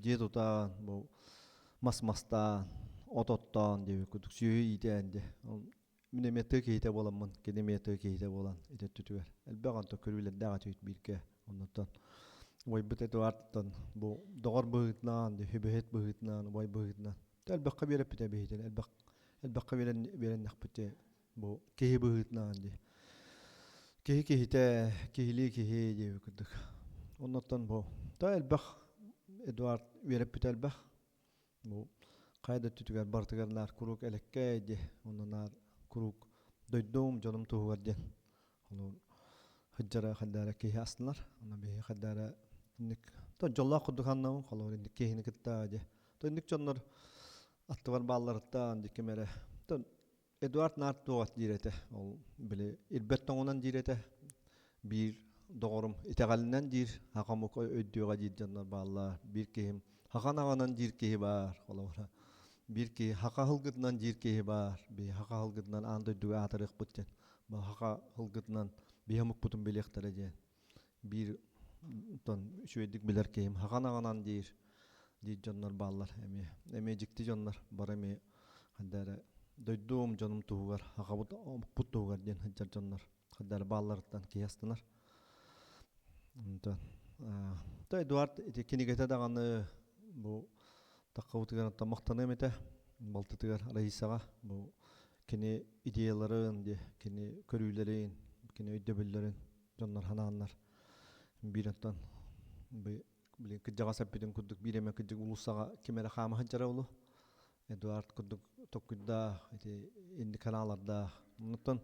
[SPEAKER 6] дьиэ тутаан, бу мас мастаан, от оттоон диэбит курдук сүөһү иитээн дьэ. Мин эмиэ тыа киһитэ буоламмын, кини эмиэ тыа киһитэ буолан ити өттүтүгэр элбэх онтон көрүүлэрдээх этибит бииргэ. Оннуттан убайбыт Эдуардтан бу доҕор быһыытынан, сүбэһит быһыытынан, убай быһыытынан элбэххэ биэрэппитэ биһитин элбэх элбэххэ биэрэн биэрэннэхпит бу киһи быһыытынан дии. Киһи киһитэ, киһилии киһи диэбит курдук. Оннуттан бу то элбэх Эдуард үөрэппитэ элбэх. Бу хайа да өттүтүгэр барытыгар наар куруук элэккэй дии. Онно наар куруук дойдум, дьонум туһугар диэн. Ону хыдьара хаддара киһи астынар. Онно биһи хаддара инник то дьоллоох курдук аннабын холобур инник киһини кытта дии. То инник дьоннор аттыбар баалларыттан дии ким эрэ. То Эдуард наар туох диир этэ, ол били ирбэт тоҥунан диир этэ, биир доҕорум итэҕэлинэн диир, хахамук өйдүөҕэ диир дьоннор бааллар, биир киһим хахан аҕанан диир киһи баар, холобура, биир киһи хаха һылгытынан диир киһи баар, биһи хаха һылгытынан аан дойдуга аатырыахпыт диэн, бу хаха һылгытынан биһи омукпутун билиэхтэрэ диэн, биир тон үчүгэйдик билэр киһим хахан аҕанан диир диир дьоннор бааллар эмиэ эмиэ дьикти дьоннор бары эмиэ ханна эрэ дойдум дьонум туһугар аҕабыт омукпут туһугар диэн сылдьар дьоннор ханна эрэ баалларыттан киһи астынар онтон то Эдуард ити кинигэтэ даҕаны бу таххабытыгар оттон махтаныам этэ балтытыгар Раисаҕа бу кини идеяларын дии кини көрүүлэрин кини өйдөбүллэрин дьоннор ханааннар биир оттон билин кырдьаҕас эппитин курдук биир эмэ кырдьык улуссаҕа ким эрэ хаама сылдьара улу Эдуард курдук токкуйдаах ити инни каналардаах оннуттан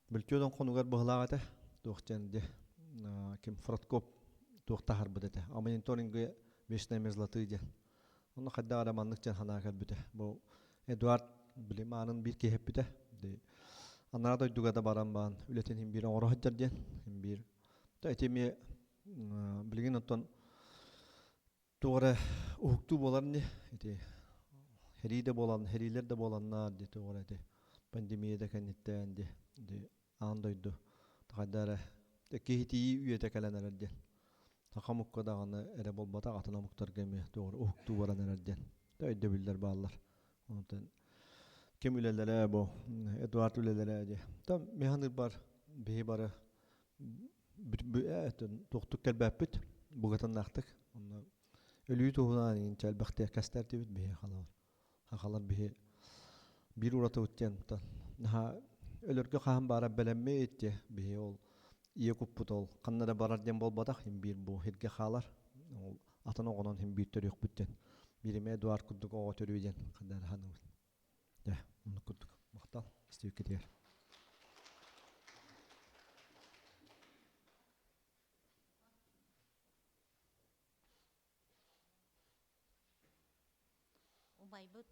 [SPEAKER 6] бүлтүөдөн хонугар быһылаах этэ туох диэн де ким Фродкоп туох таһарбыт этэ а мониторинга вечной мерзлоты диэн онно хайдах эрэ маннык диэн санаа кэлбитэ бу Эдуард били маанын биир киһи эппитэ анараа дойдуга да баран баан үлэтин иһин биир оҥоро сылдьар диэн иһин биир ити эмиэ билигин оттон туох эрэ уһуктуу буолар ини ити сэрии да буолан сэриилэр да буоланнар дии туох эрэ ити пандемия да кэнниттэн дии ити аан дойду хайда эрэ киһитийии үйэтэ кэлэн эрэр диэн саха омукка даҕаны эрэ буолбатах атын омуктарга эмиэ туох эрэ уһуктуу баран эрэр диэн өйдөбүллэр бааллар онтон ким үлэлэрэ бу Эдуард үлэлэрэ дии там механыр биһи бары туохтук кэлбэппит бугатаннаахтык онно өлүү туһунан инчэ элбэхтиэх кэстэртибит биһи халар хахалар биһи биир уратыбыт диэн наһаа өлөргө хаһан баара бэлэммит те биһи ол ийэ куппут ол ханна да барар диэн буолбатах хин биир бу сиргэ хаалар ол атын оҕонон хин биир төрүөхпүт диэн бииримэ Эдуард курдук оҕо төрүө диэн ханна эрэ саныыбын дьэ оннук курдук махтал истибиккитигэр
[SPEAKER 1] Убайбыт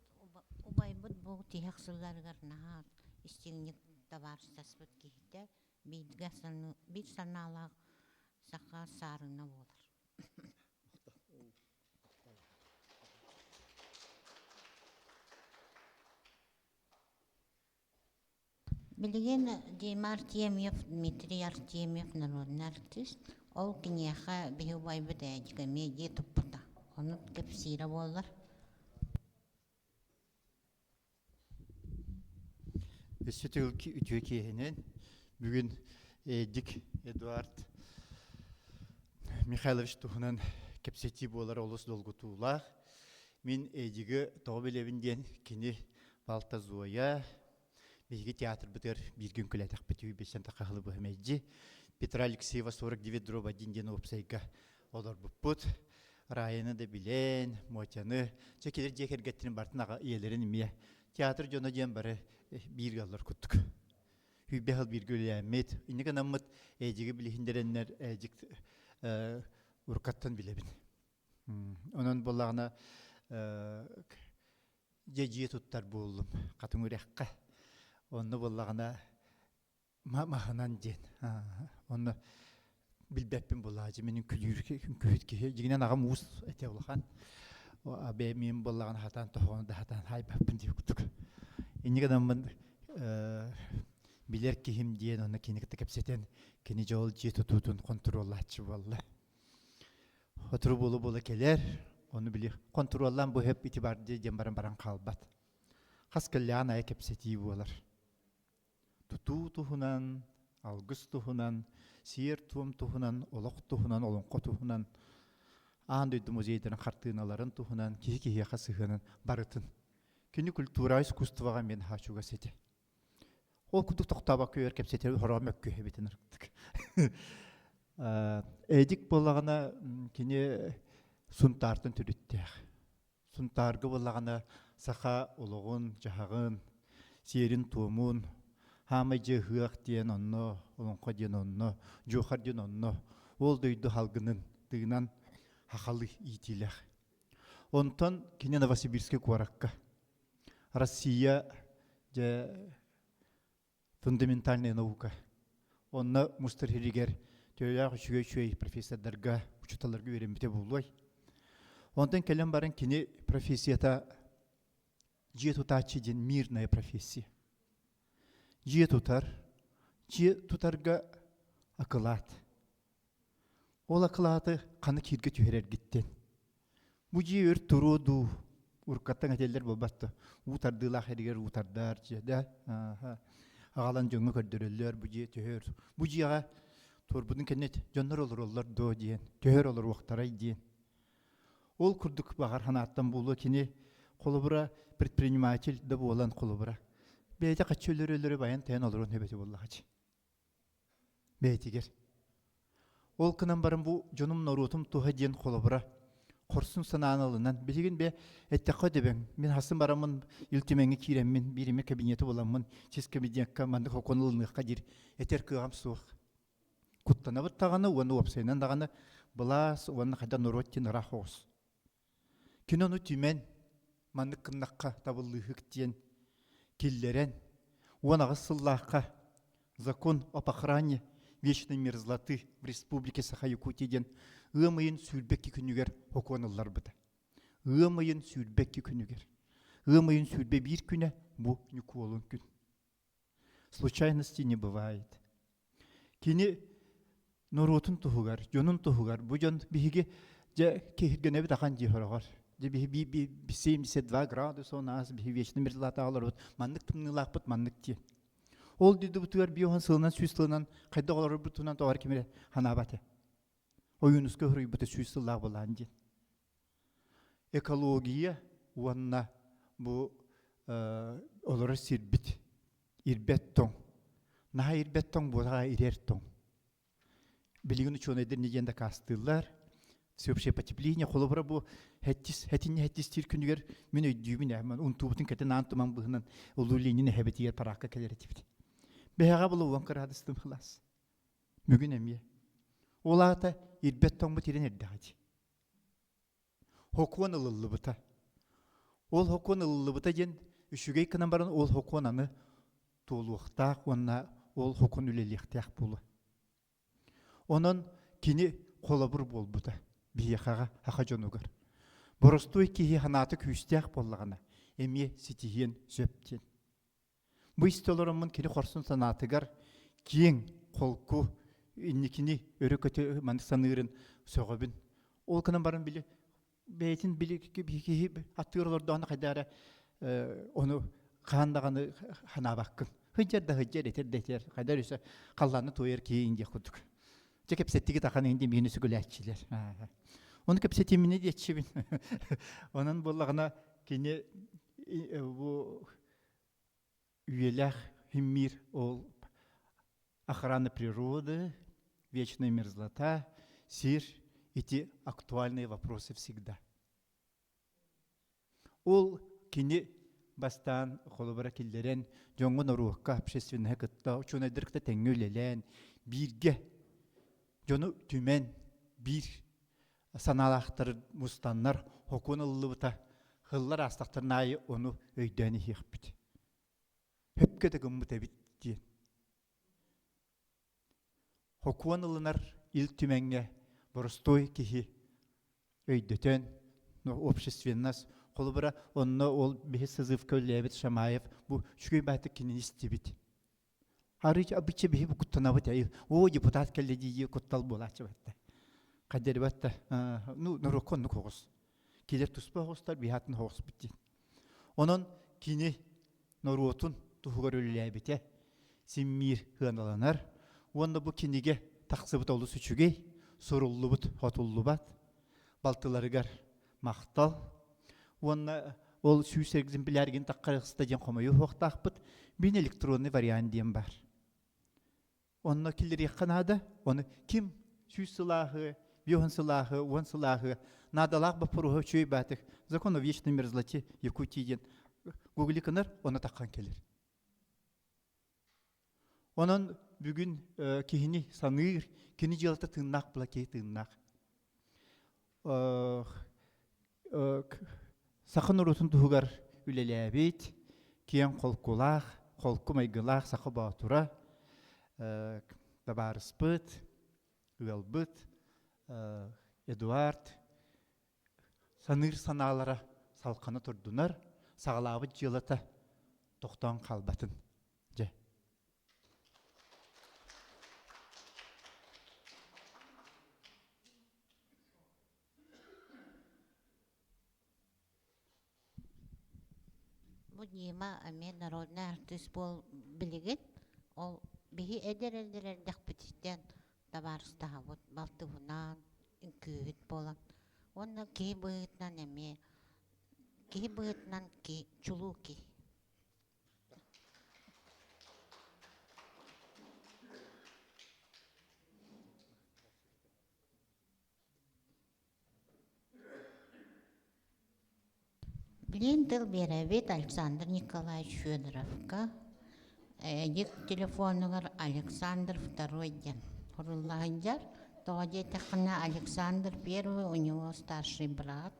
[SPEAKER 1] убайбыт бу тиһэх сылларыгар наһаа истиҥник табаарыстаспыт киһитэ бииргэ биир санаалаах саха саарына буолар. Билигин Дима Артемьев, Дмитрий Артемьев народный артист. Ол киниэхэ биһи убайбыт Эдик эмиэ дии туппута. Ону кэпсиирэ буоллар.
[SPEAKER 2] Өссө төгүл үтүө киэһинэн бүгүн Эдик Эдуард Михайлович туһунан кэпсэтии буолар олус долгутуулаах. Мин Эдиги тоҕо билэбин диэн кини балта Зоя биһиги театрбытыгар бииргэ үҥкүүлээтэхпит үһү тахаһылы быһа Петра Алексеева 49 дроба один диэн уопсайга олорбуппут. Раяны да билэн, Мотяны, чэ килер дьиэ кэргэттэрин бартын аҕа ийэлэрин эмиэ театр дьоно диэн бары биир ыаллар куттук. Хүйбэ хыл бииргэ үлэлээммит. Инник анаммыт Эдиги билиһиннэрэннэр Эдик уруккаттан билэбин. Онон буоллаҕына дьэ дьиэ туттар буоллум хатыҥ үрэххэ. Онно буоллаҕына маһынан диэн. Онно билбэппин буоллаҕа дьэ мин үҥкүүлүүр үҥкүүһүт киһи. Дьиҥинэн аҕам уус этэ улахан. Бэйэм буоллаҕына хатаан тоһоҕону да хатаан хаайбаппын диир курдук. Инньэ гынаммын билэр киһим диэн онно кини кытта кэпсэтэн кини дьол дьиэ тутуутун хонтуруоллааччы буолла. Сотору буола-буола кэлэр, ону били хонтуруоллаан бу хөп ити бар диэн баран баран хаалбат. Хас кэллэҕин аайы кэпсэтии буолар. Тутуу туһунан, алгыс туһунан, сиэр-туом туһунан, олох туһунан, олоҥхо туһунан, аан дойду музейдарын хартыыналарын туһунан, киһи киһиэхэ сыһыанын барытын. Кини культура искусствоҕа мин хаачугас этэ. Ол курдук тохтообокко өр кэпсэтэр хороҕо мөккүһэбитин ырыктык. Эдик буоллаҕына кини Сунтаартан төрүттээх. Сунтаарга буоллаҕына саха олоҕун, дьаһаҕын, сиэрин-туомун, хаамай дьиэ ыһыах диэн онно, олоҥхо диэн онно, дьуохар диэн онно, ол дойду халгынын тыынан хахалы иитиилээх. Онтон кини Новосибирскай куоракка Россия дьэ фундаментальная наука. Онно мустар иһигэр төһөлөөх үчүгэй үчүгэй профессордарга, учууталларга үөрэммитэ буолуой. Онтон кэлэн баран кини профессията дьиэ тутааччы диэн мирная профессия. Дьиэ тутар, дьиэ тутарга акылаат. Ол акылааты ханы кииргэ түһэрэргиттэн. Бу дьиэ өр туруо дуу, уруккаттан этэллэр буолбат да, уу тардыылаах эригэр уу тардар дьиэ да, аҕалан дьоҥҥо көрдөрөллөр бу дьиэ төһөр. Бу дьиэҕэ туорбутун кэннэ дьоннор олороллор дуо диэн, төһөр олоруохтарай диэн. Ол курдук баҕар санааттан буолуо кини холобура предприниматель да буолан холобура. Бэйэтэ хаччы өлөрө-өлөрө байан тайан олоруон эбэтэ буоллаҕа бэйэтигэр. Ол гынан баран бу дьонум норуотум туһа диэн холобура хорсун санааны ылынан билигин бе эттэххэ дөбөҥ мин хасын бараммын Ил Түмэҥҥэ киирэммин биир эмэ кабинеты буламмын сис кабинекка маннык хокуон ылыныахха диир этэр кыаҕым суох. Куттанабыт даҕаны уонна уопсайынан даҕаны былаас уонна хайда норуот диэн ыраах оҕус. Кини ону түмэн маннык гыннахха табыллыыһык диэн киллэрэн 18 сыллаахха Закон об охране вечной мерзлоты в Республике Саха-Якутия диэн ыам ыйын 22 күнүгэр сокуон ылларбыта. Ыам ыйын 22 күнүгэр. Ыам ыйын 21 күнэ бу Ньукуолун күн. Случайности не бывает. Кини норуотун туһугар, дьонун туһугар, бу дьон биһиги дьэ киһиргэнэбит ахан дии хороҕор. Дьэ биһи 72 градуса у нас, биһи вечно мерзлота олоробут, маннык тымныылаахпыт, маннык диэн. Ол дойдубутугар биоһон сылынан, сүүс сылынан хайдах олорорбутунан тоҕор кимире ханаабат. Ойуунуска хоруйбута сүүс сыллаах былаан диэн. Экология уонна бу олорор сирбит ирбэт тоҥ. Наһаа ирбэт тоҥ буолаҕа ирэр тоҥ. Билигин учуонайдар не диэн дакаастыыллар. Всеобщее потепление холобура бу хэттис хэтинни хэттистиир күнүгэр мин өйдүүбүн ээ унтуубутун кэтэн аан туман быһынан Улуу Ленин эһэбитигэр параакка кэлэр этибит. Бэһэҕэ була уон кыраадыстым хылаас. Бүгүн эмиэ. Ол аата ирбэт тоҥмут ирэн эрдэҕэ дии. Хокуон ылыллыбыта. Ол хокуон ылыллыбыта диэн үчүгэй гынан баран ол хокуон аны туолуохтаах уонна ол хокуон үлэлиэхтээх буолуо. Онон кини холобур буолбута биһиэхэҕэ саха дьонугар. Боростуой киһи санаата күүстээх буоллаҕына эмиэ ситиһиэн сөп диэн. Бу истэ олороммун кини хорсун санаатыгар киэҥ, холку, инникини өрө көтө маннык саныырын сөҕөбүн. Ол гынан баран били бэйэтин били киһи аттыгар олордоҕуна хайдах эрэ ону хаһан даҕаны ханаабаккын. Сылдьар да сылдьар, этэр да этэр, хайдах өссө халлааны туойар киһи индиэх курдук. Дьэ кэпсэттигит ахан иһин миини сүгүлээччилэр. Ону кэпсэтимини диэччибин. Онон буоллаҕына кини бу үйэлээх мир ол охрана природы, вечная мерзлота, сир эти актуальные вопросы всегда. Ол кини бастаан холобура киллэрэн дьоҥҥо норуокка общественноһы кытта учуонайдар кытта тэҥҥэ үлэлээн бииргэ дьону түмэн биир санаалаахтар мустаннар хокуон ыллыбыта хыллар аастахтарын аайы ону өйдөөн иһиэхпит. Хөпкө да гыммыт эбит диэн. Хокуон ылынар Ил Түмэҥҥэ боростуой киһи өйдөтөн, Общественность холобура онно ол биһи созывка үлэлээбит Шамаев бу үчүгэй баатык кинини истибит. Арыч абычча биһи бу куттанабыт о депутат кэллэ дии куттал буолааччы батта. Хадербатта ну норуокка оннук оҕус. Килер туспа оҕустар биһатын оҕуспут диэн. Онон кини норуотун туһугар үлэлээбитэ симмиир сыаналанар уонна бу кинигэ тахсыбыт олус үчүгэй, суруллубут хотуллубат балтыларыгар махтал уонна ол сүүс экземпляргин таххарыста диэн хомойуохтаахпыт мин электронный вариант диэн бар. Онно киллэриэххэ наада. Ону ким сүүс сылааһы, биоһун сылааһы, уон сылааһы наадалаах боппуруоһу үчүгэй баатык закон о вечной мерзлоте Якутии диэн гугли кынар, ону таххан кэлэр. Онон бүгүн киһини саныыр, кини дьыалата тыыннаах була киһи тыыннаах. Саха норуотун туһугар үлэлээбит, киэҥ холкулаах, холку майгылаах саха боотура, табаарыспыт, ыалбыт Эдуард саныыр санаалара салхана турдунар, саҕалаабыт дьыалата тохтоон хаалбатын. Дьэ.
[SPEAKER 1] Бу Дима эмиэ народнай артыыс буол билигин. Ол биһи эдэр эдэр эрдэхпититтэн табаарыстаһабыт, балтыбынаан, үҥкүүһүт буолан. Уонна киһи быһыытынан эмиэ киһи быһыытынан ки чулуу киһи. Билин тыл биэрэбит Александр Николаевич Федоровка, Эдик телефонугар Александр Второй диэн сурулла сылдьар. Тоҕо диэтэххинэ Александр Первый у него старший брат.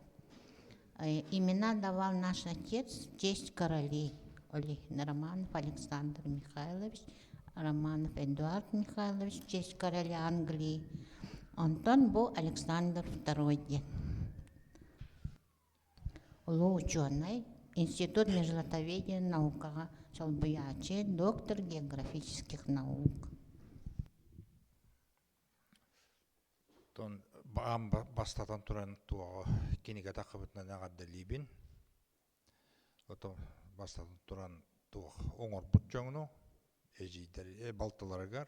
[SPEAKER 1] Имена давал наш отец в честь королей. Олегин Романов Александр Михайлович, Романов Эдуард Михайлович в честь короля Англии. Онтон бу Александр Второй диэн. Улуу учуонай, Институт межлатоведения наукаҕа солбуйааччы, доктор географических наук.
[SPEAKER 14] Оттон аан бастатан туран туоҕу кинигэ таххыбытынан эҕэрдэлиибин. Ото бастатан туран туох оҥорбут дьоҥну эдьиийдэр балтыларыгар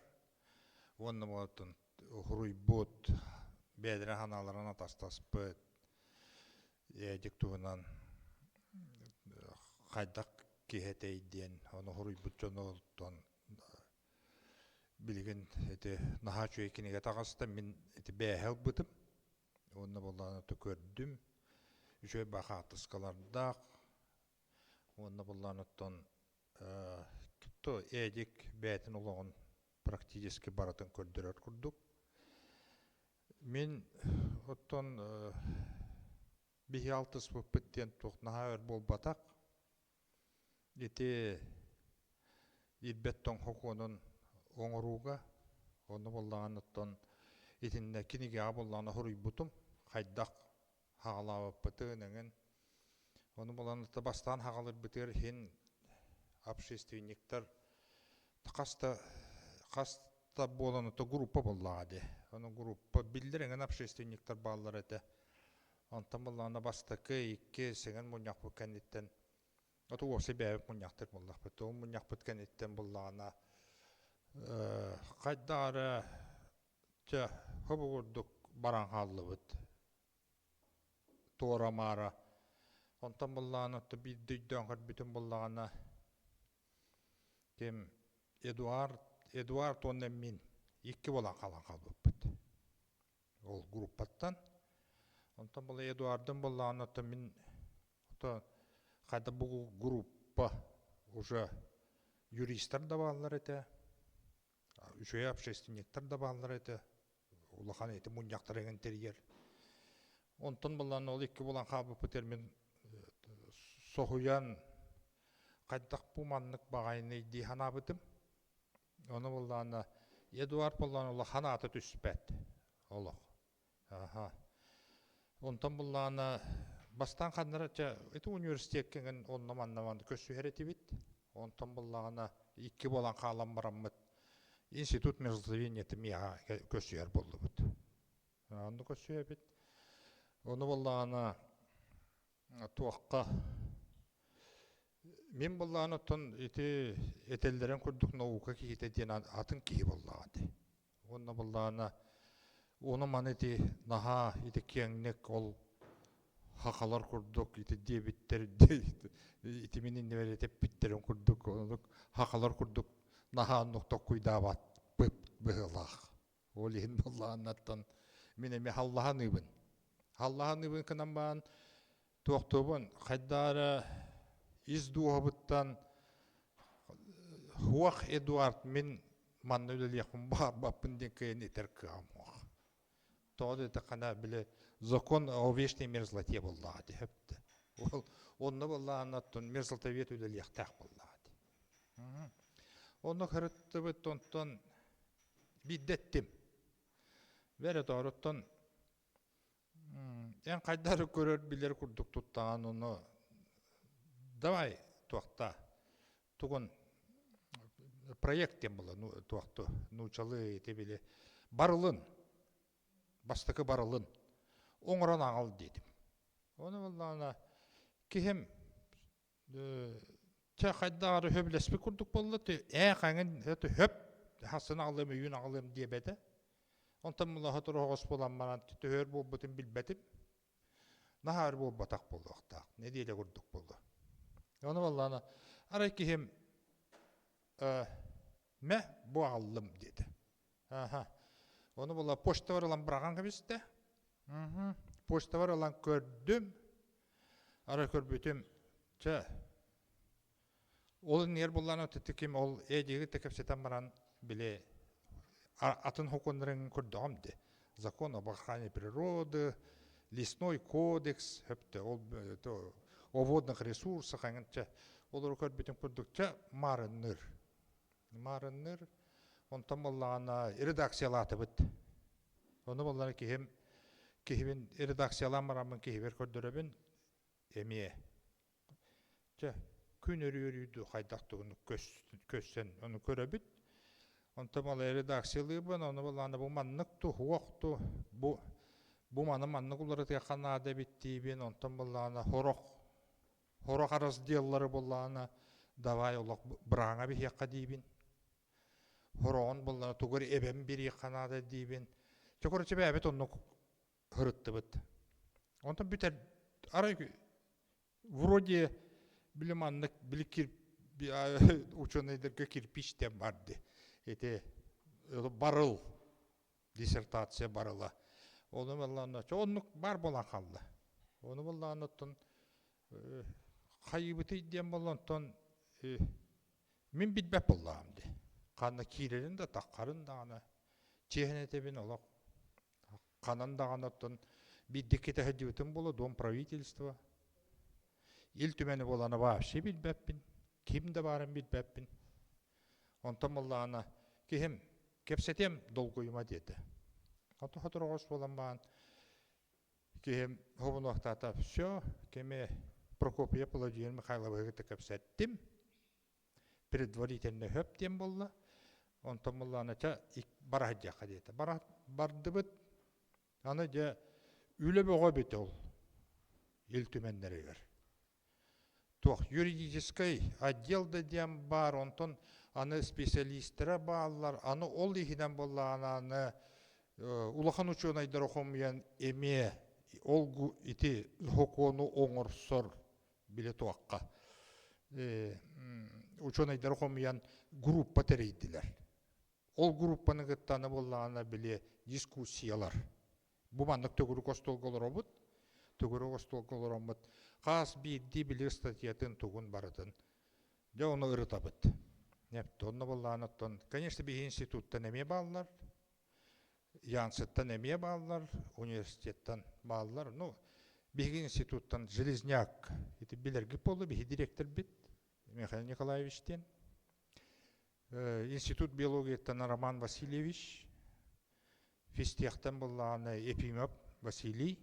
[SPEAKER 14] уонна оттон уһуруйбут бэйэлэрин санааларын атастаспыт эдик туһунан хайдах киһи этэй диэн ону уһуруйбут дьону оттон Билигин ити наһаа үчүгэй кинигэ таҕыста. Мин ити бээһэ ылбытым. Уонна буоллаҕына көрдүм. Үчүгэй баа хаартыскалардаах. Уонна буоллаҕына оттон то Эдик бэйэтин олоҕун практически барытын көрдөрөр курдук. Мин оттон биһи алтыспыппыт диэн туох наһаа өр буолбатах. Ити ирбэт тоҥ сокуонун оҥорууга онно буоллаҕына оттон итиннэ кинигэҕэ буоллаҕына суруйбутум хайдах хаҕалаабыппытын эҥин ону булан бастаан хаҕалырбытыгар иһин общественниктар хас да хас да буолан ото группа буоллаҕа дии ону группа биллэр эҥин общественниктар бааллар этэ Онтон буоллаҕына бастакы, икки сыҥын мунньахпыт кэнниттэн оту уопсай бэйэбит мунньахтыыр буоллахпыт. Ол мунньахпыт кэнниттэн буоллаҕына хайдах эрэ чэ хобу курдук баран хааллыбыт. Туора-маара. Онтон буоллаҕына биирдэ өйдөөн көрбүтүм буоллаҕына ким Эдуард Эдуард уонна мин икки буолан хаалан хаалбыппыт. Ол группаттан. Онтон була Эдуардым буоллаҕына оттон мин ото хайда бу группа уже юристар да бааллар этэ, үчүгэй общественниктар да бааллар этэ, улахан эти мунньахтар эҥин тэрийэр. Онтон буллаҕына ол икки буолан хаалбыппыт мин соһуйан хайдах бу маннык баҕайыный дии санаабытым. Ону буоллаҕына Эдуард буоллаҕына улахан аата түспэт олох. Аха. Онтон буллаҕына Бастаан ханнара чэ ити университекка эҥин онно-манна көрсүһэр этибит. Онтон буллаҕына икки буолан хаалан бараммыт институт мерзловедения миэхэ көрсүһэр буоллубут. Онно көрсүһэбит. Ону буоллаҕына туохха мин буоллаҕына оттон ити этэллэрин курдук наука киһитэ диэн атын киһи буоллаҕа дии. Уонна буоллаҕына ону маны ити наһаа ити киэҥник ол хахалар курдук ити диэбиттэр ити мин иннибэр этэппиттэрин курдук оннук хахалар курдук наһаа оннук токкуйдаабат быһыылаах. Ол иһин буоллаҕыннаттан мин эмиэ халлаһаныыбын. Халлаһаныыбын гынан баран туохтуубун хайдаара ис дууһабыттан Хуах Эдуард мин манна үлэлиэхпин баҕарбаппын диэн кыайан этэр кыаҕым суох. Тоҕо диэтэххинэ били закон о вечной мерзлоте буоллаҕа дии сөптө. Ол онно буоллаҕына оттон мерзлотовед үлэлиэхтээх буоллаҕа дии. Онно хырыттыбыт онтон биирдэ эттим. Бэрэ тооруттан эн хайдары көрөр билэр курдук туттаҕын ону давай туохта тугун проект диэн була туохту нуучалыы ити били барылын бастакы барылын оҥорон аҕал диэтим. Ону буоллаҕына киһим Чэ хайдах эрэ сөбүлэспит курдук буолла ээ хаҥын хөп хасын аҕалыам өйүүн аҕалыам диэбэтэ. Онтон мулаха тоһоҕос буолан баран төһөр буолбутун билбэтим. Наһаа өр буолбатах буолуохтаах. Нэдиэлэ курдук буолла. Ону буоллаҕына арай киһим мэ бу аҕаллым диэтэ. Аха. Ону була почтабар ылан быраҕан кэбистэ. Почтабар ылан көрдүм. Арай көрбүтүм, чэ, ол иннигэр буллаан ким ол эдиги те кэпсэтэн баран били атын хокуннарын көрдөҕүм де. Закон об охране природы, лесной кодекс, хөптө ол о водных ресурсах чэ олору көрбүтүм курдук чэ маарынныр. Маарынныр. Онтон буоллаҕына редакциялаатыбыт. Ону буоллар киһим киһибин редакциялаан бараммын киһибэр көрдөрөбүн эмиэ. Чэ, күн өрүү-өрүүдү хайдах тугун көссөн ону көрөбүт. Онтон мала редакциялыыбын, ону буоллаҕына бу маннык ту, хуох ту, бу бу маны маннык уларытыахха наада эбит диибин, онтон буоллаҕына хорох хорох разделлары буоллаҕына давай олох бырааҥа биһиэххэ диибин. Хороҕун буллана тугу эрэ эбэм бириэххэ наада диибин. Чэ, короче, бэйэбит оннук һырыттыбыт. Онтон бүтэр арай вроде били маннык били кир ученыйдарга кирпич диэн барды. Ити барыл диссертация барыла. Ону баллаанна оннук бар буолан хаалла. Ону баллаан оттон хайыбытый диэн боллон онтон Мин билбэт буоллаҕым дии. Ханна киирэрин да таххарын даҕаны чиэһинэ этэбин олох ханан даҕаны оттон биирдикки тэһэрдибитим буолуо дом правительства. Ил Түмэни буолана вообще билбэппин. Ким да баарын билбэппин. Онтон буоллаҕына киһим кэпсэтиэм долгуйума диэтэ. Онтон хотороҕос буолан баан Киһим хобунуохтаата все, кими Прокопия Владимир Михайловиһы кытта кэпсэттим. Предварительно хөп диэн буолла. Онтон буоллаҕына чэ бара сылдьыахха диэтэ. Бара бардыбыт. Аны дьэ үлэ бөҕө эбит ол Ил Түмэннэригэр. Туох юридическай отдел да диэн баар, онтон аны специалистара бааллар, аны ол иһинэн буоллаҕына аны улахан учуонайдары хомуйан эмиэ ол ити сокуону оҥорсор билэ туохха учуонайдары хомуйан группа тэрийдилэр. Ол группаны кытта аны буоллаҕына били дискуссиялар. Бу маннык төгүрүк остуолга олоробут. Төгүрүк остуолга олороммут хас биирдии били ыстатыйатын тугун барытын дьэ ону ырытабыт. Онно буоллаҕына оттон, конечно, биһи институттан эмиэ бааллар, Янцыттан эмиэ бааллар, университеттан бааллар. Ну, биһиги институттан Железняк, ити билэргит буолла, биһи директорбит Михаил Николаевич диэн. Институт биологияттан Роман Васильевич, физтехтэн буллаҕына Ефимов Василий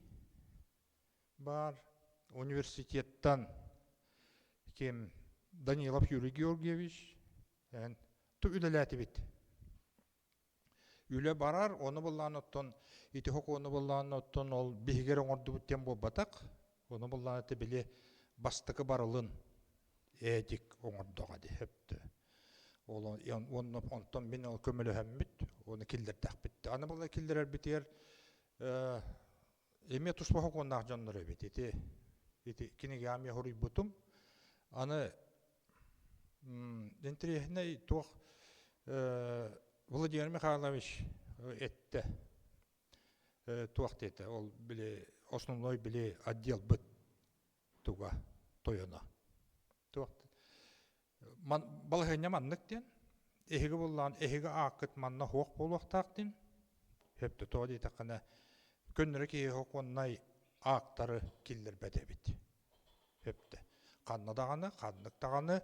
[SPEAKER 14] баар. университеттан ким Данилов Юрий Георгиевич эн ту үлэлээтибит. Үлэ барар, ону буллаан оттон ити хокуону буллаан оттон ол биһигэр оҥордубут диэн буолбатах. Ону буллаан это били бастакы барылын эдик оҥордоҕо ди хөптө. Ол онно онтон мин ол көмөлөһөммүт, оны киллэрдэхпит. Аны була киллэрэрбитигэр эмиэ туспа хокуоннаах дьоннор эбит. Ити ити кинигэ эмиэ хоруйбутум. Аны интириэһинэй туох Владимир Михайлович эттэ туох диэтэ ол били основной били отделбыт туга тойоно туох балаһыанньа маннык диэн эһиги буллаан эһиги ааккыт манна суох буолуохтаах диэн сөптө тоҕо диэтэххинэ көннөрү киһи сокуоннай аактары киллэрбэт эбит сөптө ханна даҕаны ханнык даҕаны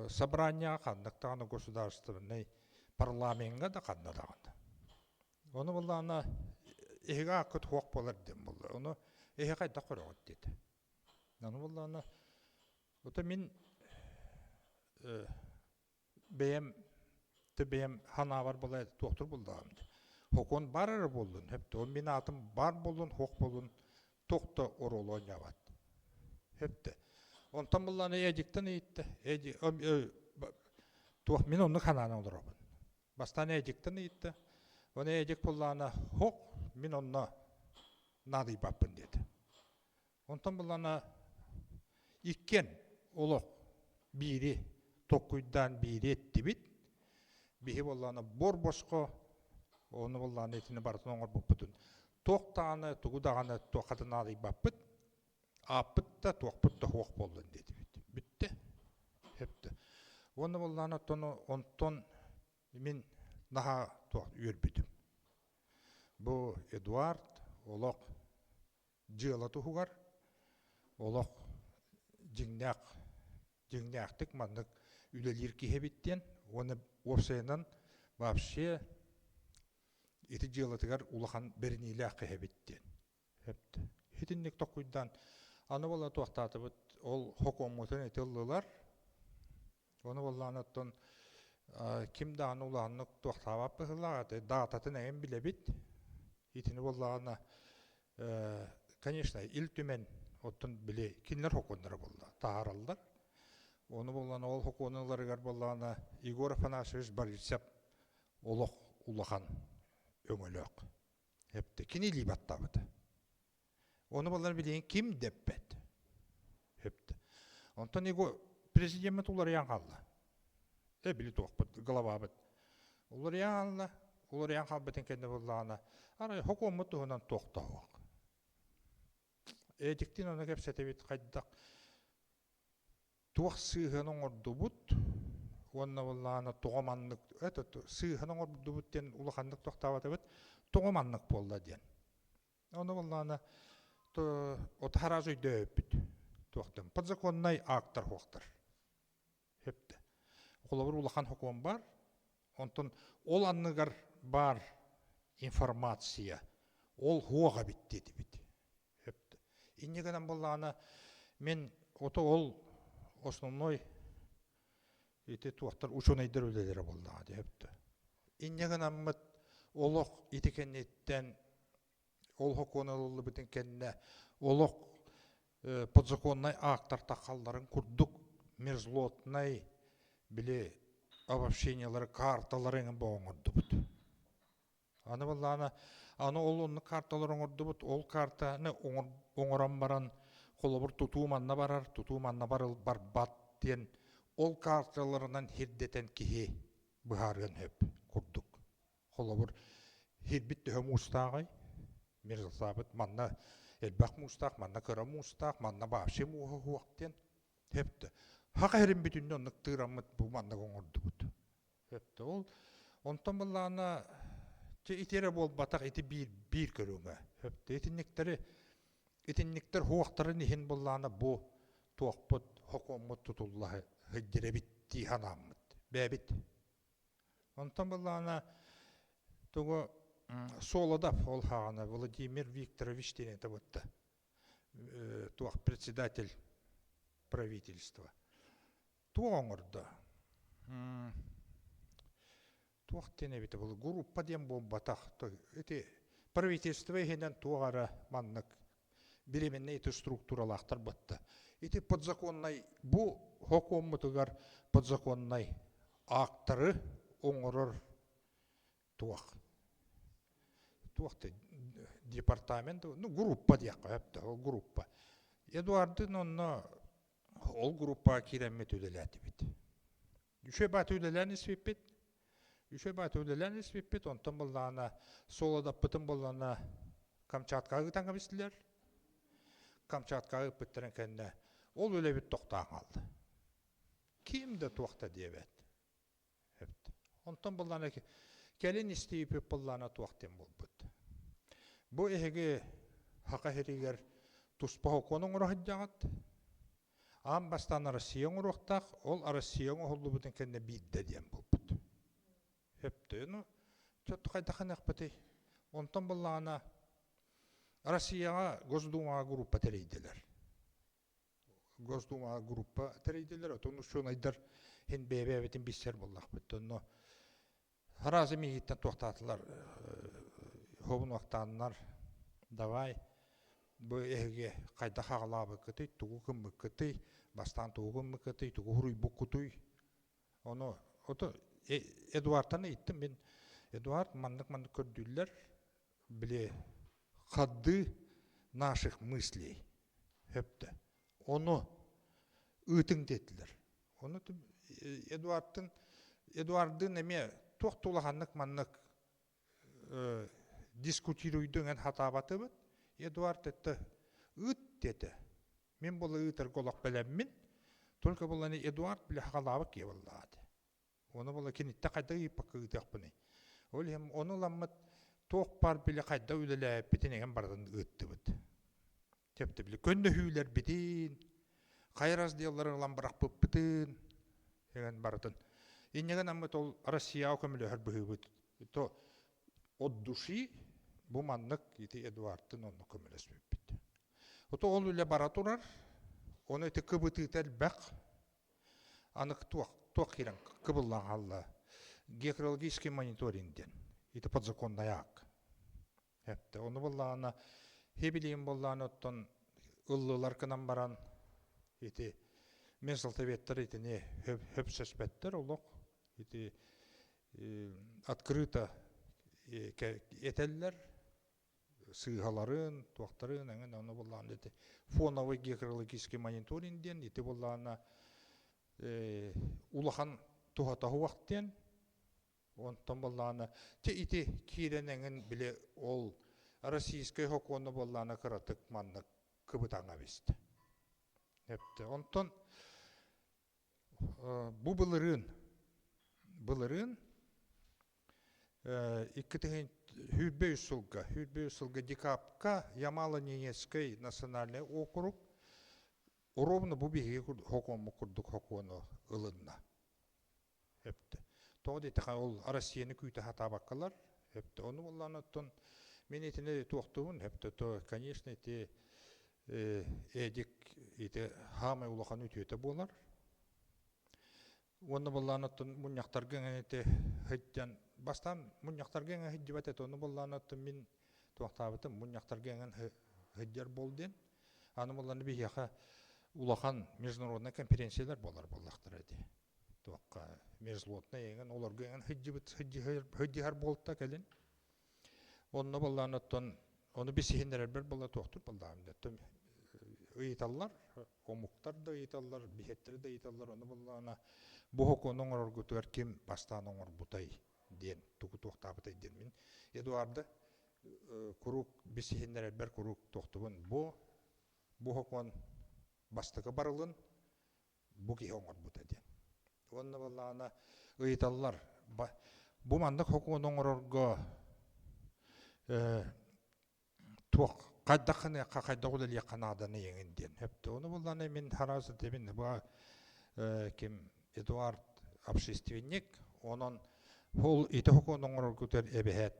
[SPEAKER 14] собранияҕа ханнык даҕаны государственнай парламеҥҥа да ханна даҕаны ону буоллаҕына эһиги ааккыт суох буолар диэн буолла ону эһи хайдах көрөҕүт диэтэ ону буоллаҕына Ото мин бэйэм бэйэм ханаабар була туохтур буллаҕым Хокуон бар эрэ буоллун, хөптө мин аатым бар буоллун, хуох буоллун, туох да оруолу оонньообот. Хөптө. Онтон буллааны Эдиктен ыйытта. Эди туох мин оннук ханаан олоробун. Бастаан Эдиктен ыйытта. Оны Эдик буллаана хок мин онно наадыйбаппын диэти. Онтон буллана иккиэн олох биири токкуйдаан биири эттибит. Биһи буоллаана бор босхо ону буоллаана итини барытын оҥорбуппутун туох даҕаны тугу даҕаны туохха да наадыйбаппыт. Ааппыт да туохпут да суох буоллун диэтибит. Бүттэ. Сөптө. Уонна буоллаана оттон онтон мин наһаа туох үөрбүтүм. Бу Эдуард олох дьыала туһугар олох дьиҥнээх дьиҥнээхтик маннык үлэлиир киһи эбит диэн уонна уопсайынан вообще ити дьыалатыгар улахан бэриниилээх киһи эбит диэн итинник токуйдаан аны буола туохтаатыбыт ол хокуоммутун ити ыллылар Ону буоллаҕына оттон ким даҕаны улаханнык туохтаабат быһыылаах этэ. Даататын эҥин билэбит. Итини буоллаҕына, конечно, Ил Түмэн оттон били кинилэр хокуоннара буолла, таһаараллар. Ону буоллаҕына ол хокуону ыларыгар буоллаҕына Егор Афанасьевич Борисов олох улахан өҥөлөөх. Эптэ кини илии баттаабыта. Ону балар билигин ким дэппэт. Хөптө. Онтон его президеммит уларыйан хаалла. Э били туохпут главабыт. Уларыйан хаалла. Уларыйан хаалбытын кэннэ буллаҕына арай хокуоммут туһунан туохтоох. Эдиктин ону кэпсэтэбит хайдах туох сыыһаны оҥордубут уонна буоллаҕына тоҕо маннык это сыыһаны оҥордубут диэн улаханнык тохтообатыбыт тоҕо маннык буолла диэн Ону буоллаҕына отарааз өйдөөбүппүт туохтан подзаконнай актар хуохтар сөптө. Холобур улахан хокуон бар, онтон ол анныгар бар информация ол хуоҕа эбит диэтибит. Сөптө. Инньэ гынан буоллаҕына мин ото ол основной ити туохтар учуонайдар үлэлэрэ буоллаҕа дии сөптө. Инньэ гынаммыт олох ити кэнниттэн ол сокуон ылыллыбытын кэннэ олох подзаконнай актар тахалларын курдук мерзлотнай били обобщениялары карталары эҥин оҥордубут. Аны буоллаҕына аны ол оннук карталары оҥордубут ол картаны оҥорон баран холобур тутуу манна барар тутуу манна барыл барбат диэн ол карталарынан сирдэтэн киһи быһаарыан сөп курдук. Холобур, сирбит төһө муустааҕый? Мерзлотабыт манна элбэх муустаах, манна кыра муустаах, манна вообще мууһа суох диэн. Сөптө. Хаха сирин бүтүннүү оннук тыыраммыт бу маннык оҥордубут. Сөптө. Ол онтон былаана чэ ити эрэ буолбатах, ити биир биир көрүҥэ. Сөптө. Итинниктэри итинниктэр хуохтарын иһин буллаана бу туохпут хокуоммут тутулла сылдьар дии санааммыт. Бэбит. Онтон былаана тугу Солодов ол хаҕана Владимир Викторович диэн этэ бутта. туох председатель правительства. Туох оҥордо? Туох диэн эбитэ буолла? Группа диэн буолбатах. Ити правительство иһинэн туох эрэ маннык бириэмэннэй ити структуралаахтар батта. Ити подзаконнай бу хокуоммутугар подзаконнай актары оҥорор туох туох департамент ну группа диэххэ сөптөөх ол группа Эдуардын онно ол группаҕа киирэммит үлэлээтибит үчүгэй бааты үлэлээн испиппит үчүгэй бааты үлэлээн испиппит онтон буоллаҕына солодаппытын буоллаҕына Камчаткаҕа ыытан кэбистилэр Камчаткаҕа ыыппыттарын кэннэ ол үлэбит тохтоон хаалла ким да туох да диэбэт Онтон буллаана кэлин истиипит буллаана туох диэн буолбут. Бу эһиги Хака сиригэр туспа сокуон оҥоро сылдьаҕыт. Аан бастаан Россия оҥоруохтаах, ол Россия оҥоһуллубутун кэннэ биирдэ диэн буолбут. Сөптөө, ну, чөттө хайдах гыныахпытый? Онтон буллаҕына Россияҕа Госдумаҕа группа тэрийдилэр. Госдумаҕа группа тэрийдилэр, отон учуонайдар иһин бэйэ-бэйэбитин билсэр буоллахпыт. Онно араас миигиттэн туохтаатылар, хобунуохтааннар, давай бу эһиги хайдах аҕалаабыккытый, тугу гыммыккытый, бастаан тугу гыммыккытый, тугу суруйбуккутуй. Ону ото Эдуардтан ыйыттым мин. Эдуард маннык-маннык көрдүүллэр, били хады наших мыслей хөптө. Ону ыытыҥ диэтилэр. Ону Эдуардтын Эдуардын эмиэ туох тулаханнык маннык дискутируйдуҥ эн хатаабатыбыт. Эдуард это ыыт диэтэ. Мин була ыытарга олох бэлэммин. Только булани Эдуард бile хакалаабыт киһи буоллаҕа Ону була киниттэ хайда ыйыппакка ыытыахпыный. Ол иһин ону ыламмыт туох баар били хайда үлэлээбиппитин эҥин барытын ыыттыбыт. Тэптэ били көннөһүүлэрбитин, хайа разделларын ылан бырахпыппытын эҥин барытын. Инньэ гынаммыт ол Россияҕа көмөлөһөр быһыыбыт. То от души бу маннык ити Эдуардтын онно көмөлөспүппүт. Ото ол үлэ бара турар. Ону ити кыбытыыта элбэх. Аны туох туох киирэн кыбыллан хаалла геокрологический мониторинг диэн ити подзаконный акт эптэ ону буоллаҕына хебилиин буоллаҕына оттон ыллылар гынан баран ити менсалтоветтар итини хөпсөспөттөр олох ити открыто этэллэр сыыһаларын, туохтарын эҥин ону буллаҕына ити фоновый геокрологический мониторинг диэн ити буллаҕына улахан туһата суох диэн онтон буллаҕына ти ити киирэн эҥин били ол российскай сокуону буоллаҕына кыратык маннык кыбытаҥа бистэ. Эптэ. Онтон бу былырыын былырыын Икки 23 сылга, 23 сылга декабка Ямало-Ненецкэй национальный округ ровно бу биһиги хокуоммут курдук хокуону ылынна. Өптө. Тоҕо диэтэхэ ол Россияны күүтэ сатаабаккалар. Өптө. Ону буоллаҕына оттон мин итини туохтуубун өптө то конечно ити Эдик ити хаамай улахан үтүөтэ буолар. Уонна буоллаан оттон мунньахтарга эҥин ити сылдьан бастаан мунньахтарга эҥин сылдьыбат этэ ону буоллаан оттон мин туохтаабытым мунньахтарга эҥин сылдьар буол диэн аны буоллаан биһиэхэ улахан международнай конференциялар буолар буоллахтара ити туохха межзлотнай эҥин олорго эҥин сылдьыбыт сылдьыһар буолта кэлин Онно буоллаан оттон ону бисиһиннэрэрбэр буолла туохтур буоллаҕым оттон ыйыталлар, омуктар да ыйыталлар, биһиэттэр да ыйыталлар, ону буоллаҕына бу сокуону оҥороргутугар ким бастаан оҥорбутай диэн, тугу туохтаабытай диэн мин Эдуарды куруук бисиһиннэрэрбэр куруук туохтубун бу бу сокуон бастакы барылын бу киһи оҥорбута диэн. Уонна буоллаҕына ыйыталлар бу маннык сокуону оҥорорго туох хайдах гыныахха хайдах үлэлиэххэ нааданый эҥин диэн сөптө. Ону буоллаҕына мин хараас этэбин бу ким Эдуард общественник онон ол ити сокуону оҥороргутугар эбэһээт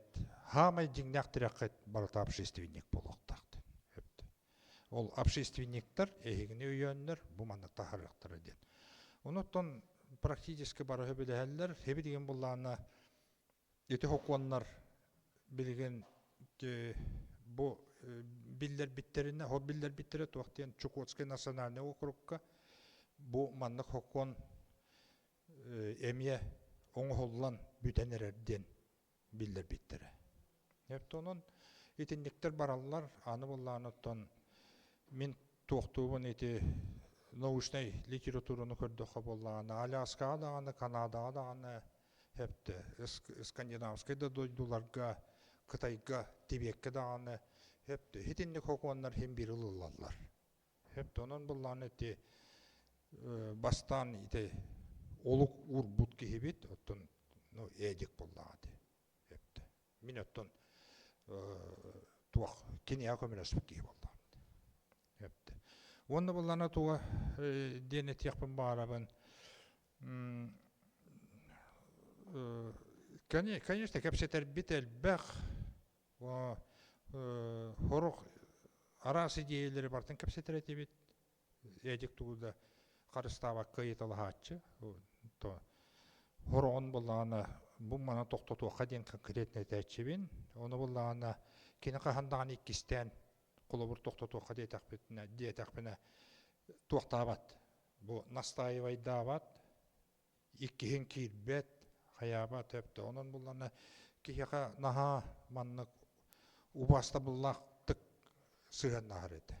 [SPEAKER 14] хаамай дьиҥнээх тирэххит барыта общественник буолуохтаах диэн сөптө. Ол общественниктар эһигини өйөөннөр бу манна таһарыахтара диэн. Онуттан практически бары сөбүлэһэллэр. Хэби буллаана ити хокуоннар билигин бу биллэрбиттеринэ, хол биллэрбиттере туох диэн Чукотскай национальный округка бу маннык хокуон эмиэ оҥоһуллан бүтэн эрэр диэн биллэрбиттэрэ. Онон итинниктэр бараллар, аны буллаан оттон мин туохтуубун ити научнай литератураны көрдөххө буоллаҕына, Аляскаҕа даҕаны, Канадаҕа даҕаны хэптэ скандинавскай да дойдуларга, Кытайга, Тибеккэ даҕаны хэптэ итинник хокуоннар хин биир ылыллаллар. Хэптэ онон буллаҕына ити бастаан ити олук уурбут киһибит, оттон ну Эдик буллаҕа ити. Хэптэ. Мин оттон туох киниэхэ көмөлөспүт киһи буоллаҕым. Хэптэ. Уонна буллаҕына туга диэн этиэхпин баҕарабын. Конечно, кэпсэтэрбит элбэх. Хорук араас идиэйэлэри барытын кэпсэтэр этибит. Эдик тугу да харыстаабакка ыйыталаһааччы. Хороҕун буллаҕына бу маны тохтотуохха диэн конкретно этээччибин. Ону буллаҕына кини хаһан даҕаны иккистээн холобур тохтотуохха диэтэхпитинэ диэтэхпинэ туохтаабат. Бу настаивайдаабат, иккиһин киирбэт, хайаабат өптө. Онон буллана киһиэхэ наһаа маннык убаастабыллаахтык сыһыаннаһар этэ.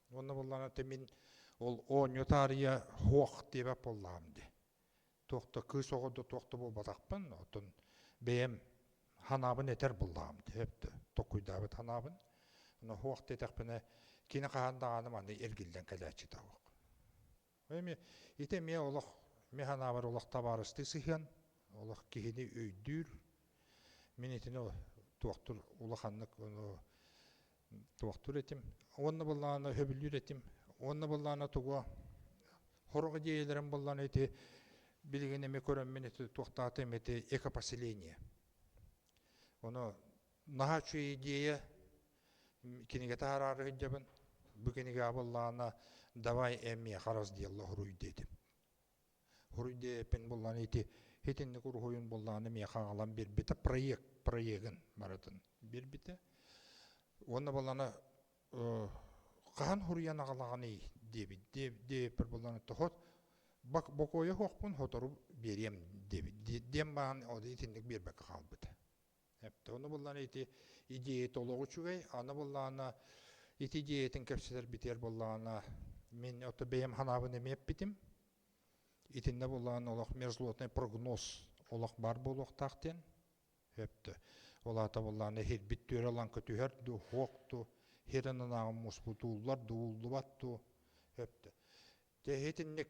[SPEAKER 14] Уонна буллана мин ол оонньуу таарыйа хуох диэбэт буоллаҕым дии. Туох да кыыс оҕо да туох да буолбатахпын, оттон бэйэм ханаабын этэр буллаҕым дии, өптө токуйдаабыт ханаабын. Ону хуох диэтэхпинэ, кини хаһан даҕаны манна эргиллэн кэлээччи табык. Эми ити эмиэ олох ми ханаабар олох табаарыстыы сыһыан, олох киһини өйдүүр. Мин итини туохтур улаханнык туохтур этим. Уонна буллаана хөбүлүүр этим. Уонна буллаана тугу хорох идеяларым буллаана ити билигин эми көрөммүн ити туохтаатым ити экопоселение. Ону наһаа үчүгэй идея кинигэ таһараары сылдьабын. Бу кинигэ буллаана давай эмиэхэ разделла хоруй диэтим. Хоруй диэппин буллаана ити итинник уруһуйун буллаана миэхэ аҕалан биэрбитэ проект проегын барытын биэрбитэ. Уонна буллаана хаһан хоруйан аҕалаҕыный диэбит диэбиппэр буллаана тохот бокуойа суохпун сотору биэриэм диэбит диэн баан итинник биэрбэккэ хаалбыта. Эптэ ону буллаана ити идея толоҕу үчүгэй, аны буллаана ити идеятын кэпсэтэр битиэр буллаана мин ото бэйэм ханаабын эмиэ эппитим. Итиннэ буллаана олох мерзлотный прогноз олох бар буолуохтаах диэн. Өптө. Ол аата буллаана хирбит түөрэ лаҥка түһэр ду, хуох ду, хирен анааҕын муспутууллар ду, ууллубат ду. Өптө. Дьэ итинник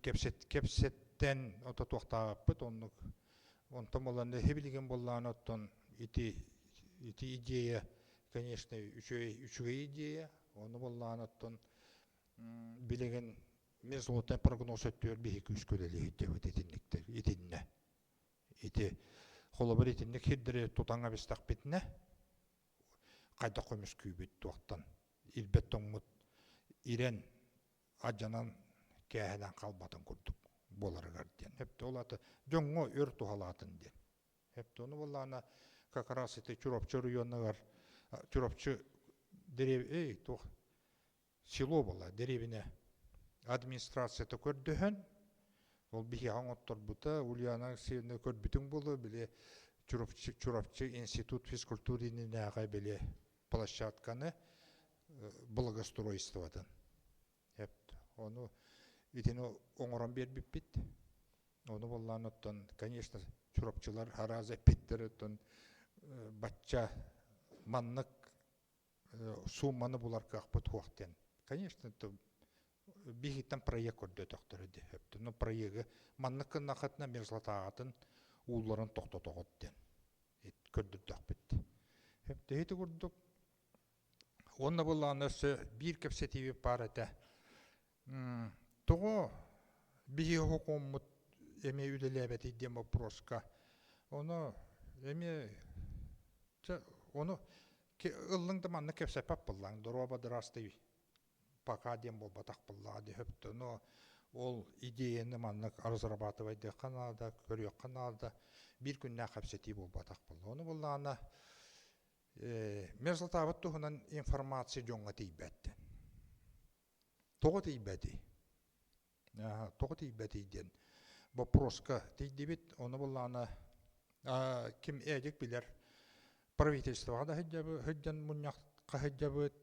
[SPEAKER 14] кэпсэт кэпсэттэн ото туохтаабаппыт оннук онтон буолан билигин буоллаҕына оттон ити ити идея конечно үчүгэй үчүгэй идея ону буоллаҕына оттон билигин мерзлотный прогноз өттүгэр биһи күүскэ үлэлиэхтээбит итинниктэр итиннэ ити холобур итинник сирдэри тутан эбистэхпитинэ хайдах көмүскүүбүт туохтан ирбэт тоҥмут ирэн адьанан кээһэнэн халбатын курдук буоларыгар диэн. Өптө ол аты дьоҥҥо өр туһалаатын диэн. Өптө ону буоллаҕына как раз ити Чурапчы оройуонугар Чурапчы дерев эй туох село буолла дэриэбинэ администрацията көрдөһөн ол биһиэхэ оҥотторбута Ульяна Алексеевна көрбүтүҥ буолуо били Чурапчы, Чурапчы институт физкультуры иннинээҕи били площадканы благоустройствотын ону итини оҥорон биэрбиппит ону буоллаан оттон конечно Чурапчылар араас эппиттэр оттон бачча маннык суумманы булар кыахпыт суох диэн. Конечно, это биһиттэн проект көрдөтөхтөрө дии. Но проегы маннык гыннахытына мерзлотаатын уулларын тохтотоҕут диэн көрдөрдөхпүт. Ити курдук уонна буллаҕына өссө биир кэпсэтиибит баар этэ. Тоҕо биһиги хокуоммут эмиэ үлэлээбэтий диэн боппуруоска. Ону эмиэ ону. Ыллыҥ да манна кэпсэппэт буоллаҥ, доруоба дырастый пока диэн буолбатах буоллаҕа дии сөптө. Но ол идеяны маннык разрабатывайдыахха наада, көрүөххэ наада. Биир күннээх кэпсэтии буолбатах буолла. Ону буоллаҕына мерзлотаабыт туһунан информация дьоҥҥо тиийбэт. Тоҕо тиийбэтий? Тоҕо тиийбэтий диэн боппуруоска тиийдибит. Ону буоллаҕына ким Эдик билэр правительствоҕа да сылдьан мунньахха сылдьабыт,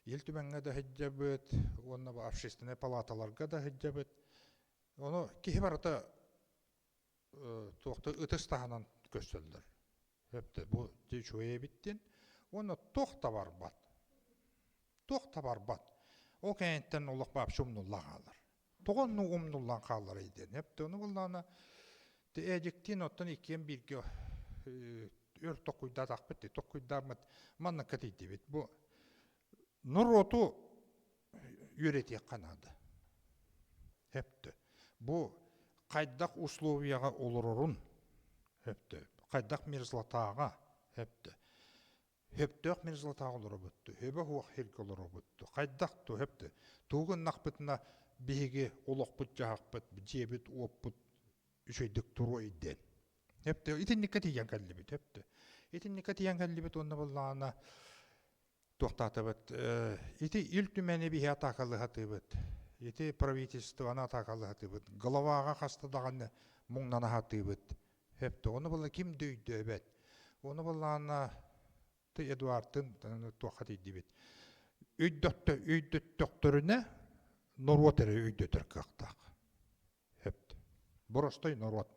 [SPEAKER 14] Ил Түмэҥҥэ да сылдьабыт уонна общественнай палаталарга да сылдьабыт. Ону киһи барыта туохта ытыс таһынан көрсөллөр. Өптө бу үчүгэй эбиттин уонна туох да барбат. Туох да барбат. Ол кэнниттэн олох вообще умнуллан хаалар. Тоҕо оннук умнуллан хааларый диэн. Өптө ону буллаҕына Эдиктиин оттон иккиэн бииргэ өр токуйдаатахпыт токуйдааммыт манныкка тиийдибит. Бу норуоту үөрэтиэххэ наада. Өптө. Бу хайдах условияҕа олорорун өптө. Хайдах мерзлотаҕа өптө. Хөптөөх мерзлотаҕа олоробутту, хөбө хуох сиргэ олоробутту. Хайдах ту өптө. Тугу гыннахпытына биһиги олохпут-дьаһахпыт, дьиэбит-уоппут үчүгэйдик туруо диэн. Өптө итинникке тиийэн кэллибит өптө. Итинникке тиийэн кэллибит уонна буоллаҕына туохтаатыбыт ити Ил Түмэни биһи атаакалыһатыыбыт. Ити правительствоны атаакалыһатыыбыт. Главаҕа хаста даҕаны муҥнана сатыыбыт. Өптө ону буолла ким да өйдөөбөт. Ону буоллаҕына ты Эдуардтын туохха тиийдибит. Өйдөттө өйдөттөхтөрүнэ норуот эрэ өйдөтөр кыахтаах. Өптө. Боростой норуот.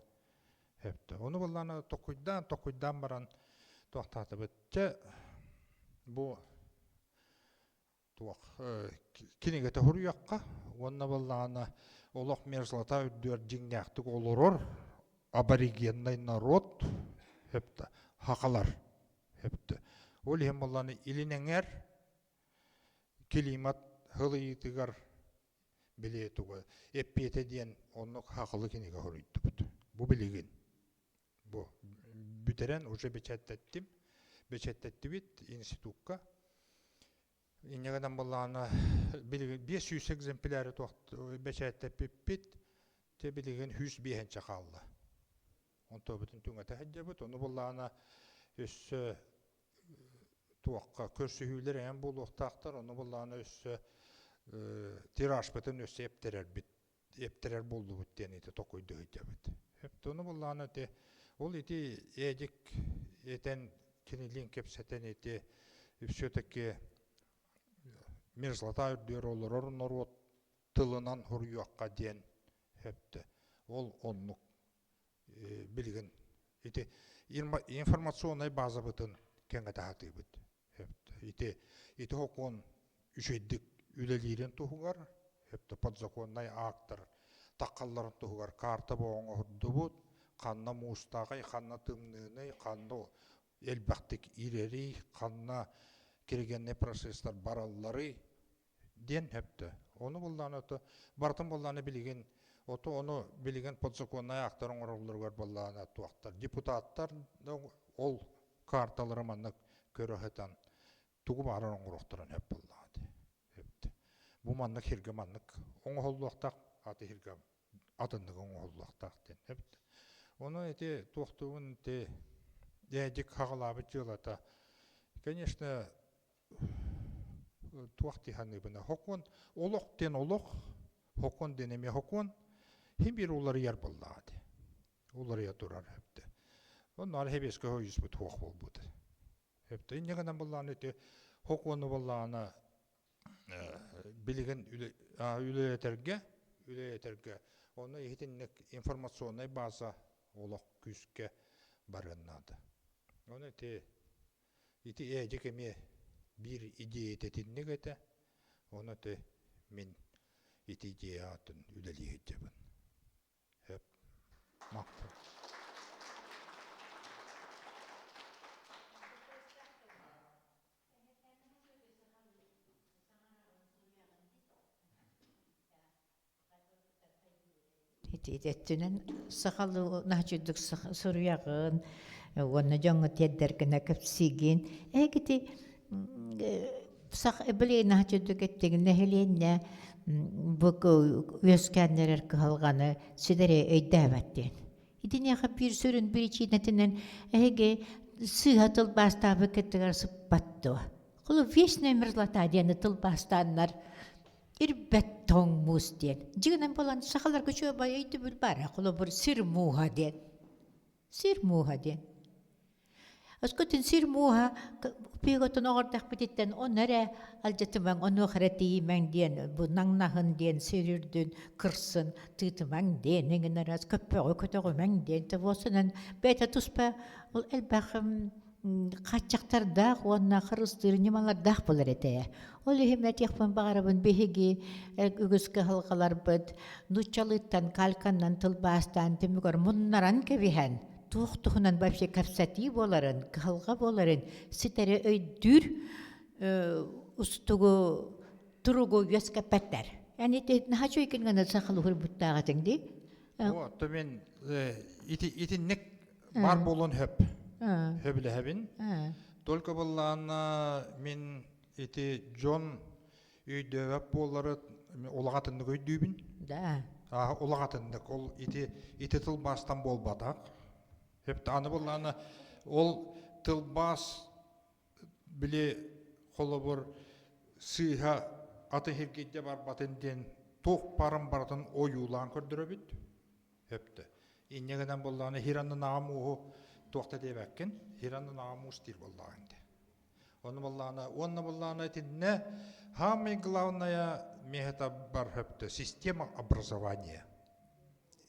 [SPEAKER 14] Өптө. Ону буллаана токуйдаан, токуйдаан баран туохтаатыбыт. Чэ, бу туох кинигэтэ суруйуохха уонна буоллаҕына олох мерзлота үрдүгэр дьиҥнээхтик олорор аборигенный народ өптө хахалар өптө ол иһин буоллаҕына илин эҥэр климат һылыйыытыгар били тугу эппиэтэ диэн оннук хахылы кинигэ суруйдубут. Бу билигин. Бу бүтэрэн уже бэчээттэттим. Бэчээттэттибит институкка. Инньэ гынан буоллаҕына билигин 500 экземпляры бэчээттэппиппит. Те билигин 105 хаалла. Онтобутун түҥэтэ сылдьабыт. Ону буоллаҕына өссө туохха көрсүһүүлэр эҥин буолуохтаахтар, ону былаана өссө тиражпытын өссө эптэрэрбит эптэрэр буоллубут диэн ити токуйду сылдьабыт. Ону былаана ити ол ити Эдик этэн кинилиин кэпсэтэн ити все-таки мерзлота үрдүгэр олорор норуот тылынан суруйуохха диэн сөптө. Ол оннук билигин ити информационнай базабытын кэҥэтэ сатыыбыт. Ити ити сокуон үчүгэйдик үлэлиирин туһугар, подзаконнай актар таххалларын туһугар карта оҥоһурдубут, ханна муустааҕый, ханна тымныыный, ханна элбэхтик ирэрий, ханна киригенный процесстар баралларый диэн сөптө. Ону буллааны ото барытын буллааны билигин ото ону билигин подзаконнай актар оҥороллоругар буллаана туохтар депутаттар ол карталары маннык көрө сытан тугу баҕарар оҥоруохтарын сөп буоллаҕа дии. Бу маннык сиргэ маннык оҥоһуллуохтаах, аты сиргэ атыннык оҥоһуллуохтаах диэн сөп. Ону ити туохтуубун ити дээдик хаҕалаабыт дьыалата конечно туох дии саныыбына хокуон олох диэн олох хокуон диэн эмиэ хокуон хим биир уларыйар буоллаҕа дии уларыйа турар өптө онно хэбиэскэ хойуспут хуох буолбут өптө инньэ гынан буоллаҕына ити хокуону буоллаҕына билигин үлэлэтэргэ үлэлэтэргэ онно иһитинник информационнай база олох күүскэ барыан наада ону ити Ити Эдик эмиэ биир идиэйэтэ итинник этэ, ону ити мин ити идея аатын үлэлии сылдьабын. Сөп. Махтал.
[SPEAKER 9] Ити өттүнэн сахалыы наһчыдык суруйаҕын. Уонна дьоҥҥо тиэрдэр гына кэпсиигин. Эһигити сах билигин наһаа кэттигин нэһилиэнньэ бу үөскээннэрэр кыһалҕаны ситэри өйдөөбөт диэн. Итиниэхэ биир сүрүн биричиинэтинэн эһиги сыыһа тылбаастаабыккытыгар сыппат дуо? Холу вечная мерзлота диэни тылбаастааннар ирбэт тоҥ муус диэн. Дьиҥинэн буолан сахаларга үчүгэй өйдөбүл баар. Холобур сир мууһа диэн. Сир мууһа диэн. Өскөтүн сир мууһа пиготун оҕордохпутиттэн онно эрэ алдьатымаҥ, онуох эрэ тиийимэҥ диэн бу наҥнаһын диэн сир үрдүн кырсын тыытымаҥ диэн эҥин араас көппөҕү көтөҕүмэҥ диэн буосунан бэйэтэ туспа ол элбэх хааччахтардаах уонна харыстыыр ньымалардаах буолар этэ. Ол иһин этиэхпин баҕарабын биһиги үгүс кыһалҕаларбыт нууччалыыттан кальканнан тылбаастаан түмүгэр муннаран кэбиһэн туох туһунан вообще кэпсэтии буоларын, кыһалҕа буоларын ситэри өйдүүр устугу туругу үөскэппэттэр. Эн ити наһаа үчүгэй гына сахалыы буттааҕытыҥ дии.
[SPEAKER 14] О, то мен ити итинник бар болон хөп. Хөбүлэһэбин. Только боллаана мин ити дьон өйдөөбөт буоллары улаҕатыннык өйдүүбүн.
[SPEAKER 9] Да.
[SPEAKER 14] Улаҕатыннык ол ити ити тылбаастан буолбатах. Хөп аны боллаана ол тылбаас били холобур сыыһа аты хиргийдэ барбатын диэн туох барын барытын ойуулаан көрдөрөбүт. Хөптө. Инньэ гынан буоллаҕына хираннын аҕам ууһу туохта диэбэккин, хираннын аҕам уус диир буоллаҕыҥ дии. Ону буоллаҕына, уонна буоллаҕына итиннэ самое главное миэхэ бар хөптө система образования,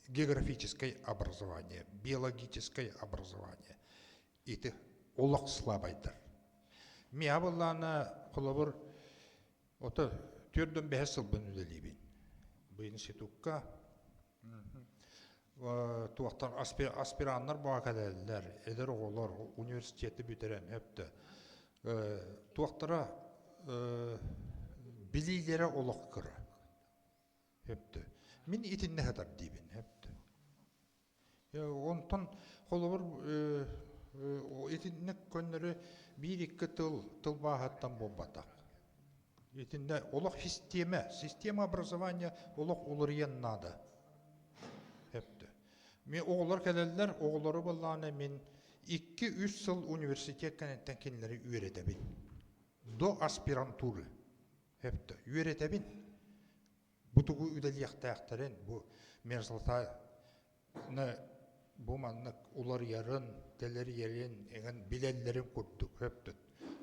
[SPEAKER 14] географическое образование, биологическое образование. Ити олох слабайдар. Миэхэ буоллаҕына холобур ото төрдөн бэһис сылбын үлэлиибин. Бу институкка туохтан аспираннар баҕа кэлэллэр, эдэр оҕолор университеты бүтэрэн өптө. Туохтара билиилэрэ олох кыра. Өптө. Мин итиннэ сытар диибин өптө. Онтон холобур итинник көннөрү биир-икки тыл тылбааһыттан буолбатах. Итиннэ олох систиэмэ, система образования олох уларыйан наада. Өптө. Мен оҕолор кэлэллэр, оҕолору буоллаҕына мин 2-3 сыл университет кэнниттэн кинилэри үөрэтэбин. До аспирантуры. Өптө. Үөрэтэбин. Бу тугу үлэлиэхтээхтэрин, бу мерзлотаны бу маннык уларыйарын, тэлэрийэрин эҥин билэллэрин курдук өптө.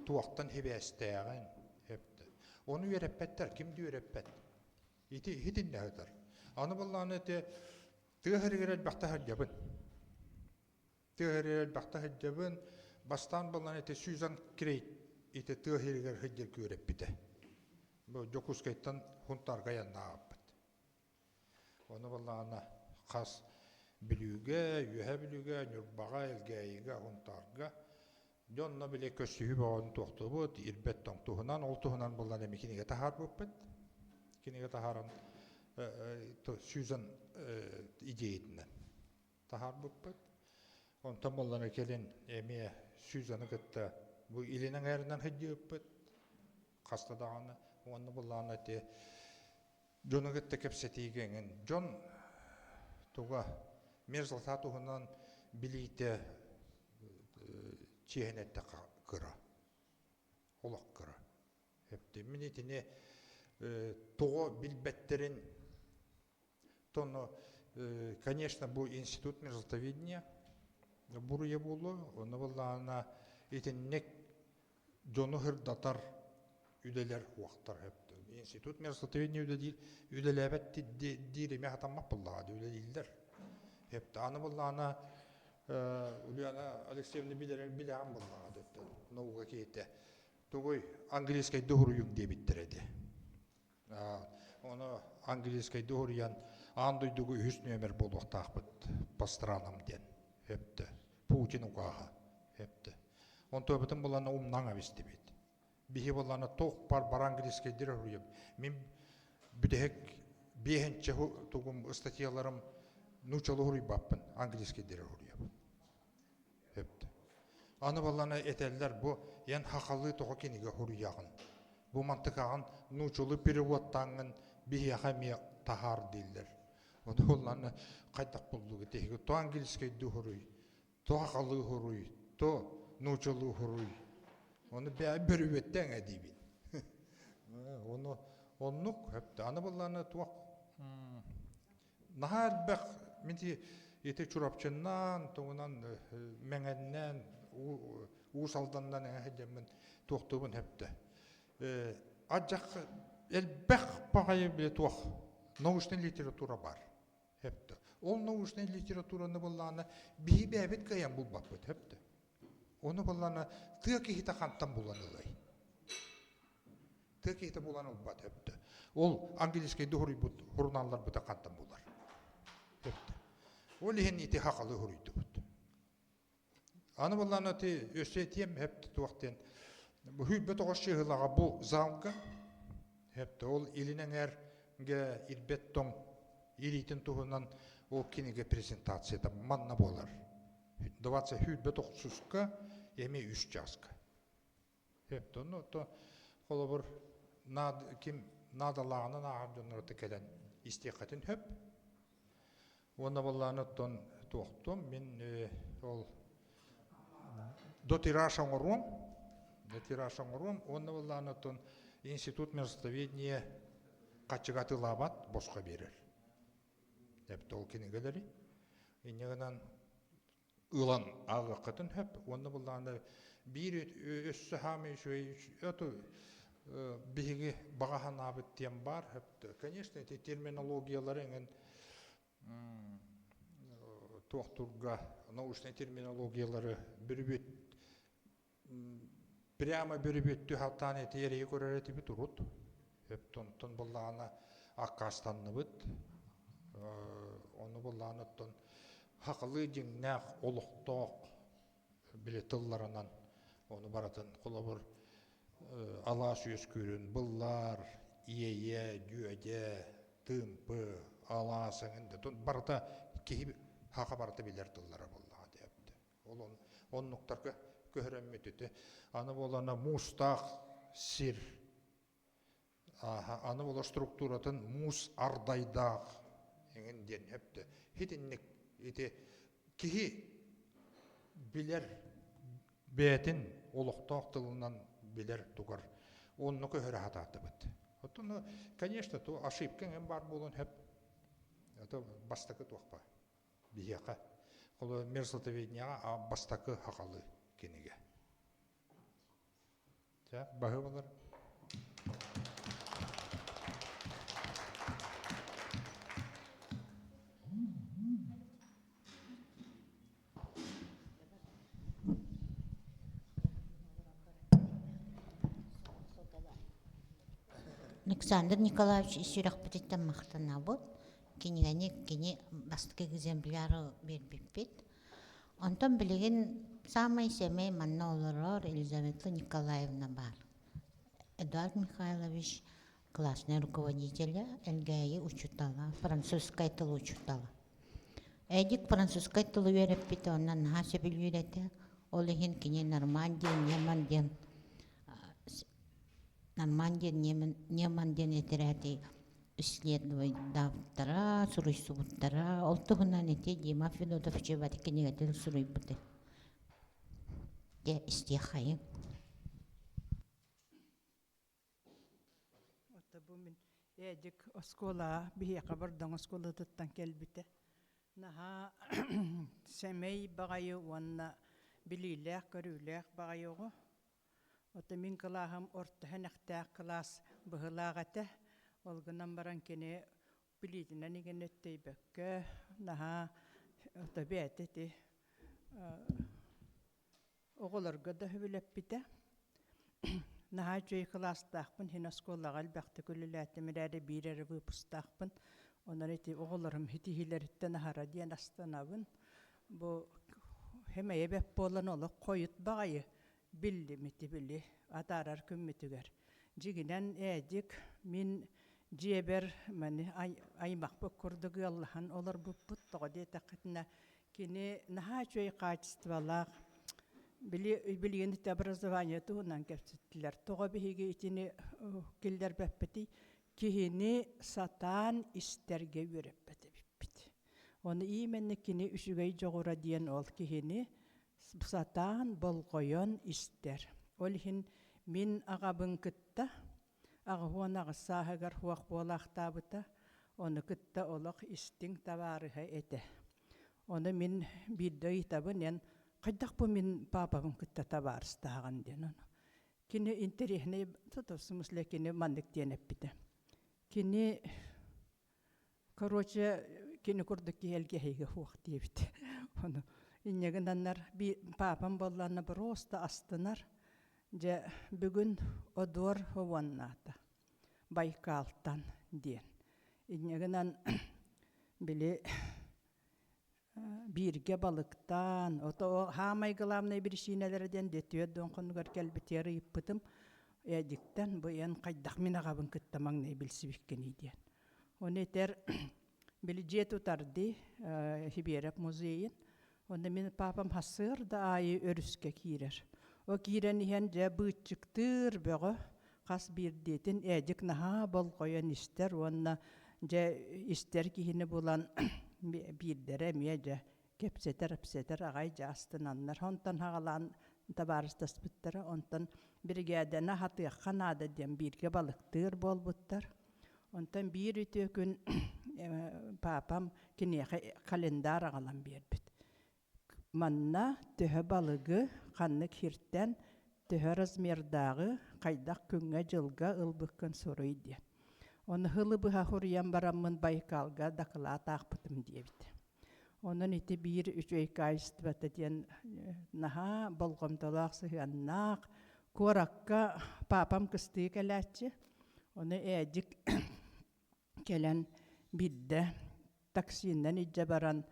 [SPEAKER 14] Туохтан сибээстээҕин өптө. Ону үөрэппэттэр, ким да үөрэппэт. Ити итиннэ сытар. Аны буоллаҕына ити тыа сиригэр элбэхтэ сылдьабын. Тыа сиригэр элбэхтэ сылдьабын. Бастаан буоллаҕына ити Сюзан Крейт ити тыа сиригэр сылдьарга үөрэппитэ. Бу Дьокуускайтан Хунтаарга айаннаабыппыт. Ону буоллаҕына хас Бүлүүгэ, Үөһээ Бүлүүгэ, Ньурбаҕа, Элгээйигэ, Хунтаарга дьэ онно били көрсүһүү бөҕөнү туохтуубут, ирбэт тоҥ туһунан, ол туһунан буоллар эми кинигэ таһаарбыппыт. Кинигэ таһааран Сюзан идеятынан таһаарбыппыт. Онтон буоллана кэлин эмиэ Сюзаны кытта бу илин эҥээринэн сылдьыбыппыт. Хаста даҕаны уонна буллаҕына ити дьону кытта кэпсэтиигэ эҥин дьон туга мерзлота туһунан билиитэ чиэһинэтэ кыра олох кыра мин итини тоҕо билбэттэрин Тоно, конечно, бу институт мерзлотоведения буруйа буолуо, онно буоллаҕына итинник дьону сырдатар үлэлэр уохтар Институт мерзлотоведения үлэлиир, үлэлээбэт диир эмиэ хатаммат буоллаҕа үлэлииллэр. Аны буоллаҕына Ульяна Алексеевна билэрин билэҕин буоллаҕа наука киһитэ. Тугуй английскайдыы суруйуҥ диэбиттэр этэ. Ону английскайдыы уһуруйан аан дойдуга үһүс нүөмэр буолуохтаахпыт по странам диэн өптө. Путин укааһа өптө. Онтуобутун булана умнаҥ эбистибит. Биһи булана туох бар бар английскайдыр уһуруйам. Мин бүтэһик биэһинчэ тугум ыстатыйаларым нууччалыы уһуруйбаппын, английскайдыр уһуруйабын. Өптө. Аны баллана этэллэр бу эн хахалыы тоҕо кинигэ хуруйаҕын. Бу мантыкаҕын нуучулуу переводтааҥҥын биһиэхэ эмиэ таһаар дииллэр. Ону булланы хайдах буллугут эһиги то английскайдыы хуруй, то хахалыы хуруй, то нуучалыы хуруй. Ону бэйэ бөрүбүттэн диибин. Ону оннук хөптө. Аны булланы туох Наһаа элбэх мин ити Чурапчыннан, тугунан Мэҥэннэн, Уус Алданнан эҥэ сылдьаммын туохтуубун сөптө. Адьах элбэх баҕайы бile туох научнай литература бар. Сөптө. Ол научнай литератураны буллаҕына биһи бэйэбит кыайан булбаппыт сөптө. Ону буллаҕына тыа киһитэ хантан булан ылай? Тыа киһитэ булан ылбат өптө. Ол английскайды хуруйбут хуруналларбыта хантан булар. Өптө. Ол иһин ити хахалы хуруйдубут. Аны буллаана ти өссө этиэм хэпти туох диэн бу хүйбэт оҕос чыһылаҕа бу залга хэпти ол илин эҥээргэ ирбэт тоҥ илиитин туһунан ол кинигэ презентацията манна буолар. 20 хүйбэт охсуска эми үс чааска. Сөп, то холобур ким наадалааҕынан ааҕар дьоннор кэлэн истиэххитин сөп. Уонна буоллааны оттон туохтум мин ол до тираж оҥоруом, до тираж оҥоруом уонна буоллааны оттон институт мерзлотоведения хаччыга атыылаабат босхо биэрэр. Эбит ол кинигэлэри. Инньэ гынан ылан ааҕыаххытын сөп уонна буллаҕына биир өссө хаамай үчүгэй эту биһиги баҕа санаабыт диэн баар сөптө конечно ити терминологиялары эҥин туохтурга научнай терминологиялары бүрүбүт прямо бүрүбүттүү халтаан эти эрэйи көрөр этибит урут өптонтон буллаҕына аккаастанныбыт ону буллаҕына оттон хахылыы дьиҥнээх олохтоох били тылларынан ону барытын холобур алаас үөскүүрүн быллаар иэйэ дьүөдэ тыымпы алаас эҥин барыта киһи хаха барыта билэр тыллара буоллаҕа диэбит Ол оннуктарга көһөрөммүт ити. Аны буолана муустаах сир. Аны буола структуратын муус ардайдаах эҥин диэн өптө. Хитинник ити киһи билэр бэйэтин олохтоох тылынан билэр тугар онно көһөрө хатаатыбыт. Оттон, конечно, то ошибка эҥин баар буолуон хөп. Это бастакы туохпа. Биһиэхэ, холобур, мерзлотоведениеҕа бастакы хахалы кинигэ. Чэ, баһы болар.
[SPEAKER 1] Александр Николаевич ис сүрэхпититтэн махтанабыт. Кинигэни кини бастакы экземпляры биэрбиппит. Онтон билигин саамай сэмэй манна олорор Елизавета Николаевна баар. Эдуард Михайлович классный руководителя, Элгээйи учуутала, французскай тыл учуутала. Эдик французскай тылы үөрэппитэ, онно наһаа сөбүлүүр этэ. Ол иһин кини Нормандия, Неман диэн Нормандия, Неман диэн этэрээти исследовайдаабыттара, суруйсубуттара. Ол туһунан ити Дима Федотов Чебати кинигэтин суруйбута. Дьэ, истиэххэйиҥ.
[SPEAKER 15] Ото бу мин Эдик оскуола биһиэхэ Бордоҥ оскуолатыттан кэлбитэ. Наһаа сэмэй баҕайы уонна билиилээх-көрүүлээх баҕайы оҕо. Ото мин кылааһым орто һэнэхтээх кылаас быһыылаах этэ. Ол гынан баран кини билиитинэн игин өттөйбөккө наһаа ото бэйэтэ ити Оҕолорго да сөбүлэппитэ. Наһаа үчүгэй кылаастаахпын, иһин оскуолаҕа элбэхтик үлэлээтим эрээри биир эрэ выпустаахпын. Онон ити оҕолорум ситиһиилэриттэн аһара диэн астанабын. Бу хэмэйэ бэт буолан олох хойут баҕайы биллим ити били атаарар күммүтүгэр. Дьигинэн Эдик мин дьиэбэр маны аймахпыт курдук ыаллаһан олорбуппут. Тоҕо диэтэххитинэ Кини наһаа үчүгэй хаачыстыбалаах. Били билигин ити образование туһунан кэпсэттилэр. Тоҕо биһиги итини киллэрбэппитий? Киһини сатаан истэргэ үөрэппэт эбиппит. Оны именно кини үчүгэй дьоҕура диэн ол киһини сатаан болҕойон истэр. Ол иһин мин аҕабын кытта 88 сааһыгар суох буолаахтаабыта, ону кытта олох истиҥ табаарыһа этэ. Ону мин биирдэ ыйытабын, эн хайдах бу мин паапабын кытта табаарыстааҕын диэн ону. Кини интэриэһинэй, в смысле кини маннык диэн эппитэ. Кини Короче, кини курдук киһи элгэһиигэ суох диэбит. Ону инньэ гынаннар паапам буоллаҕына просто астынар. Дьэ, бүгүн одуор уоннаата Байкалтан диэн. Инньэ гынан били бииргэ балыктаан, ото хаамай главнай биричиинэлэрэ диэн дөтүөт дон хонугар кэлбитигэр ыйыппытым, Эдиктэн бу эн хайдах мин аҕабын кытта маҥнай билсибиккиний диэн. Оны этэр били дьиэ тутарды Хибиэрэп музейын. Онно мин папам хассыыр да аайы өрүскэ киирэр. О киирэн иһэн дьэ быыччыктыыр бөҕө хас биирдиитин Эдик наһаа болҕойон истэр уонна дьэ истэр киһини булан биирдэрэ эмиэ дьэ кэпсэтэр-эпсэтэр аҕай дьэ астынаннар. Онтон хаҕалаан табаарыстаспыттара. Онтон биригээдэни аһатыахха наада диэн бииргэ балыктыыр буолбуттар. Онтон биир үтүө күн паапам киниэхэ календарь аҕалан биэрбит. Манна төһө балыгы, ханнык сиртэн, төһө размердааҕы, хайдах күҥҥэ-дьылга ылбыккын суруй диэн. Ону һылы быһа суруйан бараммын Байкалга дакылаат аахпытым диэбит. Онон ити биир үчүгэй качествота диэн наһаа болҕомтолоох сыһыаннаах куоракка папам кыстыы кэлээччи. Ону Эдик кэлэн биирдэ таксиннан илдьэ баран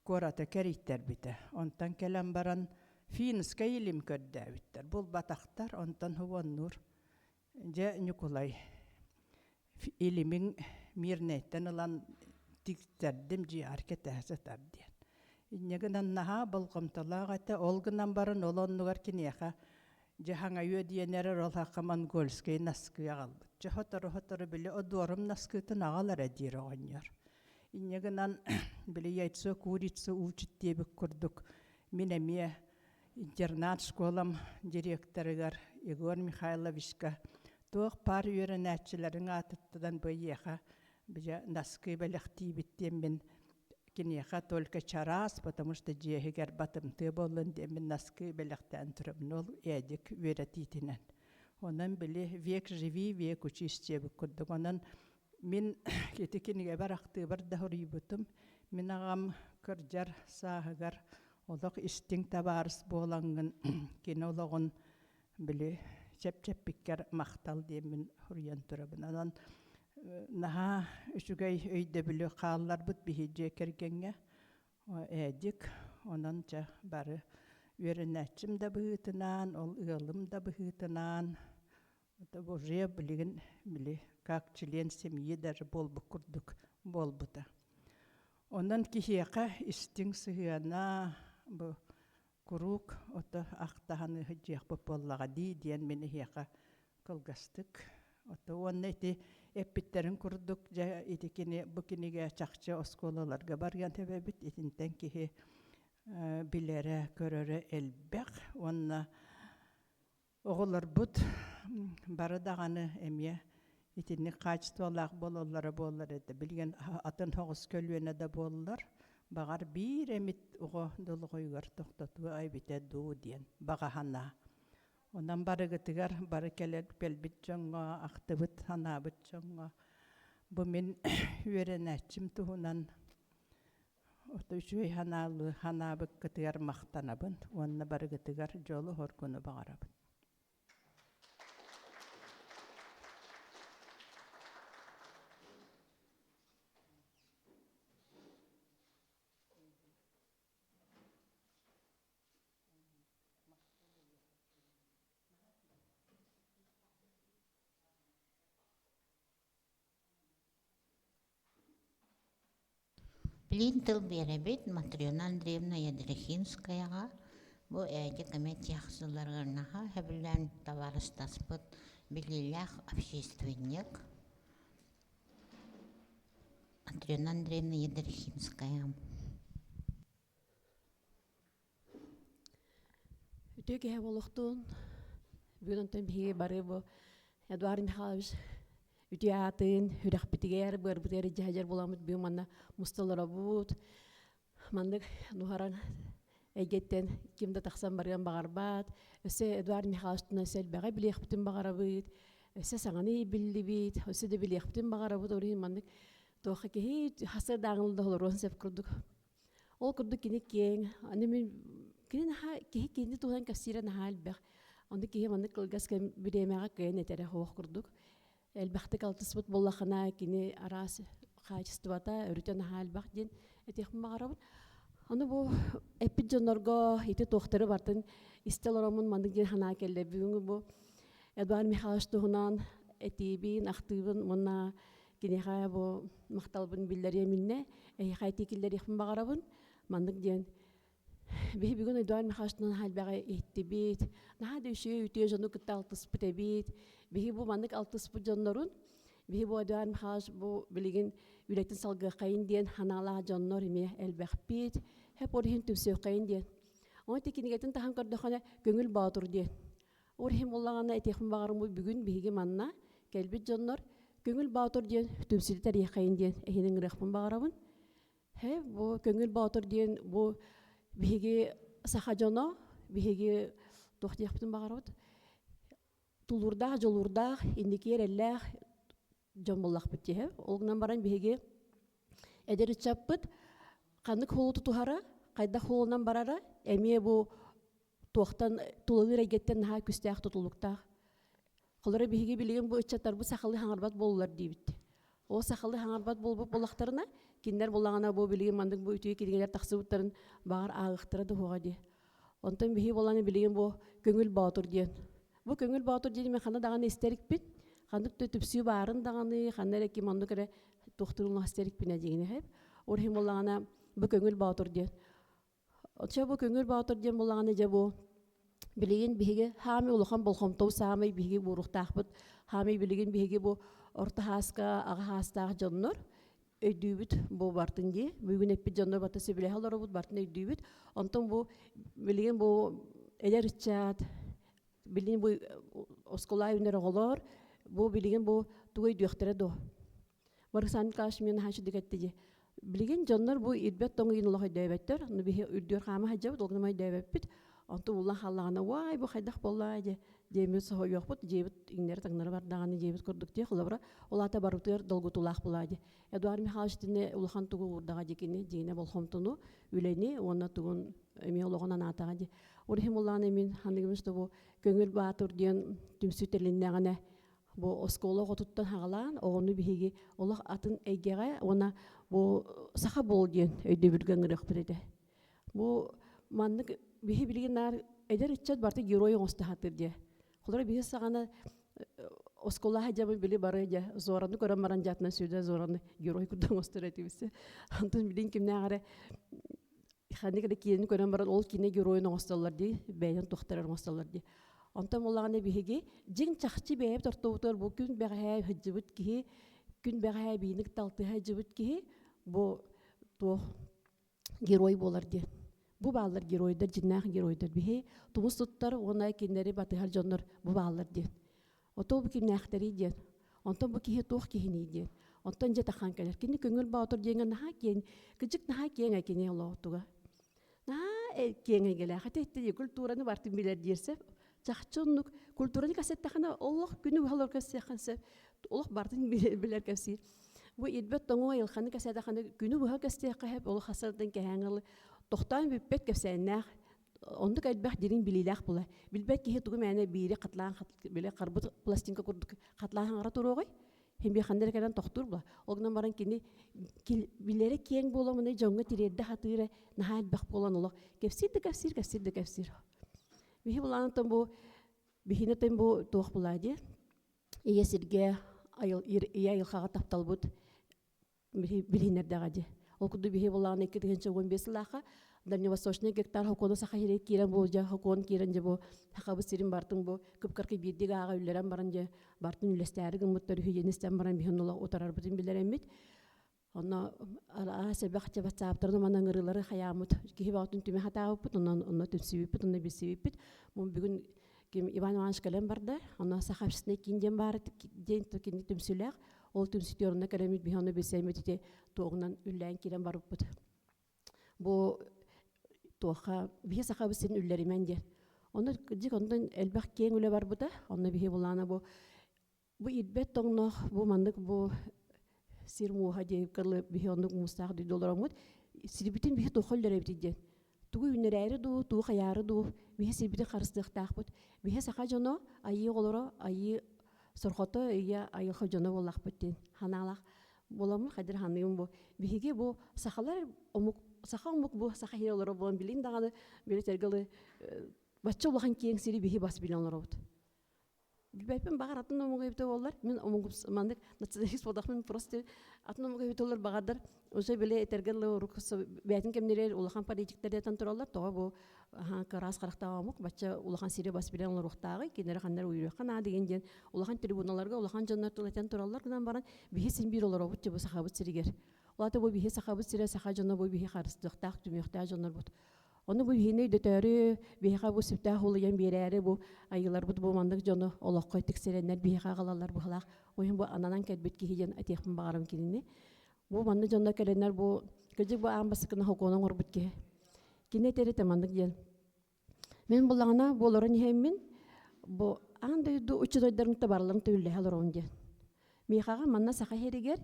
[SPEAKER 15] куораты кэрийтэрбитэ. Онтон кэлэн баран финскэй илим көрдөөбүттэр. Булбатахтар, онтон хуоннуур. Дьэ, Ньукулай, илимиҥ Мирнэйтэн ылан тиктэрдим дьиэҕэр кэтэһэ сытар диэн. Инньэ гынан наһаа болҕомтолоох этэ. Ол гынан баран ол оннугар киниэхэ дьэ хаҥайыа диэн эрэр ол хахха монгольскай наскыы аҕалбыт. Дьэ сотору-сотору били одуорум наскыытын аҕал эрэ диир оҕонньор. Инньэ гынан били яйцо курица учит диэбит курдук мин эмиэ интернат школам директорыгар Егор Михайловичка туох паар үөрэнээччилэриҥ аатыттан бу эйиэхэ бile наскыы бэлэхтиибит диэммин киниэхэ только чараас, потому что дьиэһигэр батымтыа буоллун диэммин наскыы бэлэхтээн турабын ол Эдик үөрэтиитинэн. Онон били век живи, век учись диэбит курдук. Онон мин ити кинигэбэр ахтыыбар да суруйбутум. Мин аҕам кырдьар сааһыгар олох истиҥ табаарыс буолаҥҥын кини олоҕун били чэпчэппиккэр махтал диэммин суруйан турабын. Онон наһаа үчүгэй өйдөбүлү хаалларбыт биһи дьиэ кэргэҥҥэ Эдик, онон дьэ бары үөрэнээччим да быһыытынан, ол ыалым да быһыытынан уже билигин били как член семьи даже буолбут курдук буолбута. Онон киһиэхэ истиҥ сыһыана бу куруук ото ахтаһан ыһыдьыахпыт буоллаҕа дии диэн мин эһиэхэ кылгастык ото уонна ити эппиттэрин курдук дьэ ити кини бу кинигэ чахчы оскуолаларга барыан тэбэбит итинтэн киһи билэрэ көрөрө элбэх уонна Оҕолорбут бары даҕаны эмиэ итинник хаачыстыбалаах буолаллара буоллар этэ. Билигин атын соҕус көлүөнэ да буоллар, баҕар биир эмит оҕо долоҕойугар тохтотуо эбитэ дуу диэн баҕа санаа. Онон барыгытыгар бары кэлэр кэлбит дьоҥҥо, ахтыбыт, санаабыт дьоҥҥо бу мин үөрэнээччим туһунан Ото үчүгэй ханаалы ханаабыккытыгар махтанабын уонна барыгытыгар дьолу-соргуну баҕарабын.
[SPEAKER 1] Билигин тыл биэрэбит Матрена Андреевна Ядрихинскаяҕа. Бу Эдик эмиэ тех сылларыгар наһаа сөбүлээн табаарыстаспыт биллиилээх общественник Атрена Андреевна Ядрихинская.
[SPEAKER 16] Үтүө киһи буолуохтун. Бүгүн онтон биһиги бары бу Эдуард Михайлович үтүө аатын сүрэхпитигэр, быарбытыгар илдьэ буоламмыт бүгүн манна муста олоробут. Маннык нуһаран эйгэттэн ким да тахсан барыан баҕарбат. Өссө Эдуард Михайлович туһунан өссө элбэҕи билиэхпитин баҕарабыт. Өссө саҥаны биллибит, өссө да билиэхпитин баҕарабыт. Ол иһин маннык туохха киһи хасырдааҥыл да олоруон сөп курдук. Ол курдук кини киэҥ, аны мин кини наһаа киһи кини туһунан кэпсиирэ наһаа элбэх. Онно киһи маннык кылгас кэм бириэмэҕэ кыайан этэрэ суох курдук. Элбэхтик алтыспыт буоллахына кини араас хаачыстыбата өрүтэ наһаа элбэх диэн этиэхпин баҕарабын. Аны бу эппит дьоннорго ити туохтары бартын истэ олороммун маннык диэн санаа кэллэ. Бүгүҥҥү бу Эдуард Михайлович туһунан этиибин, ахтыыбын уонна Киниэхэ бу махталбын биллэриэм иннэ, эһиэхэ этии киллэриэхпин баҕарабын. Маннык диэн биһи бүгүн Эдуард Михайловичтан элбэҕи иһиттибит. Наһаа да үчүгэй үтүө дьону кытта алтыспыт эбит. Биһи бу маннык алтыспыт дьоннорун биһи бу Эдуард Михайлович бу билигин үлэтин салгыаххайын диэн ханаалаах дьоннор эмиэ элбэхпит. Хэп ол иһин түмсүөххэйин диэн. Ону ити кинигэтин таһан көрдөххүнэ Көҥүл Боотур диэн Ол иһин буоллаҕына этиэхпин баҕарыммыт бүгүн биһиги манна кэлбит дьоннор Көҥүл Боотур диэн түмсүүтү тэрийиэххэйин диэн эһини ыҥырыахпын баҕарабын. Һэ, бу Көҥүл Боотур диэн бу биһиги саха дьоно, биһиги туох диэхпитин баҕарабыт тулуурдаах, дьулуурдаах, инники эрэллээх дьон буоллахпыт дии. Ол гынан баран биһиги эдэр ыччаппыт ханнык хуолу тутуһара, хайдах хуолунан барара эмиэ бу туохтан тулалыыр эйгэттэн наһаа күстээх тутулуктаах. Холоро биһиги билигин бу ыччаттарбыт сахалыы хаҥарбат буоллулар диибит. Ол сахалыы хаҥарбат буолбут буоллахтарына, кинилэр буллаҕына бу билигин маннык бу үтүө кинигэлэр тахсыбыттарын баҕар ааҕыахтара да суоҕа дии. Онтон биһиги буолан билигин бу Көҥүл Боотур диэн. Бу Көҥүл Боотур диэн мен ханна даҕаны истэрикпит, ханнык да түпсүү баарын даҕаны, ханна эрэ ким оннук эрэ туохтуруҥ истэрикпинэ диигинэ хэп. Ол иһин буоллаҕына бу Көҥүл Боотур диэн. Оччо бу Көҥүл Боотур диэн буоллаҕына дьэ бу билигин биһиги хаамый улахан болҕомтобут саамай биһиги буоруохтаахпыт. Хаамый билигин биһиги бу орто хааска аҕа хаастаах дьоннор өйдүүбүт бу бартын дии. Бүгүн эппит дьоннор барта сөбүлэһэ олоробут, бартын өйдүүбүт. Онтон бу билигин бу эдэр ыччат, билигин бу оскуола үүнэр оҕолор, бу билигин бу тугу өйдүөхтэрэ дуо? Барысан Николаевич мен наһаа үчүгэй этти дии. Билигин дьоннор бу ирбэт тоҥ ыйын олох өйдөөбөттөр. Ну биһи үрдүөр хаама сылдьабыт, ол гынан өйдөөбөппүт. Онтон улахан хааллаҕына, уай, бу хайдах буолла дии диэммит соһуйуохпут, дьиэбит иҥнэри-таҥнары бардаҕына дьиэбит курдук дии. Холобура, ол аата барыбытыгар долгутуулаах буолаа дии. Эдуард Михайлович итини улахан тугу уурдаҕа дии кини дьиҥинэ болҕомтону, үлэни уонна тугун эмиэ олоҕун анаатаҕа дии. Ол иһин буоллаҕына мин ханныгым что бу Көҥүл Баатыр диэн түмсүү тэрилиннэҕинэ бу оскуола оҕотуттан хаҕалаан оҕону биһиги олох атын эйгэҕэ уонна бу саха буол диэн өйдөбүлгэ ыҥырыахпыт этэ. Бу маннык биһи билигин наар эдэр ыччат барыта герой оҥосто сатыыр диэ. Холоро биһи саҕана оскуола сылдьабын били бары дьэ Зораны көрөн баран дьаатынан сүүрдэ Зораны герой курдук оҥостор этибит. Онтон билигин кимнээх эрэ ханнык эрэ киинэни көрөн баран ол киинэ геройун оҥостоллор дии, бэйэтин туохтарар оҥостоллор дии. Онтон буоллаҕына биһиги дьиҥ чахчы бэйэбит ортобутугар бу күн бэҕэһээ сылдьыбыт киһи, күн бэҕэһээ бииник талтыһа сылдьыбыт киһи бу туох герой буолар диэн. Бу бааллар геройдар, дьиннээх геройдар. Биһи тумус туттар уонна кинилэри батыһар дьоннор бу бааллар диэн. Ото бу кимнээхтэрий диэн. Онтон бу киһи туох киһиний диэн. Онтон дьэ тахан кэлэр. Кини көҥүл боотур диэҥэ наһаа киэҥ, кыдьык наһаа киэҥ кини олоотуга. Наһаа киэҥ эйгэлээх. Ити ити культураны бартын билэр диирсэ. Чахчы оннук культураны кэсэттэхинэ олох күнү быһа олор кэпсиэххин сөп. Олох бартын билэр кэпсиир. Бу ирбэт тоҥу айылханы кэсэтэхинэ күнү быһа кэстиэххэ сөп олох хасырдан кэһээҥ тохтоон бүппэт кэпсээннээх оннук элбэх дириҥ билиилээх була. Билбэт киһи тугу мээнэ биири хатылаан били харбыт пластинка курдук хатылаан хаҥара туруоҕай хин ханна эрэ кэлэн тохтуур була. Ол гынан баран кини билэрэ киэҥ буоламына дьоҥҥо тириэрдэ сатыыра наһаа элбэх буолан олох кэпсиир да кэпсиир, кэпсиир да кэпсиир. Биһи булаанытан бу биһинэтэн бу туох булаа диэ ийэ сиргэ айыл ийэ айылҕаҕа тапталбыт билиһиннэрдэҕэ дии. Ол курдук биһи буоллаҕына 2015 сыллаахха. Дальневосточный гектар хокуону саха сирэ киирэн бу дьэ хокуон киирэн дьэ бу сахабыт сирин бартын бу кып-кыркый биирдик ааҕа үллэрэн баран дьэ бартын үллэстээри гыммыттар үһү диэн истэн баран биһин олох утарарбытын билэрэммит. Онно араас элбэх дьэ ватсаптарын манан ыҥырыылары хайааммыт киһи баҕатын түмэ хатаабыппыт, онон онно түмсүбүппүт, онно билсибиппит. Мун бүгүн ким Иван Иванович кэлэн барда, онно Саха общественный киин диэн баар диэн кини түмсүүлээх. Ол түмсүүтүгэр онно кэлэммит биһи ону билсэммит ити туоҕунан үллээн киирэн барбыппыт. Бу туохха биһи сахабыт сирин үллэримэн диэн. Онно дьик онтон элбэх киэҥ үлэ барбыта. Онно биһи булаана бу бу ирбэт тоҥноох бу маннык бу сир мууһа диэбиккэ биһи оннук муустаах дойду олороммут сирбитин биһи туохха үллэрэбитий диэн тугу үүннэрээри дуу тугу хайаары дуу биһи сирбитин харыстыахтаахпыт биһи саха дьоно айыы оҕолоро айыы сорхото ийэ айылҕа дьоно буоллахпыт диэн ханаалаах буоламмын хайдыр ханыым бу биһиги бу сахалар омук саха омук бу саха иһин олоро буолан билин даҕаны били тергалы бачча улахан киэҥ сири биһи бас билэн олоробут Билбэппин баҕар атын омук эбитэ буоллар, мин омугум маннык националист буоллахпын просто атын омук эбитэ буоллар баҕардар уже били этэргэ дылы урук бэйэтин кэмнэригэр улахан политиктар этэн тураллар тоҕо бу кыраас харахтаах омук бачча улахан сири бас билэн олоруохтааҕый кинилэри ханна эрэ уйуруохха наада диэн диэн улахан трибуналарга улахан дьоннор тыл этэн тураллар гынан баран биһи син биир олоробут бу сахабыт сиригэр ол аата бу биһи сахабыт сирэ саха дьоно бу биһи харыстыахтаах түмүөхтээх дьоннорбут Ону бу биһини өйдөтөөрү, биһиэхэ бу сүрдээх улуйан биэрээри бу айыыларбыт бу маннык дьону олоххо тиксэрэннэр биһиэхэ аҕалаллар быһалаах. Ол иһин бу ананан кэлбит киһи диэн этиэхпин баҕарабын кинини. Бу маннык дьонно кэлэннэр бу кырдьык бу аан бастакына хокуону оҥорбут киһи. Кини этэр этэ маннык диэн. Мин буллаҕына бу олорон иһэммин бу аан дойду учууталларын барыларын түүллэһэ олоробун диэн. Миэхэҕэ манна саха иһэригэр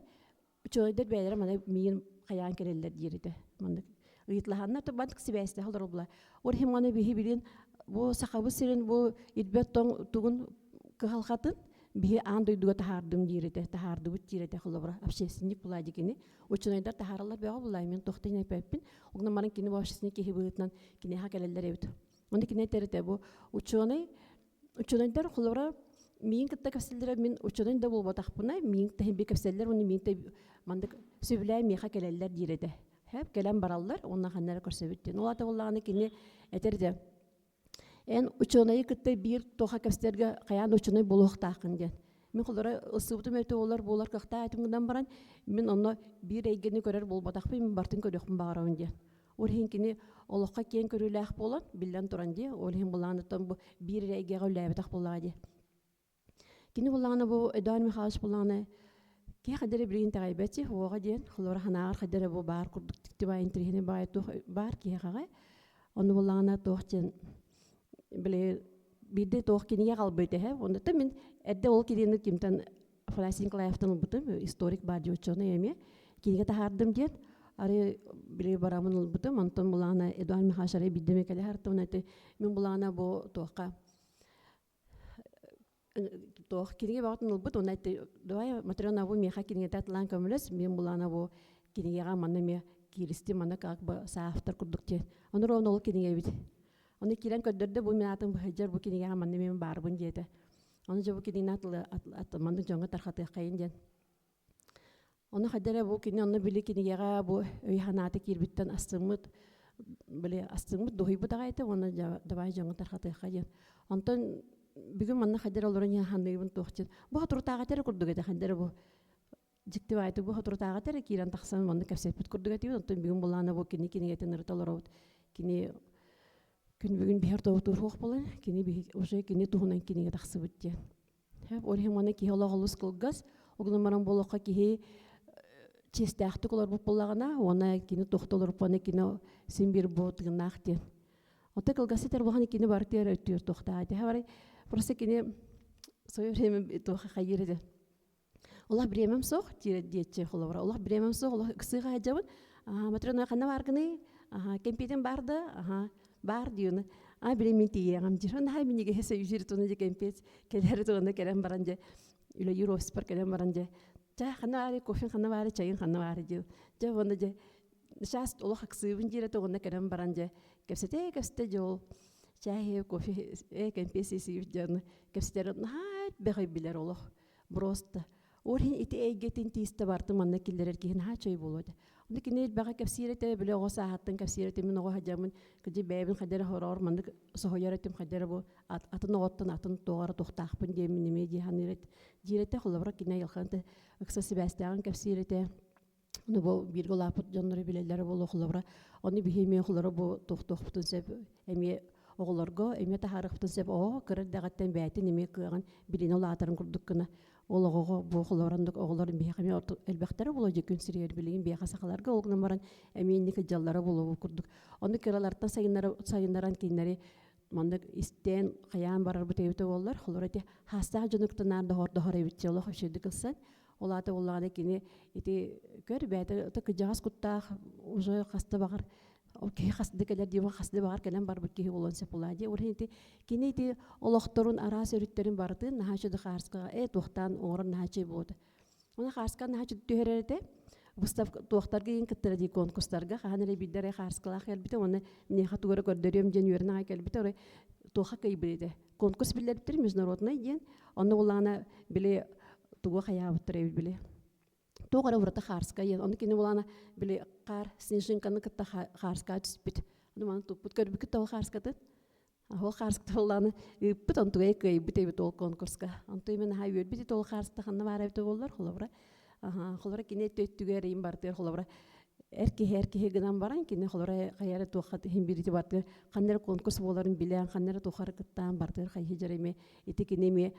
[SPEAKER 16] Учуонайдар бэйэлэрэ маны миин хайаан кэлэллэр диир этэ. Маннык ыйытлаһанна то бантык сибээстээх олороллар. Ол иһин маны биһи билин бу сахабыт сирин бу ирбэт тоҥ тугун кыһалҕатын биһи аан дойдуга таһаардым диир этэ, таһаардыбыт диир этэ холобура общественник булаа кини. Учуонайдар таһаараллар бөҕө булаа мин туохтан эппэппин. Онон баран кини бу общественник киһи быһыытынан киниэхэ кэлэллэр эбит. Оны кини этэр этэ бу учуонай Учуонайдар холобура миин кытта кэпсэллэрэ мин учуонай да буолбатахпына миин кытта би кэпсэллэр уонна миин мандык сөбүлээн миэхэ кэлэллэр диир этэ. Хэп кэлэн бараллар уонна ханна эрэ көрсөбүт диэн. Ол аата буоллаҕына кини этэр этэ эн учуонайы кытта биир туоха кэпсэтэргэ хайаан да учуонай буолуохтааххын диэн. Мин холобура ылсыбытым өтө буолар буолар кыахтаах этим гынан баран мин онно биир эйгэни көрөр буолбатахпын мин бартын көрүөхпүн баҕарабын диэн. Ол иһин кини олоххо киэҥ көрүүлээх буолан, биллэн туран дии, ол иһин былааныттан бу биир эрэ эйгэҕэ үлэлээбэтэх буоллаҕа дии. Кини буллаҕына бу Эдуард Михайлович буллаҕына киһи хайда эрэ билигин итэҕэйбэт уоҕа диэн, холобура санааҕар хайда эрэ бу баар курдук тикти баай интэриэһинэй баай туох баар киһиэхэҕэ. Ону буллаҕына туох диэн били биирдэ туох кинигэ аҕалбыт этэ. Онно мин эрдэ ол кинигэни кимтэн Афанасий Николаевтан ылбытым, историк баар дии учуонай эмиэ. Кинигэ таһаардым диэн, арай били барамын ылбытым, онтон булаана Эдуард Михайлович арай биирдэ эмэ кэлэ сырыттым, эти мин булаана бу туохха туох кинигэ баҕатын ылбыт, уонна эти давай Матрена бу миэхэ кинигэтэ атылаан көмөлөс, мин булаана бу кинигэҕэ манна эмиэ кииристим, манна как бы соавтор курдук диэн. Ону ровно ол кинигэ эбит. Ону киирэн көрдөрдө, бу мин аатым быһыдьар, бу кинигэҕэ манна эмиэ баарбын диэтэ. Ону дьэ бу кинини маннык дьоҥҥо тархатыаххайын диэн. Ону хайда эрэ бу кини онно били кинигэҕэ бу өй санаата киирбиттэн астыммыт били астыммыт дуһуйбут аҕай этэ уонна давай дьоҥҥо тархатыахха диэн. Онтон бүгүн манна хайда эрэ олорон саныыбын туох диэн. Бу соторутааҕыта эрэ курдук этэ хайда эрэ бу дьикти баайдык бу соторутааҕыта эрэ киирэн тахсан маннык кэпсэппит курдук этибит. Онтон бүгүн булаана бу кини кинигэтин ырыта олоробут. Кини күн бүгүн биһэр тобутуур суох буолан кини уже кини туһунан кинигэ тахсыбыт диэн. Ол иһин манна киһи олох олус кылгас, ол баран буолуохха киһи чиэстээхтик олорбут буоллаҕына, уонна кини туохта олорбут кини син биир бу тыыннаах диэн. Оттон кылгас этэр буолан кини барытыгар өттүөр туохтаах этэ. Барай просто кини свое время туоха хайыр этэ. Олох бириэмэм суох диэччи холобура. Олох бириэмэм суох, олох ыксыыга сылдьабын. Матрена ханна бааргыный? Кэмпиэтим баар да? Аха, баар диюны. А биле мин тиийэҕим дьир. Наһаа минигэһи сөйүүр туна дьэ кэмпиэт кэлэр туна кэлэн баран дьэ үлэлиир офиспар кэлэн баран дьэ чай ханна баары кофе ханна баары чайын ханна баары диил. Дьэ уонна дьэ сейчас олох ыксыыбын диир этэ уонна кэлэн баран дьэ кэпсэтэ кэпсэтэ дьэ ол чай кофе э кэмпиэт сиисиибит дьэ кэпсэтэр наһаа бэҕэй билэр олох. Просто. Ол иһин ити эйгэтин тиистэ бартын манна киллэрэр киһи наһаа чөй буолуо этэ. Ону кини элбэҕи кэпсиир этэ, били оҕо сааһыттан кэпсиир этэ, мин оҕо сылдьаммын, кыдьы бэйэбин хайда эрэ хороҕор маннык соһуйар этим, хайда эрэ бу атын оҕоттон атын туох эрэ туохтаахпын диэммин эмиэ дии саныыр эт диир этэ. Холобура, кини айылҕаны ыкса сибээстээҕин кэпсиир этэ. Ону бу бииргэ улааппыт дьоннору билэллэрэ буолуо холобура. Ону биһи эмиэ холоро бу туохтуохпутун сөп эмиэ оҕолорго эмиэ таһаарыахпытын сөп оҕо кыра эрдэҕиттэн бэйэтин эмиэ кыаҕын билинэ улаатарын курдук гына ол оҕоҕо бу холобура оҕолор биһиэхэ эмиэ элбэхтэрэ буолуо дьэ күн сиригэр билигин биһиэхэ сахаларга ол гынан баран эмиэ инник дьаллара буолуо курдук ону кыралартан сайыннаран кинилэри маннык истэн хайаан барарбыт эбитэ буоллар холобура ити хаастаах дьону кытта наар доһор эбит олох үчүгэйдик ылсан Ол аата буоллаҕына кини ити көр бэйэтэ кыдьаҕас куттаах уже хаста баҕар ол киһи хас да кэлэр диэн хас да баҕар кэлэн барбыт киһи буолуон сөп буолаа дии. Ол иһин ити кини ити олохторун араас өрүттэрин барытын наһаа үчүгэй хаарскаҕа ээ туохтаан оҥорор наһаа үчүгэй буолуо. Оны хаарска наһаа үчүгэй түһэрэр этэ. Выставка туохтарга иин кыттара дии конкурстарга хаһан эрэ биирдэ эрэ хаарскалаах кэлбитэ уонна миэхэ тугу эрэ көрдөрүөм диэн үөрэн аҕай кэлбитэ орой туохха кыйбыт этэ. Конкурс биллэрбиттэр международный диэн. Онно буллаҕына били тугу хайаабыттар эбит били туох эрэ ураты хаарска диэн. Ону кини булаана били хаар снежинканы кытта хаарскаа түспүт. Ону маны туппут көрбүккүт ол хаарскатын. Ол хаарската буллааны ыыппыт, онтугай кыайбыт эбит ол конкурска. Онтуй мен наһаа үөрбүт ити ол хаарста ханна баар эбит буоллар холобура. Холобура кини өттүгэр иин бартыгар холобура эр киһи эр киһи гынан баран кини холобура хайа эрэ туохха иһин биирити бартыгар ханна эрэ конкурс буоларын билэн ханна эрэ туохха эрэ кыттаан бартыгар хайыы дьара эмиэ ити кини эмиэ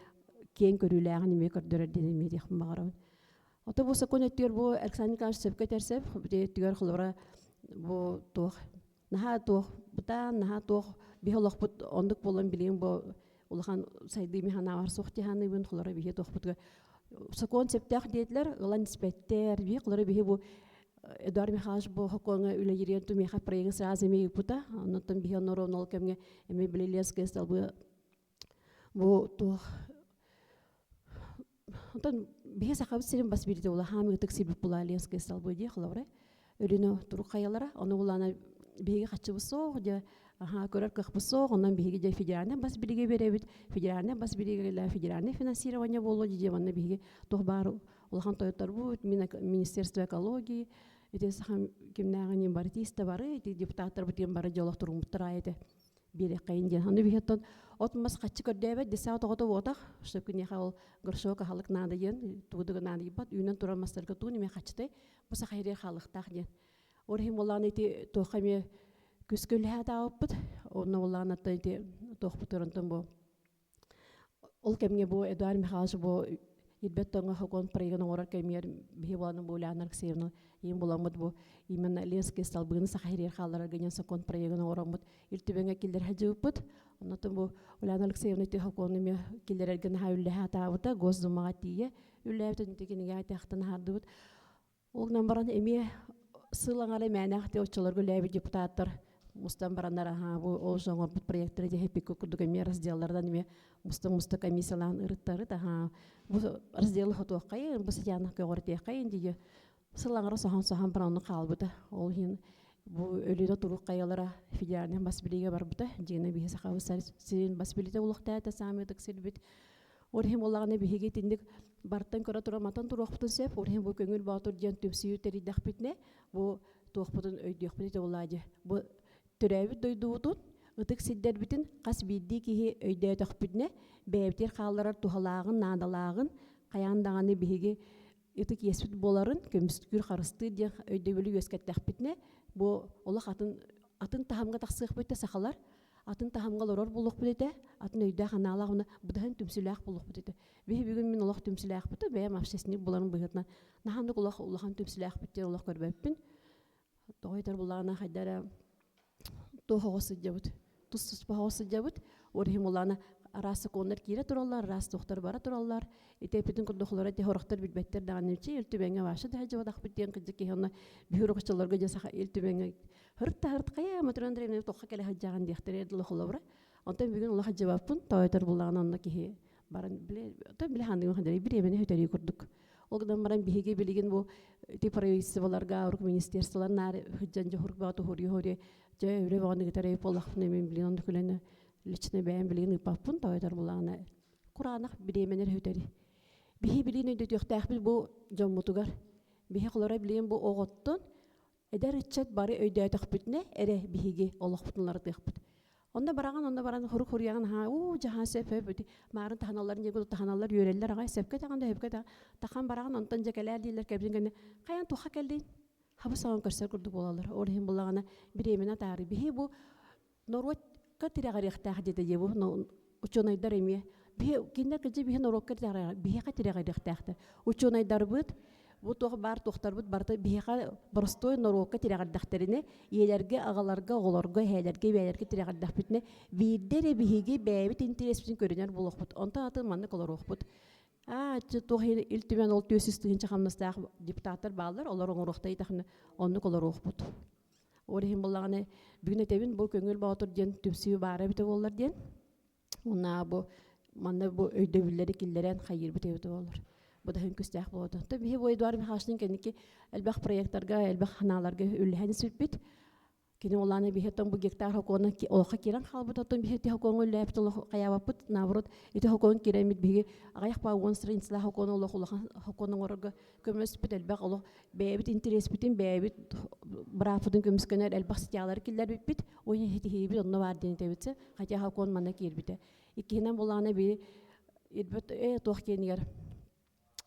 [SPEAKER 16] киэҥ көрүүлээҕин эмиэ көрдөрөр диэн эмиэ диэхпин баҕарабын. Ото бу сокуон өттүгэр бу Александр Николаевич сөпкө этэр сөп. Бу өттүгэр холобура бу туох наһаа туох бытаан наһаа туох биһи олохпут оннук буолан билигин бу улахан сайдыы механаабар суох дии холоро биһи туохпутугар сокуон сөптөөх диэтилэр ылан испэттэр биһи холоро биһи бу Эдуард Михайлович бу хокуоҥа үлэлииригэр тумиэхэ проегын сразу эмиэ ыыппыта оннуттан биһи оннору ол кэмҥэ эмиэ били Ленскэй столбы бу туох Онтон биһи Сахабыт сирин бас биирдэ улахан ытык сирбит була Ленскэй столбы дии холобура Өлүнө турук хайалара ону улаана биһиги хаччыбыт суох дьэ аха көрөр кыахпыт суох онон биһиги дьэ федеральный бас билигэ биэрэбит федеральный бас билигэ федеральный финансирование буолуо дии манна биһиги туох баар улахан тойотторбут министерство экологии ити сахам кимнээҕин бары тиистэ бары ити депутаттарбыт диэн бары дьолох туруммуттара этэ биэриэххэйин диэн. Аны биһиэттэн от мас хаччы көрдөөбөт десаат оҕото буотах, что күннээхэ ол горшок аһылык наада диэн, тугу наадыйбат, үүнэн турар мастарга туун эмиэ хаччытай, бу саха ириэр хаалыктаах диэн. Ол иһин буоллаҕына ити туохха эмиэ күскэ үлэһээтаабыппыт, онно буоллаҕына ити туохпут онтон бу Ол кэмҥэ бу Эдуард Михайлович бу Ирбэт тоҥо хокон проегын оҥорор кэмигэр биһи буолан бу Ульяна Алексеевна ийэм буламмыт бу именно Ленскэй столбыны саха иһиригэр хаалларарга диэн сокуон проегын оҥороммут Ил Түбэҥҥэ киллэрэ сылдьыбыппыт. Оннотон бу Ульяна Алексеевна ити сокуону эмиэ киллэрэргэ наһаа үллэһэ сатаабыта, Госдумаҕа тиийэ үллээбит, ити кинигэҕэ атахтан аһаардыбыт. Ол гынан баран эмиэ сыл аҥара мээнээх ти оччолорго үлээбит депутаттар мустан бараннар аһаа бу ол оҥорбут проекттары дьэһиппиккэ курдук эмиэ разделлардан эмиэ муста-муста комиссиялаан ырыттарыт аһаа бу разделы хотуоххайын бу сытяна көҕүртиэххэйин дии сыл аҥара соһон-соһон баран онно хаалбыта ол иһин бу өлүнэ турук хайалара федеральный бас билиигэ барбыта дьиҥинэ биһи сахабыт сирин бас билиитэ улахтаата саамай ытык сирбит Ол иһин буоллаҕына биһиги итинник бартан көрө туран матан туруохпутун сөп. Ол иһин бу Көҥүл Боотур диэн түмсүү тэрийдэхпитинэ бу туохпутун өйдүөхпүт этэ буоллаа дии. Бу төрөөбүт дойдубутун, ытык сирдэрбитин хас биирдии киһи өйдөөтөхпүтүнэ бэйэбитигэр хаалларар туһалааҕын, наадалааҕын хайаан даҕаны биһиги ытык иэспит буоларын көмүскүүр, харыстыыр диэн өйдөбүлү үөскэттэхпитинэ бу олох атын атын таһымҥа тахсыахпыт этэ сахалар атын таһымҥа олорор буолуохпут этэ, атын өйдөөх анаалаах уонна быдаһын түмсүүлээх буолуохпут этэ. Биһи бүгүн мин олох түмсүүлээхпит, бэйэм общественник буоларым быһыытынан наһааннык олох улахан түмсүүлээхпит диэн олох көрбөппүн. Тоҕо этэр буллаҕына хайда эрэ туох оҕо сылдьабыт, тус-туспа оҕо сылдьабыт. Ол иһин буллаҕына араас сокуоннар киирэ тураллар, араас туохтар бара тураллар. Ити эппитин курдук олоро ити хорохтор билбэттэр даҕаны Ил Түмэҥҥэ вообще да сылдьыбатахпыт диэн кырдьык киһи онно биһи урукчаларга дьэ саха Ил Түмэҥҥэ Хырт та хырт хайа Матрена Андреевна туохха кэлэ сылдьаҕын диэхтэрэ дылы холобура. Онтон бүгүн улахан сылдьыбаппын, тоойотор буллаҕына онно киһи баран биле оттон биле хандыгын хандыры бириэмэни хөтөрүү курдук. Ол гынан баран биһиги билигин бу ити правительстволарга урук министерстволар наар сылдьан дьоһурук баҕа туһуруйу хоруй дьэ үлэ баҕаны гытар эйп буоллахпына мен билигин онно күлэни лично бэйэм билигин ыыппаппын тоойотор буллаҕына кураанах бириэмэнэр хөтөрү. Биһи билиин өйдөтүөхтээхпит бу дьоммутугар. Биһи холоро билиин бу оҕоттон эдэр ыччат бары өйдөөтөхпүтүнэ эрэ биһиги олохпутун уларытыахпыт. Онно бараҕын, онно баран хорук хоруйаҕын аһаа, уу дьаһаа сөп сөп маарын таһаналлар ньыгыл таһаналлар үөрэллэр аҕай сөпкө таҕан да сөпкө да тахан бараҕын онтон дьэ кэлээр дииллэр кэбин гэнэ хайан туха кэллин хабы саҕан көрсөр курдук буолаллар. Ол иһин буллаҕына бириэмэни атаары биһи бу норуотка тирэҕириэхтээх диэтэ дии бу учуонайдар эмиэ биһи кинилэр кырдьык биһи норуокка биһиэхэ тирэҕириэхтээхтэр. Учуонайдарбыт бу туох баар туохтарбыт барыта биһиэхэ боростуой норуокка тирэҕирдэхтэринэ ийэлэргэ, аҕаларга, оҕолорго, эһээлэргэ, эбээлэргэ тирэҕирдэхпитинэ биирдэ эрэ биһиги бэйэбит интэриэспитин көрүнэр буолуохпут. Онтон атын маннык олоруохпут. Аа, туох Ил Түмэн ол 400 тыһыынча хамнастаах депутаттар бааллар, олор оҥоруохтара итахына оннук олоруохпут. Ол иһин буоллаҕына бүгүн этэбин бу Көҥүл Боотур диэн түмсүү баара эбитэ буоллар диэн. Уонна бу манна бу өйдөбүллэри киллэрэн хайыырбыт эбитэ буоллар. Бу да күстээх буолуо. То биһи бу Эдуард Михайловичтыын кэнники элбэх проекттарга, элбэх ханааларга үллэһэн испиппит. Кини улаана биһи бу гектар хокуона олоххо киирэн хаалбыт оттон биһи ити хокуоҥа үллээбит олох хайаабаппыт наоборот ити хокуон киирэммит биһиги аҕыйах па уон страницалаах хокуон олох улахан хокуон оҥорорго көмөспүт элбэх олох бэйэбит интэриэспитин бэйэбит бырааппытын көмүскэнэр элбэх статьялары киллэрбиппит уонна ситиһиибит онно баар диэн этэбит хотя хокуон манна киирбитэ иккиһинэн булаана би ирбит э туох киэнигэр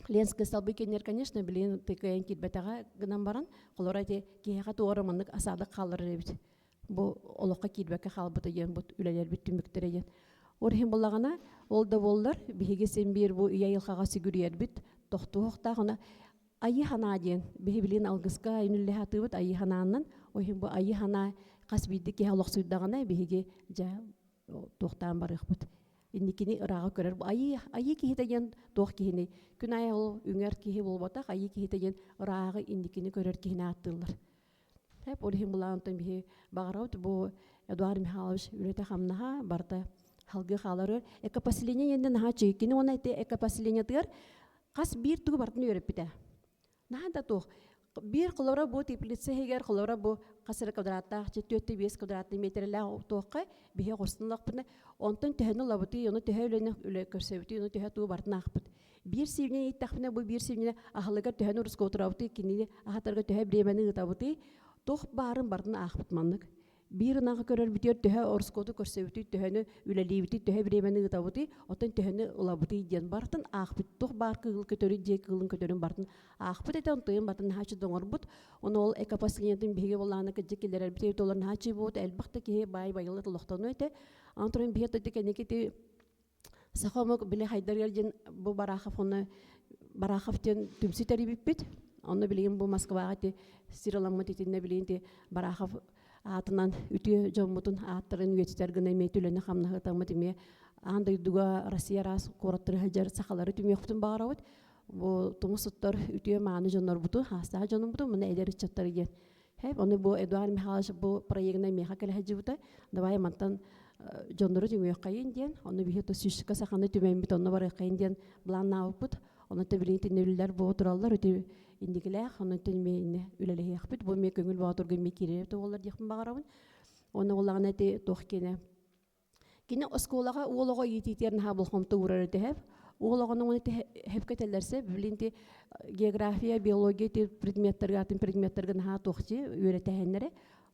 [SPEAKER 16] Ленскэй столбы кэннигэр, конечно, билигин тыкайан киирбэтэҕэ гынан баран, холоро ити киһиэхэ туора маннык асаадык хаалларар эбит. Бу олоххо киирбэккэ хаалбыта диэн бу үлэлэрбит түмүктэрэ диэн. Ол иһин буллаҕына, ол да буоллар, биһиги син биир бу ийэ айылҕаҕа сүгүрүйэрбит тохтуохтаах. Она айыы санаа диэн биһи билигин алгыска үнүллэһэ атыыбыт айыы санаанан, ол иһин бу айыы санаа хас биирдии киһи олохсуйдаҕына биһиги дьэ туохтаан барыахпыт. Инникини ырааҕы көрөр. Айыы, айыы киһитэ диэн туох киһини? Күн аайы ол үҥэр киһи буолбатах, айыы киһитэ диэн ырааҕы инникини көрөр киһини ааттыыллар. Тэп, ол иһин булаантан биһи баҕарабыт бу Эдуард Михайлович үлэтэ-хамнаһа барыта халгыы хаалар. Экопоселение диэн наһаа үчүгэй. Кини уонна ити экопоселениетыгар хас биир тугу барытын үөрэппитэ. Наһаа да туох. Биир холобура бу теплица иһигэр холобура бу хас эрэ квадраттаах, 4-5 квадратный метрэлээх туохха биһи оҕустун ыллахпытына, онтон төһөнү ылабытый, ону төһө үлэни үлэ көрсөбүтүй, ону төһө туу барытын аахпыт. Биир сиибинэн ииттэхпинэ, бу биир сиибинэн аһылыгар төһөнү урускуотурабытый, кинини аһатарга төһө бириэмэни ыытабытый, туох баарын барытын аахпыт маннык. Биир ынаҕы көрөрбүтүгэр төһө ороскуоту көрсөбүтүй, төһөнү үлэлиибитий, төһө бириэмэни ыытабытый, оттон төһөнү ылабытый диэн барытын аахпыт. Туох баар кыыл көтөрү, дьиэ кыылын көтөрүн барытын аахпыт этэ, онтуйун барытын наһаа доҥорбут. Ону ол экопоселениетын биһиги буоллаҕына кырдьык киллэрэрбит эбит олор наһаа буолбут, элбэх да киһи баай байылла олохтонуо этэ. Аны туран биһиги оттон кэнники ити саха омук били хайдарыгар диэн бу Барахов онно Барахов диэн түмсүү тэрийбиппит. Онно билигин бу Москваҕа ити сир ыламмыт итиннэ билигин ити Барахов аатынан үтүө дьоммутун ааттарын үйэтитэр гына эмиэ түлэни хамнаһытаммыт эмиэ аан дойдуга Россия араас куораттары сылдьар сахалары түмүөхпүтүн баҕарабыт. Бу тумус туттар үтүө мааны дьоннорбуту, хаастаах дьонуммуту, мына эдэр ыччаттары диэн. Хэп, ону бу Эдуард Михайлович бу проегына миэхэ кэлэ сылдьыбыта. Давай мантан дьоннору түмүөххэйин диэн, ону биһи то сүүсүкэ саханы түмэммит, онно барыаххайын диэн былааннаабыппыт. Онон билигин тиннүллэр буо тураллар, үтү индикилээх, онон эмиэ үлэлэһиэхпит. Бу эмиэ көҥүл боотурга эмиэ киирэр буоллар диэхпин баҕарабын. Онно буоллаҕына ити туох киэнэ Кини оскуолаҕа уол оҕо иитиитигэр наһаа болҕомто уурар этэ. Уол оҕону уонна хэпкэ этэллэрсэ, билин ти география, биология ти предметтарга атын предметтарга наһаа туохчи үөрэтэһэннэрэ.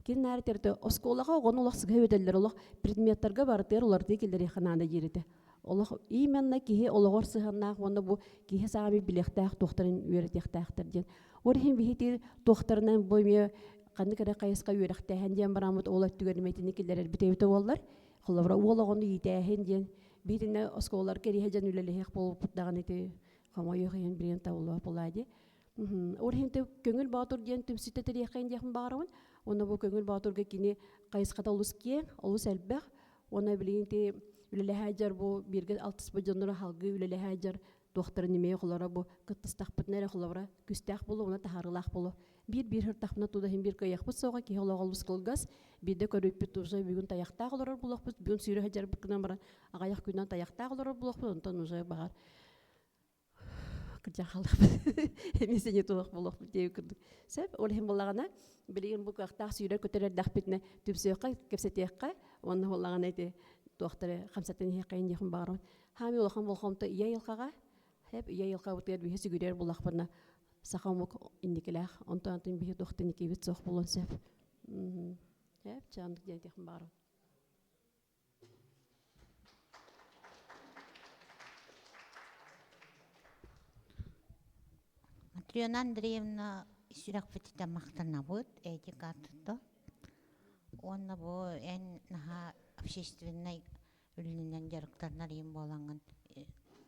[SPEAKER 16] Кини наар этэртэ оскуолаҕа оҕону олох сыга үөтэллэр олох предметтарга барытыгар уларытыы киллэриэххэ наада диир этэ. Олох именно киһи олоҕор сыһыаннаах уонна бу киһи саамай билиэхтээх туохтарын үөрэтиэхтээхтэр диэн. Ол иһин биһи туохтарынан бу эмиэ ханнык эрэ хайысха үөрэхтээһин диэн бараммыт ол өттүгэр эмэтини киллэрэрбит эбитэ буоллар холобура уол оҕону иитээһин диэн бииринэ оскуолаларга кэриэһэ дьон үлэлэһиэх буолбуппут даҕаны ити хомойуох иһин билигин табыллыбат буолаа дии ол иһин көҥүл боотур диэн түмсүүтэ тэриэххэйин диэхпин баҕарабын уонна бу көҥүл боотурга кини хайысхата олус киэҥ олус элбэх уонна билигин ити үлэлэһэ дьар бу бииргэ алтыспыт дьонноро халгыы үлэлэһэ дьар туохтарын эмиэ холоро бу кыттыстахпытына эрэ холобура күстээх буолуо уонна таһаарыылаах буолуо биир-биир сыртахпына туда иһин биир кыайыахпыт суоҕа киһи олоҕо олус кылгас биирдэ көрүппүт уже бүгүн тайахтаах олорор буолуохпут бүгүн сүүрэ сылдьарбыт гынан баран аҕыйах күнүнэн тайахтаах олорор буолуохпут онтон уже баҕар кырдьан хаалыахпыт эмиэ синьи туох буолуохпут диэбит курдук сөп ол иһин буоллаҕына билигин бу кыахтаах сүүрэр көтөр эрдэхпитинэ түмсүөххэ кэпсэтиэххэ уонна буоллаҕына ити туохтары хамсатан иһиэххэйин диэхпин баҕарабын хаамыы улахан болҕомто ийэ айылҕаҕа. Хеп ийэ айылҕабытыгар биһи сүгүрүйэр буллахпытына саха омук инникилээх. Онтон атын биһи туох да инникибит суох буолуон сөп. Хеп чааннык диэн этиэхпин баҕарабын.
[SPEAKER 1] Матрена Андреевна сүрэхпититтэн махтанабыт этик ааттыта. Уонна бу эн наһаа общественнай үлэнэн дьарыктанар ийэм буолаҥҥын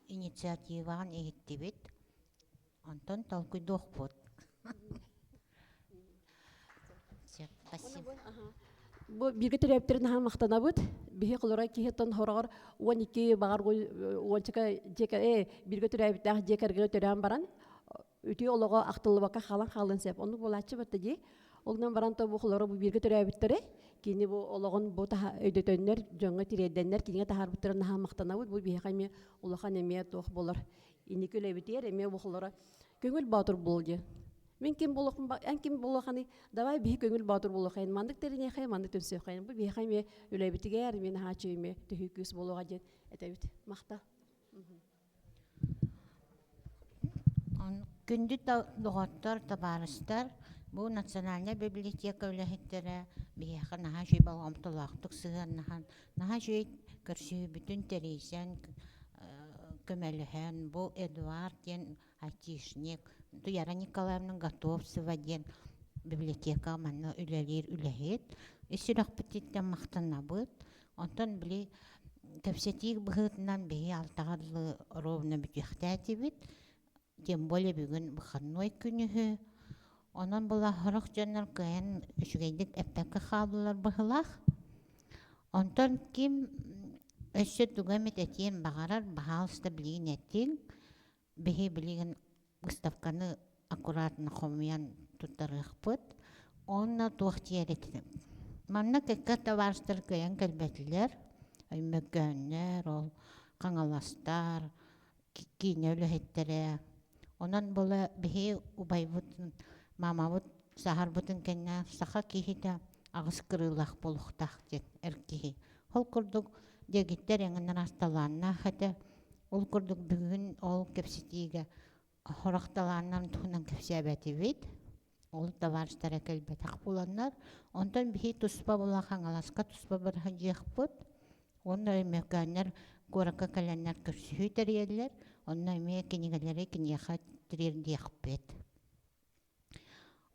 [SPEAKER 1] инициативаҕын иһиттибит. Онтон толкуйдуохпут. Спасибо.
[SPEAKER 16] Бу бииргэ төрөөбүттэрин наһаа махтанабыт. Биһи холоро киһи хороҕор 12 баҕар уончака дьиэ э бииргэ төрөөбүттээх дьиэ кэргэҥҥэ төрөөн баран үтүө олоҕо ахтыллыбакка хаалан хаалыан сөп. Оннук буолааччы батта дии. Ол гынан баран то бу холоро бу бииргэ төрөөбүттэрэ кини бу олоҕун бу таһа өйдөтөннөр дьоҥҥо тириэрдэннэр кинигэ таһаарбыттарын наһаа махтанабыт. Бу биһиэхэ эмиэ улахан эмиэ туох болор инники үлэбитигэр эмиэ бу холоро көҥүл боотур буол диэн. Мин ким буолуохпун эн ким буолуохханый давай биһи көҥүл боотур буолуоххайын маннык тэриниэхэй маннык түмсүөххэйин бу биһиэхэ эмиэ үлэбитигэр эмиэ наһаа үчүгэй эмиэ төһүү күүс буолуоҕа диэн этэбит махтал
[SPEAKER 1] Күндү доҕоттор, табаарыстар, бу Национальнай библиотека үлэһиттэрэ биһиэхэ наһаа үчүгэй болҕомтолоохтук сыһыаннаһан, наһаа үчүгэй көрсүһүүбүтүн тэрийсэн, көмөлөһөн, бу Эдуард диэн айтишник, Туяра Николаевна Готовцева диэн библиотека манна үлэлиир үлэһит. Ис сүрэхпититтэн махтанабыт. Онтон били кэпсэтии быһыытынан биһи алтаҕа дылы ровно бүтүөхтээтибит. Тем более бүгүн выходной күнүһү. Онон була сорох дьоннор кыайан үчүгэйдик эппэккэ хааллылар быһыылаах. Онтон ким өссө тугу эмит этиэн баҕарар, баһаалыста билигин этиҥ. Биһи билигин выставканы аккуратно хомуйан туттарыахпыт. Уонна туох диэри Манна кэккэ табаарыстар кыайан кэлбэтилэр. Өймөкөөннөр, ол Хаҥаластар, киинэ үлэһиттэрэ. Онон була биһи убайбыт, мамабыт саһарбытын кэннэ саха киһитэ аҕыс кырыылаах буолуохтаах диэн эр киһи. Ол курдук дэгиттэр эҥин араас талааннаах этэ. Ол курдук бүгүн ол кэпсэтиигэ сорох талааннарын туһунан кэпсээбэтибит. Ол табаарыстара кэлбэтэх буоланнар, онтон биһи туспа була Хаҥаласка туспа быраһадьыахпыт. Уонна Өймөкөөннөр куоракка кэлэннэр көрсүһүү тэрийэллэр. Онно эмиэ кинигэлэри киниэхэ тириэрдиэхпит.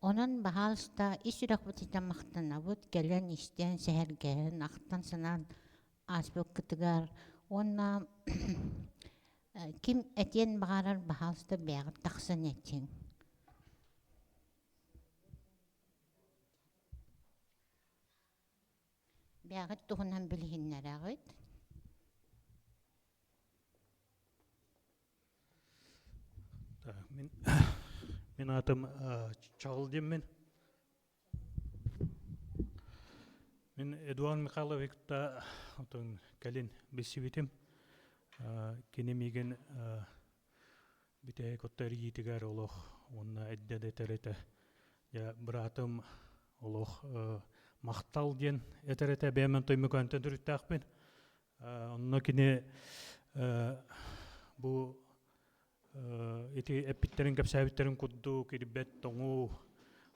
[SPEAKER 1] Онон, баһаалыста, ис сүрэхпититтэн махтанабыт, кэлэн истэн, сэһэргэһэн, ахтан-санаан ааспыккытыгар уонна ким этиэн баҕарар, баһаалыста, бэйэҕит тахсан этиҥ. Бэйэҕит туһунан билиһиннэрэҕит.
[SPEAKER 17] Мин, мин аатым Чаҕыл диэммин. Мин Эдуард Михайлович кытта отон кэлин билсибитим. Кини миигин бүтэһик отто эрийиитигэр олох уонна эрдэ да этэр этэ. Дьэ, быраатым олох махтал диэн этэр этэ. Бэйэм онтон Өймөкөөнтөн төрүттээхпин. Онно кини бу ити эппиттэрин кэпсээбиттэрин курдук ирбэт тоҥуу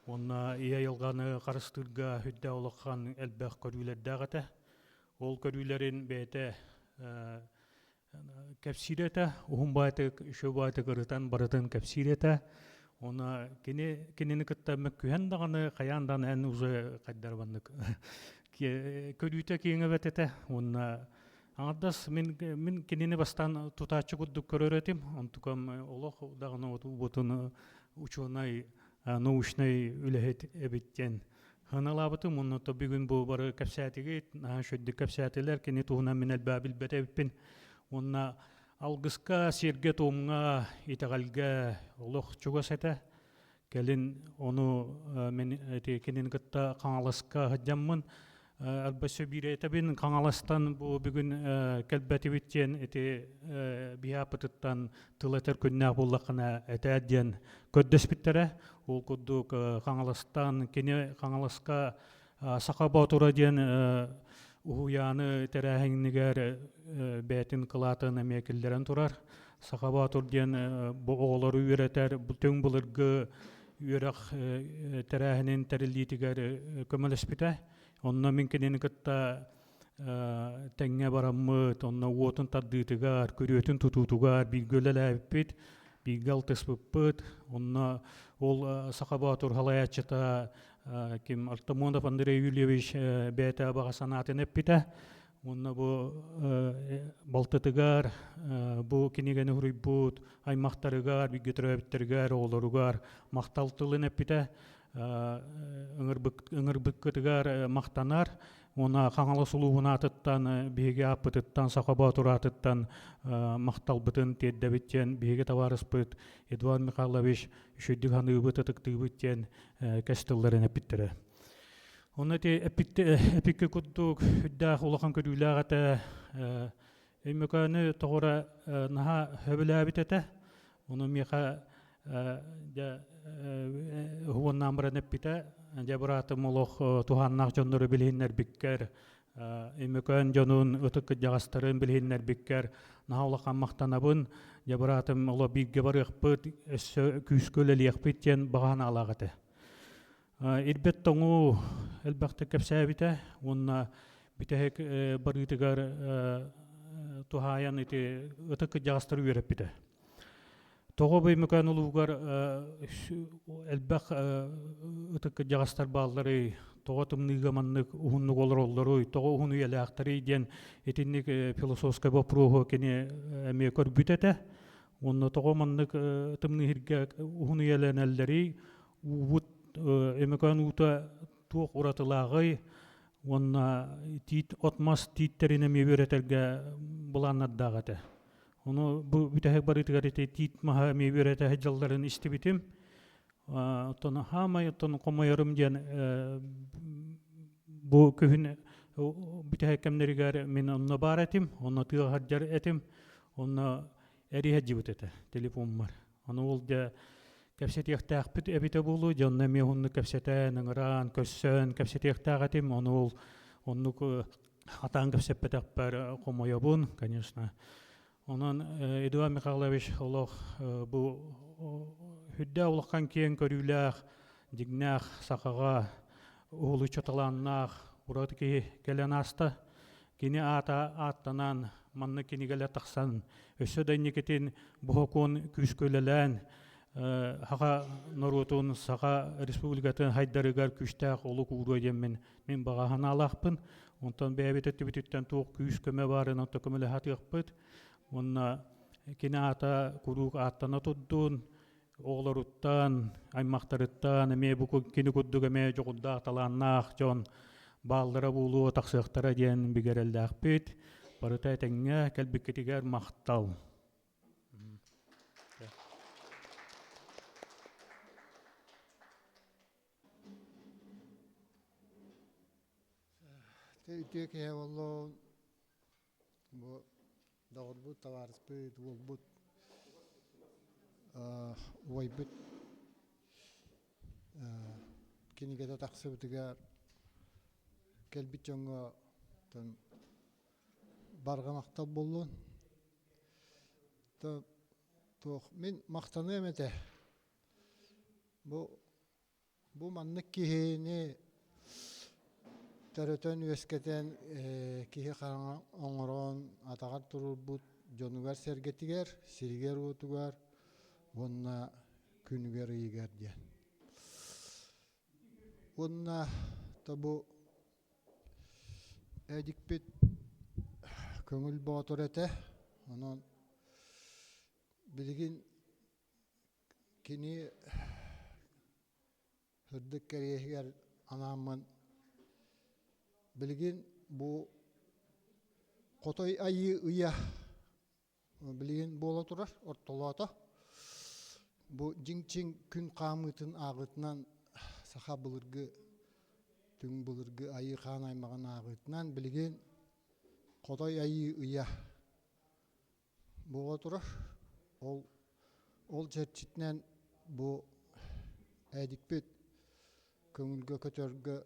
[SPEAKER 17] уонна ийэ айылҕаны харыстыырга үрдээх улахан элбэх көрүүлэрдээх этэ. Ол көрүүлэрин бэйэтэ кэпсиир этэ, уһун баайтык, үчүгэй баайтык ырытан барытын кэпсиир этэ. Уонна кини кинини кытта мөккүһэн даҕаны хайаан даҕаны эн уже хайдар баннык көрүүтэ киэҥ эбэт этэ уонна аҥардас мин мин кинини бастаан тутааччы курдук көрөр этим онтукам олох даҕаны убутун учуонай научнай үлэһит эбит диэн сыаналаабытым уонна то бүгүн бу бары кэпсээтигит наһаа үчүгэйдик кэпсээтилэр кини туһунан мин элбэҕи билбэт эбиппин уонна алгыска сиргэ-туомҥа итэҕэлгэ олох чугас этэ Кэлин ону мин ити кинини кытта Хаҥаласка сылдьаммын арбасы биир этэбин Хаҥаластан бу бүгүн кэлбэтибит диэн ити биһааппытыттан тыл этэр күннээх буоллаххына этээр диэн көрдөспүттэрэ. Ол курдук Хаҥаластан кини Хаҥаласка Саха Боотура диэн уһуйааны тэрээһинигэр бэйэтин кылаатын эмиэ киллэрэн турар. Саха Боотур диэн бу оҕолору үөрэтэр түҥ былыргы үөрэх тэрээһинин тэриллиитигэр көмөлөспүтэ. Онно мин кинини кытта тэҥҥэ бараммыт, онно уотун тардыытыгар, күрүөтүн тутуутугар бииргэ үлэлээбиппит, бииргэ алтыспыппыт. Онно ол Саха Боотур салайааччыта ким Артамонов Андрей Юльевич бэйэтэ баҕа санаатын эппитэ. Уонна бу балтытыгар бу кинигэни суруйбут аймахтарыгар, бииргэ төрөөбүттэригэр, оҕолоругар махтал тылын эппитэ. Ыҥырбыккытыгар махтанар. Уонна Хаҥалас улууһун аатыттан, биһиги ааппытыттан, Саха Боотур аатыттан махталбытын тиэрдэбит диэн биһиги табаарыспыт Эдуард Михайлович үчүгдүк саныыбыт, ытыктыыбыт диэн кэс тылларын эппиттэрэ. Онно ити эпиккэ курдук үрдээх улахан көрүүлээх этэ. Өймөкөөнү тоҕура наһаа сөбүлээбит этэ. Ону миэхэ дьэ уһуоннаан баран эппитэ. Дьэ быраатым олох туһааннаах дьоннору билиһиннэрбиккэр, Өймөкөөн дьонун ытык кырдьаҕастарын билиһиннэрбиккэр наһаа улахан махтанабын. Дьэ быраатым олох бииргэ барыахпыт, өссө күүскэ үлэлиэхпит диэн баҕа санаалаах этэ. Ирбэт тоҥу элбэхтик кэпсээбитэ уонна бүтэһик барыытыгар туһаайан ити ытык кырдьаҕастары үөрэппитэ. Тоҕо Бөймөкөөн улуугар элбэх ытык кырдьаҕастар баалларый, тоҕо тымныыга маннык уһуннук олороллоруй, тоҕо уһун үйэлээхтэрий диэн итинник философскай боппуруоһу кини эмиэ көрбүт этэ. Уонна тоҕо маннык тымныы сиргэ уһун үйэлэнэллэрий, уубут Өймөкөөн уута туох уратылааҕый уонна тиит от-мас тииттэрин эмиэ үөрэтэргэ былааннардаах этэ. Ону бу бүтэһик барыытыгар ити тиит маһа эмиэ үөрэтэ сылдьалларын истибитим. Оттон хаамай оттон хомойорум диэн бу күһүн бүтэһик кэмнэригэр мин онно баар этим, онно тыа сылдьар этим, онно эриһэ дьибит этэ телефоммар. Ону ол дьэ кэпсэтиэхтээхпит эбитэ буолуо, дьэ онно эмиэ уһуннук кэпсэтэн, ыҥыраан, көрсөн кэпсэтиэхтээх этим. Ону ол оннук хатаан кэпсэппэтэхпэр хомойобун, конечно. Онон Эдуард Михайлович олох бу үрдээх улахан киэҥ көрүүлээх, дьиҥнээх сахаҕа уһулуччу талааннаах ураты киһи кэлэн ааста. Кини аата ааттанан, манна кинигэлэр тахсан, өссө да инникитин бу сокуон күүскэ үлэлээн, саха норуотун, Саха Республикатын хайдарыгар күүстээх олук ууруо диэммин мин баҕа санаалаахпын. Онтон бэйэбит өттүбүтүттэн туох күүс-көмө баарын онто көмөлөһө сатыахпыт. Уонна кини аата куруук ааттана турдун, оҕолоруттан, аймахтарыттан эмиэ бу кини курдук эмиэ дьоҕурдаах, талааннаах дьон бааллара буолуо, тахсыахтара диэн бигэрэллээхпит. Барыта этэҥҥэ кэлбиккитигэр махтал.
[SPEAKER 18] Үтүө киһи боллоон бу доҕорбут, табаарыспыт, уолбут, убайбыт кинигэтэ тахсыбытыгар кэлбит дьоҥҥо барҕа махтал буоллун. Туох мин махтаныам этэ. Бу Бу маннык киһини төрөтөн үөскэтэн киһи хараҥа оҥорон атаҕар туруорбут дьонугар-сэргэтигэр, сиригэр-уотугар уонна күнүгэр-ыйыгар диэн. Уонна тобу Эдикпит көҥүл боотур этэ. Онон билигин Кини сырдык кэриэһигэр анааммын билигин бу Хотой Айыы ыйа билигин буола турар ортолоото. Бу дьиҥ-чиҥ күн хаамыытын ааҕыытынан саха былыргы түҥ былыргы айыы хаан аймаҕын ааҕыытынан билигин Хотой Айыы ыйа буола турар. Ол ол чэрчитинэн бу Эдикпит көҥүлгэ көтөргө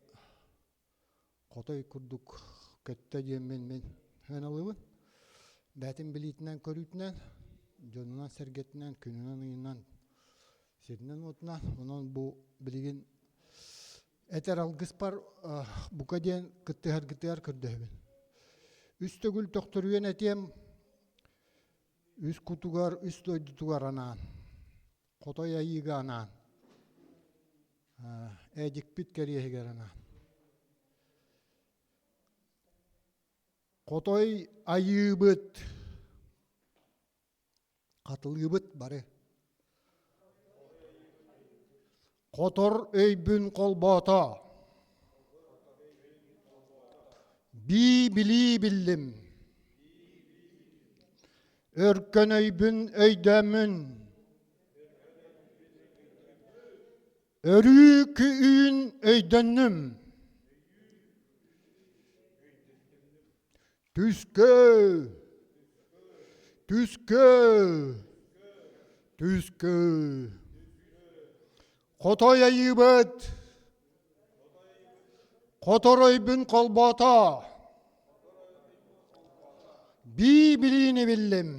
[SPEAKER 18] хотой курдук көттө диэммин мин сыаналыыбын. Бэйэтин билиитинэн көрүүтүнэн. Дьонунан-сэргэтинэн, күнүнэн-ыйынан, сиринэн-уотунан. Онон бу билигин этэр алгыспар бука диэн кыттыһаргытыгар көрдөһөбүн. Үс төгүл төхтөрүйэн этиэм, үс кутугар, үс дойдутугар анаан, Хотой Айыыга анаан, Эдикпит кэриэһигэр анаан. Хотой Айыыбыт, хатылыыбыт бары. Хотор өйбүн холбоото. Бии билии биллим. Өркөн өйбүн өйдөөммүн. Өрүү кү'үүн өйдөннүм. Түскө! Түскө! Түскө! Хотой айыыбыт! Хоторойбун холбоото! Бии билиини биллим.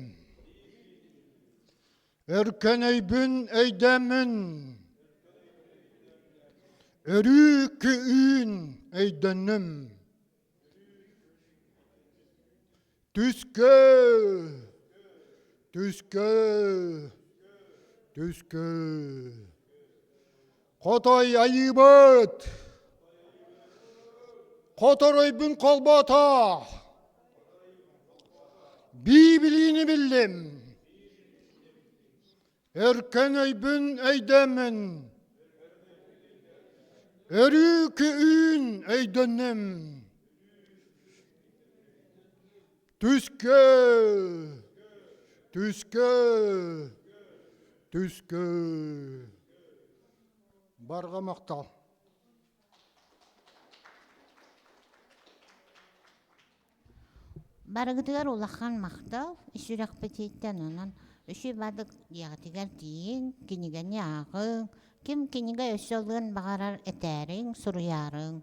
[SPEAKER 18] Өркөн өйбүн өйдөөммүн. Өрүү кү'үүн өйдөннүм. Түскө! Түскө! Түскө! Хотой айыыбыт! Хоторойбун холбоото! Бии билиини биллим! Өркөн өйбүн өйдөөммүн, өрүү кү'үүн өйдөннүм. Түскө, түскө, түскө. Барҕа махтал.
[SPEAKER 1] Барыгытыгар улахан махтал, ис сүрэхпититтэн онон үчүгэй бадык диэҕитигэр тиийиҥ, кинигэни ааҕыҥ, ким кинигэ өссө ылыан баҕарар этээриҥ, суруйаарыҥ.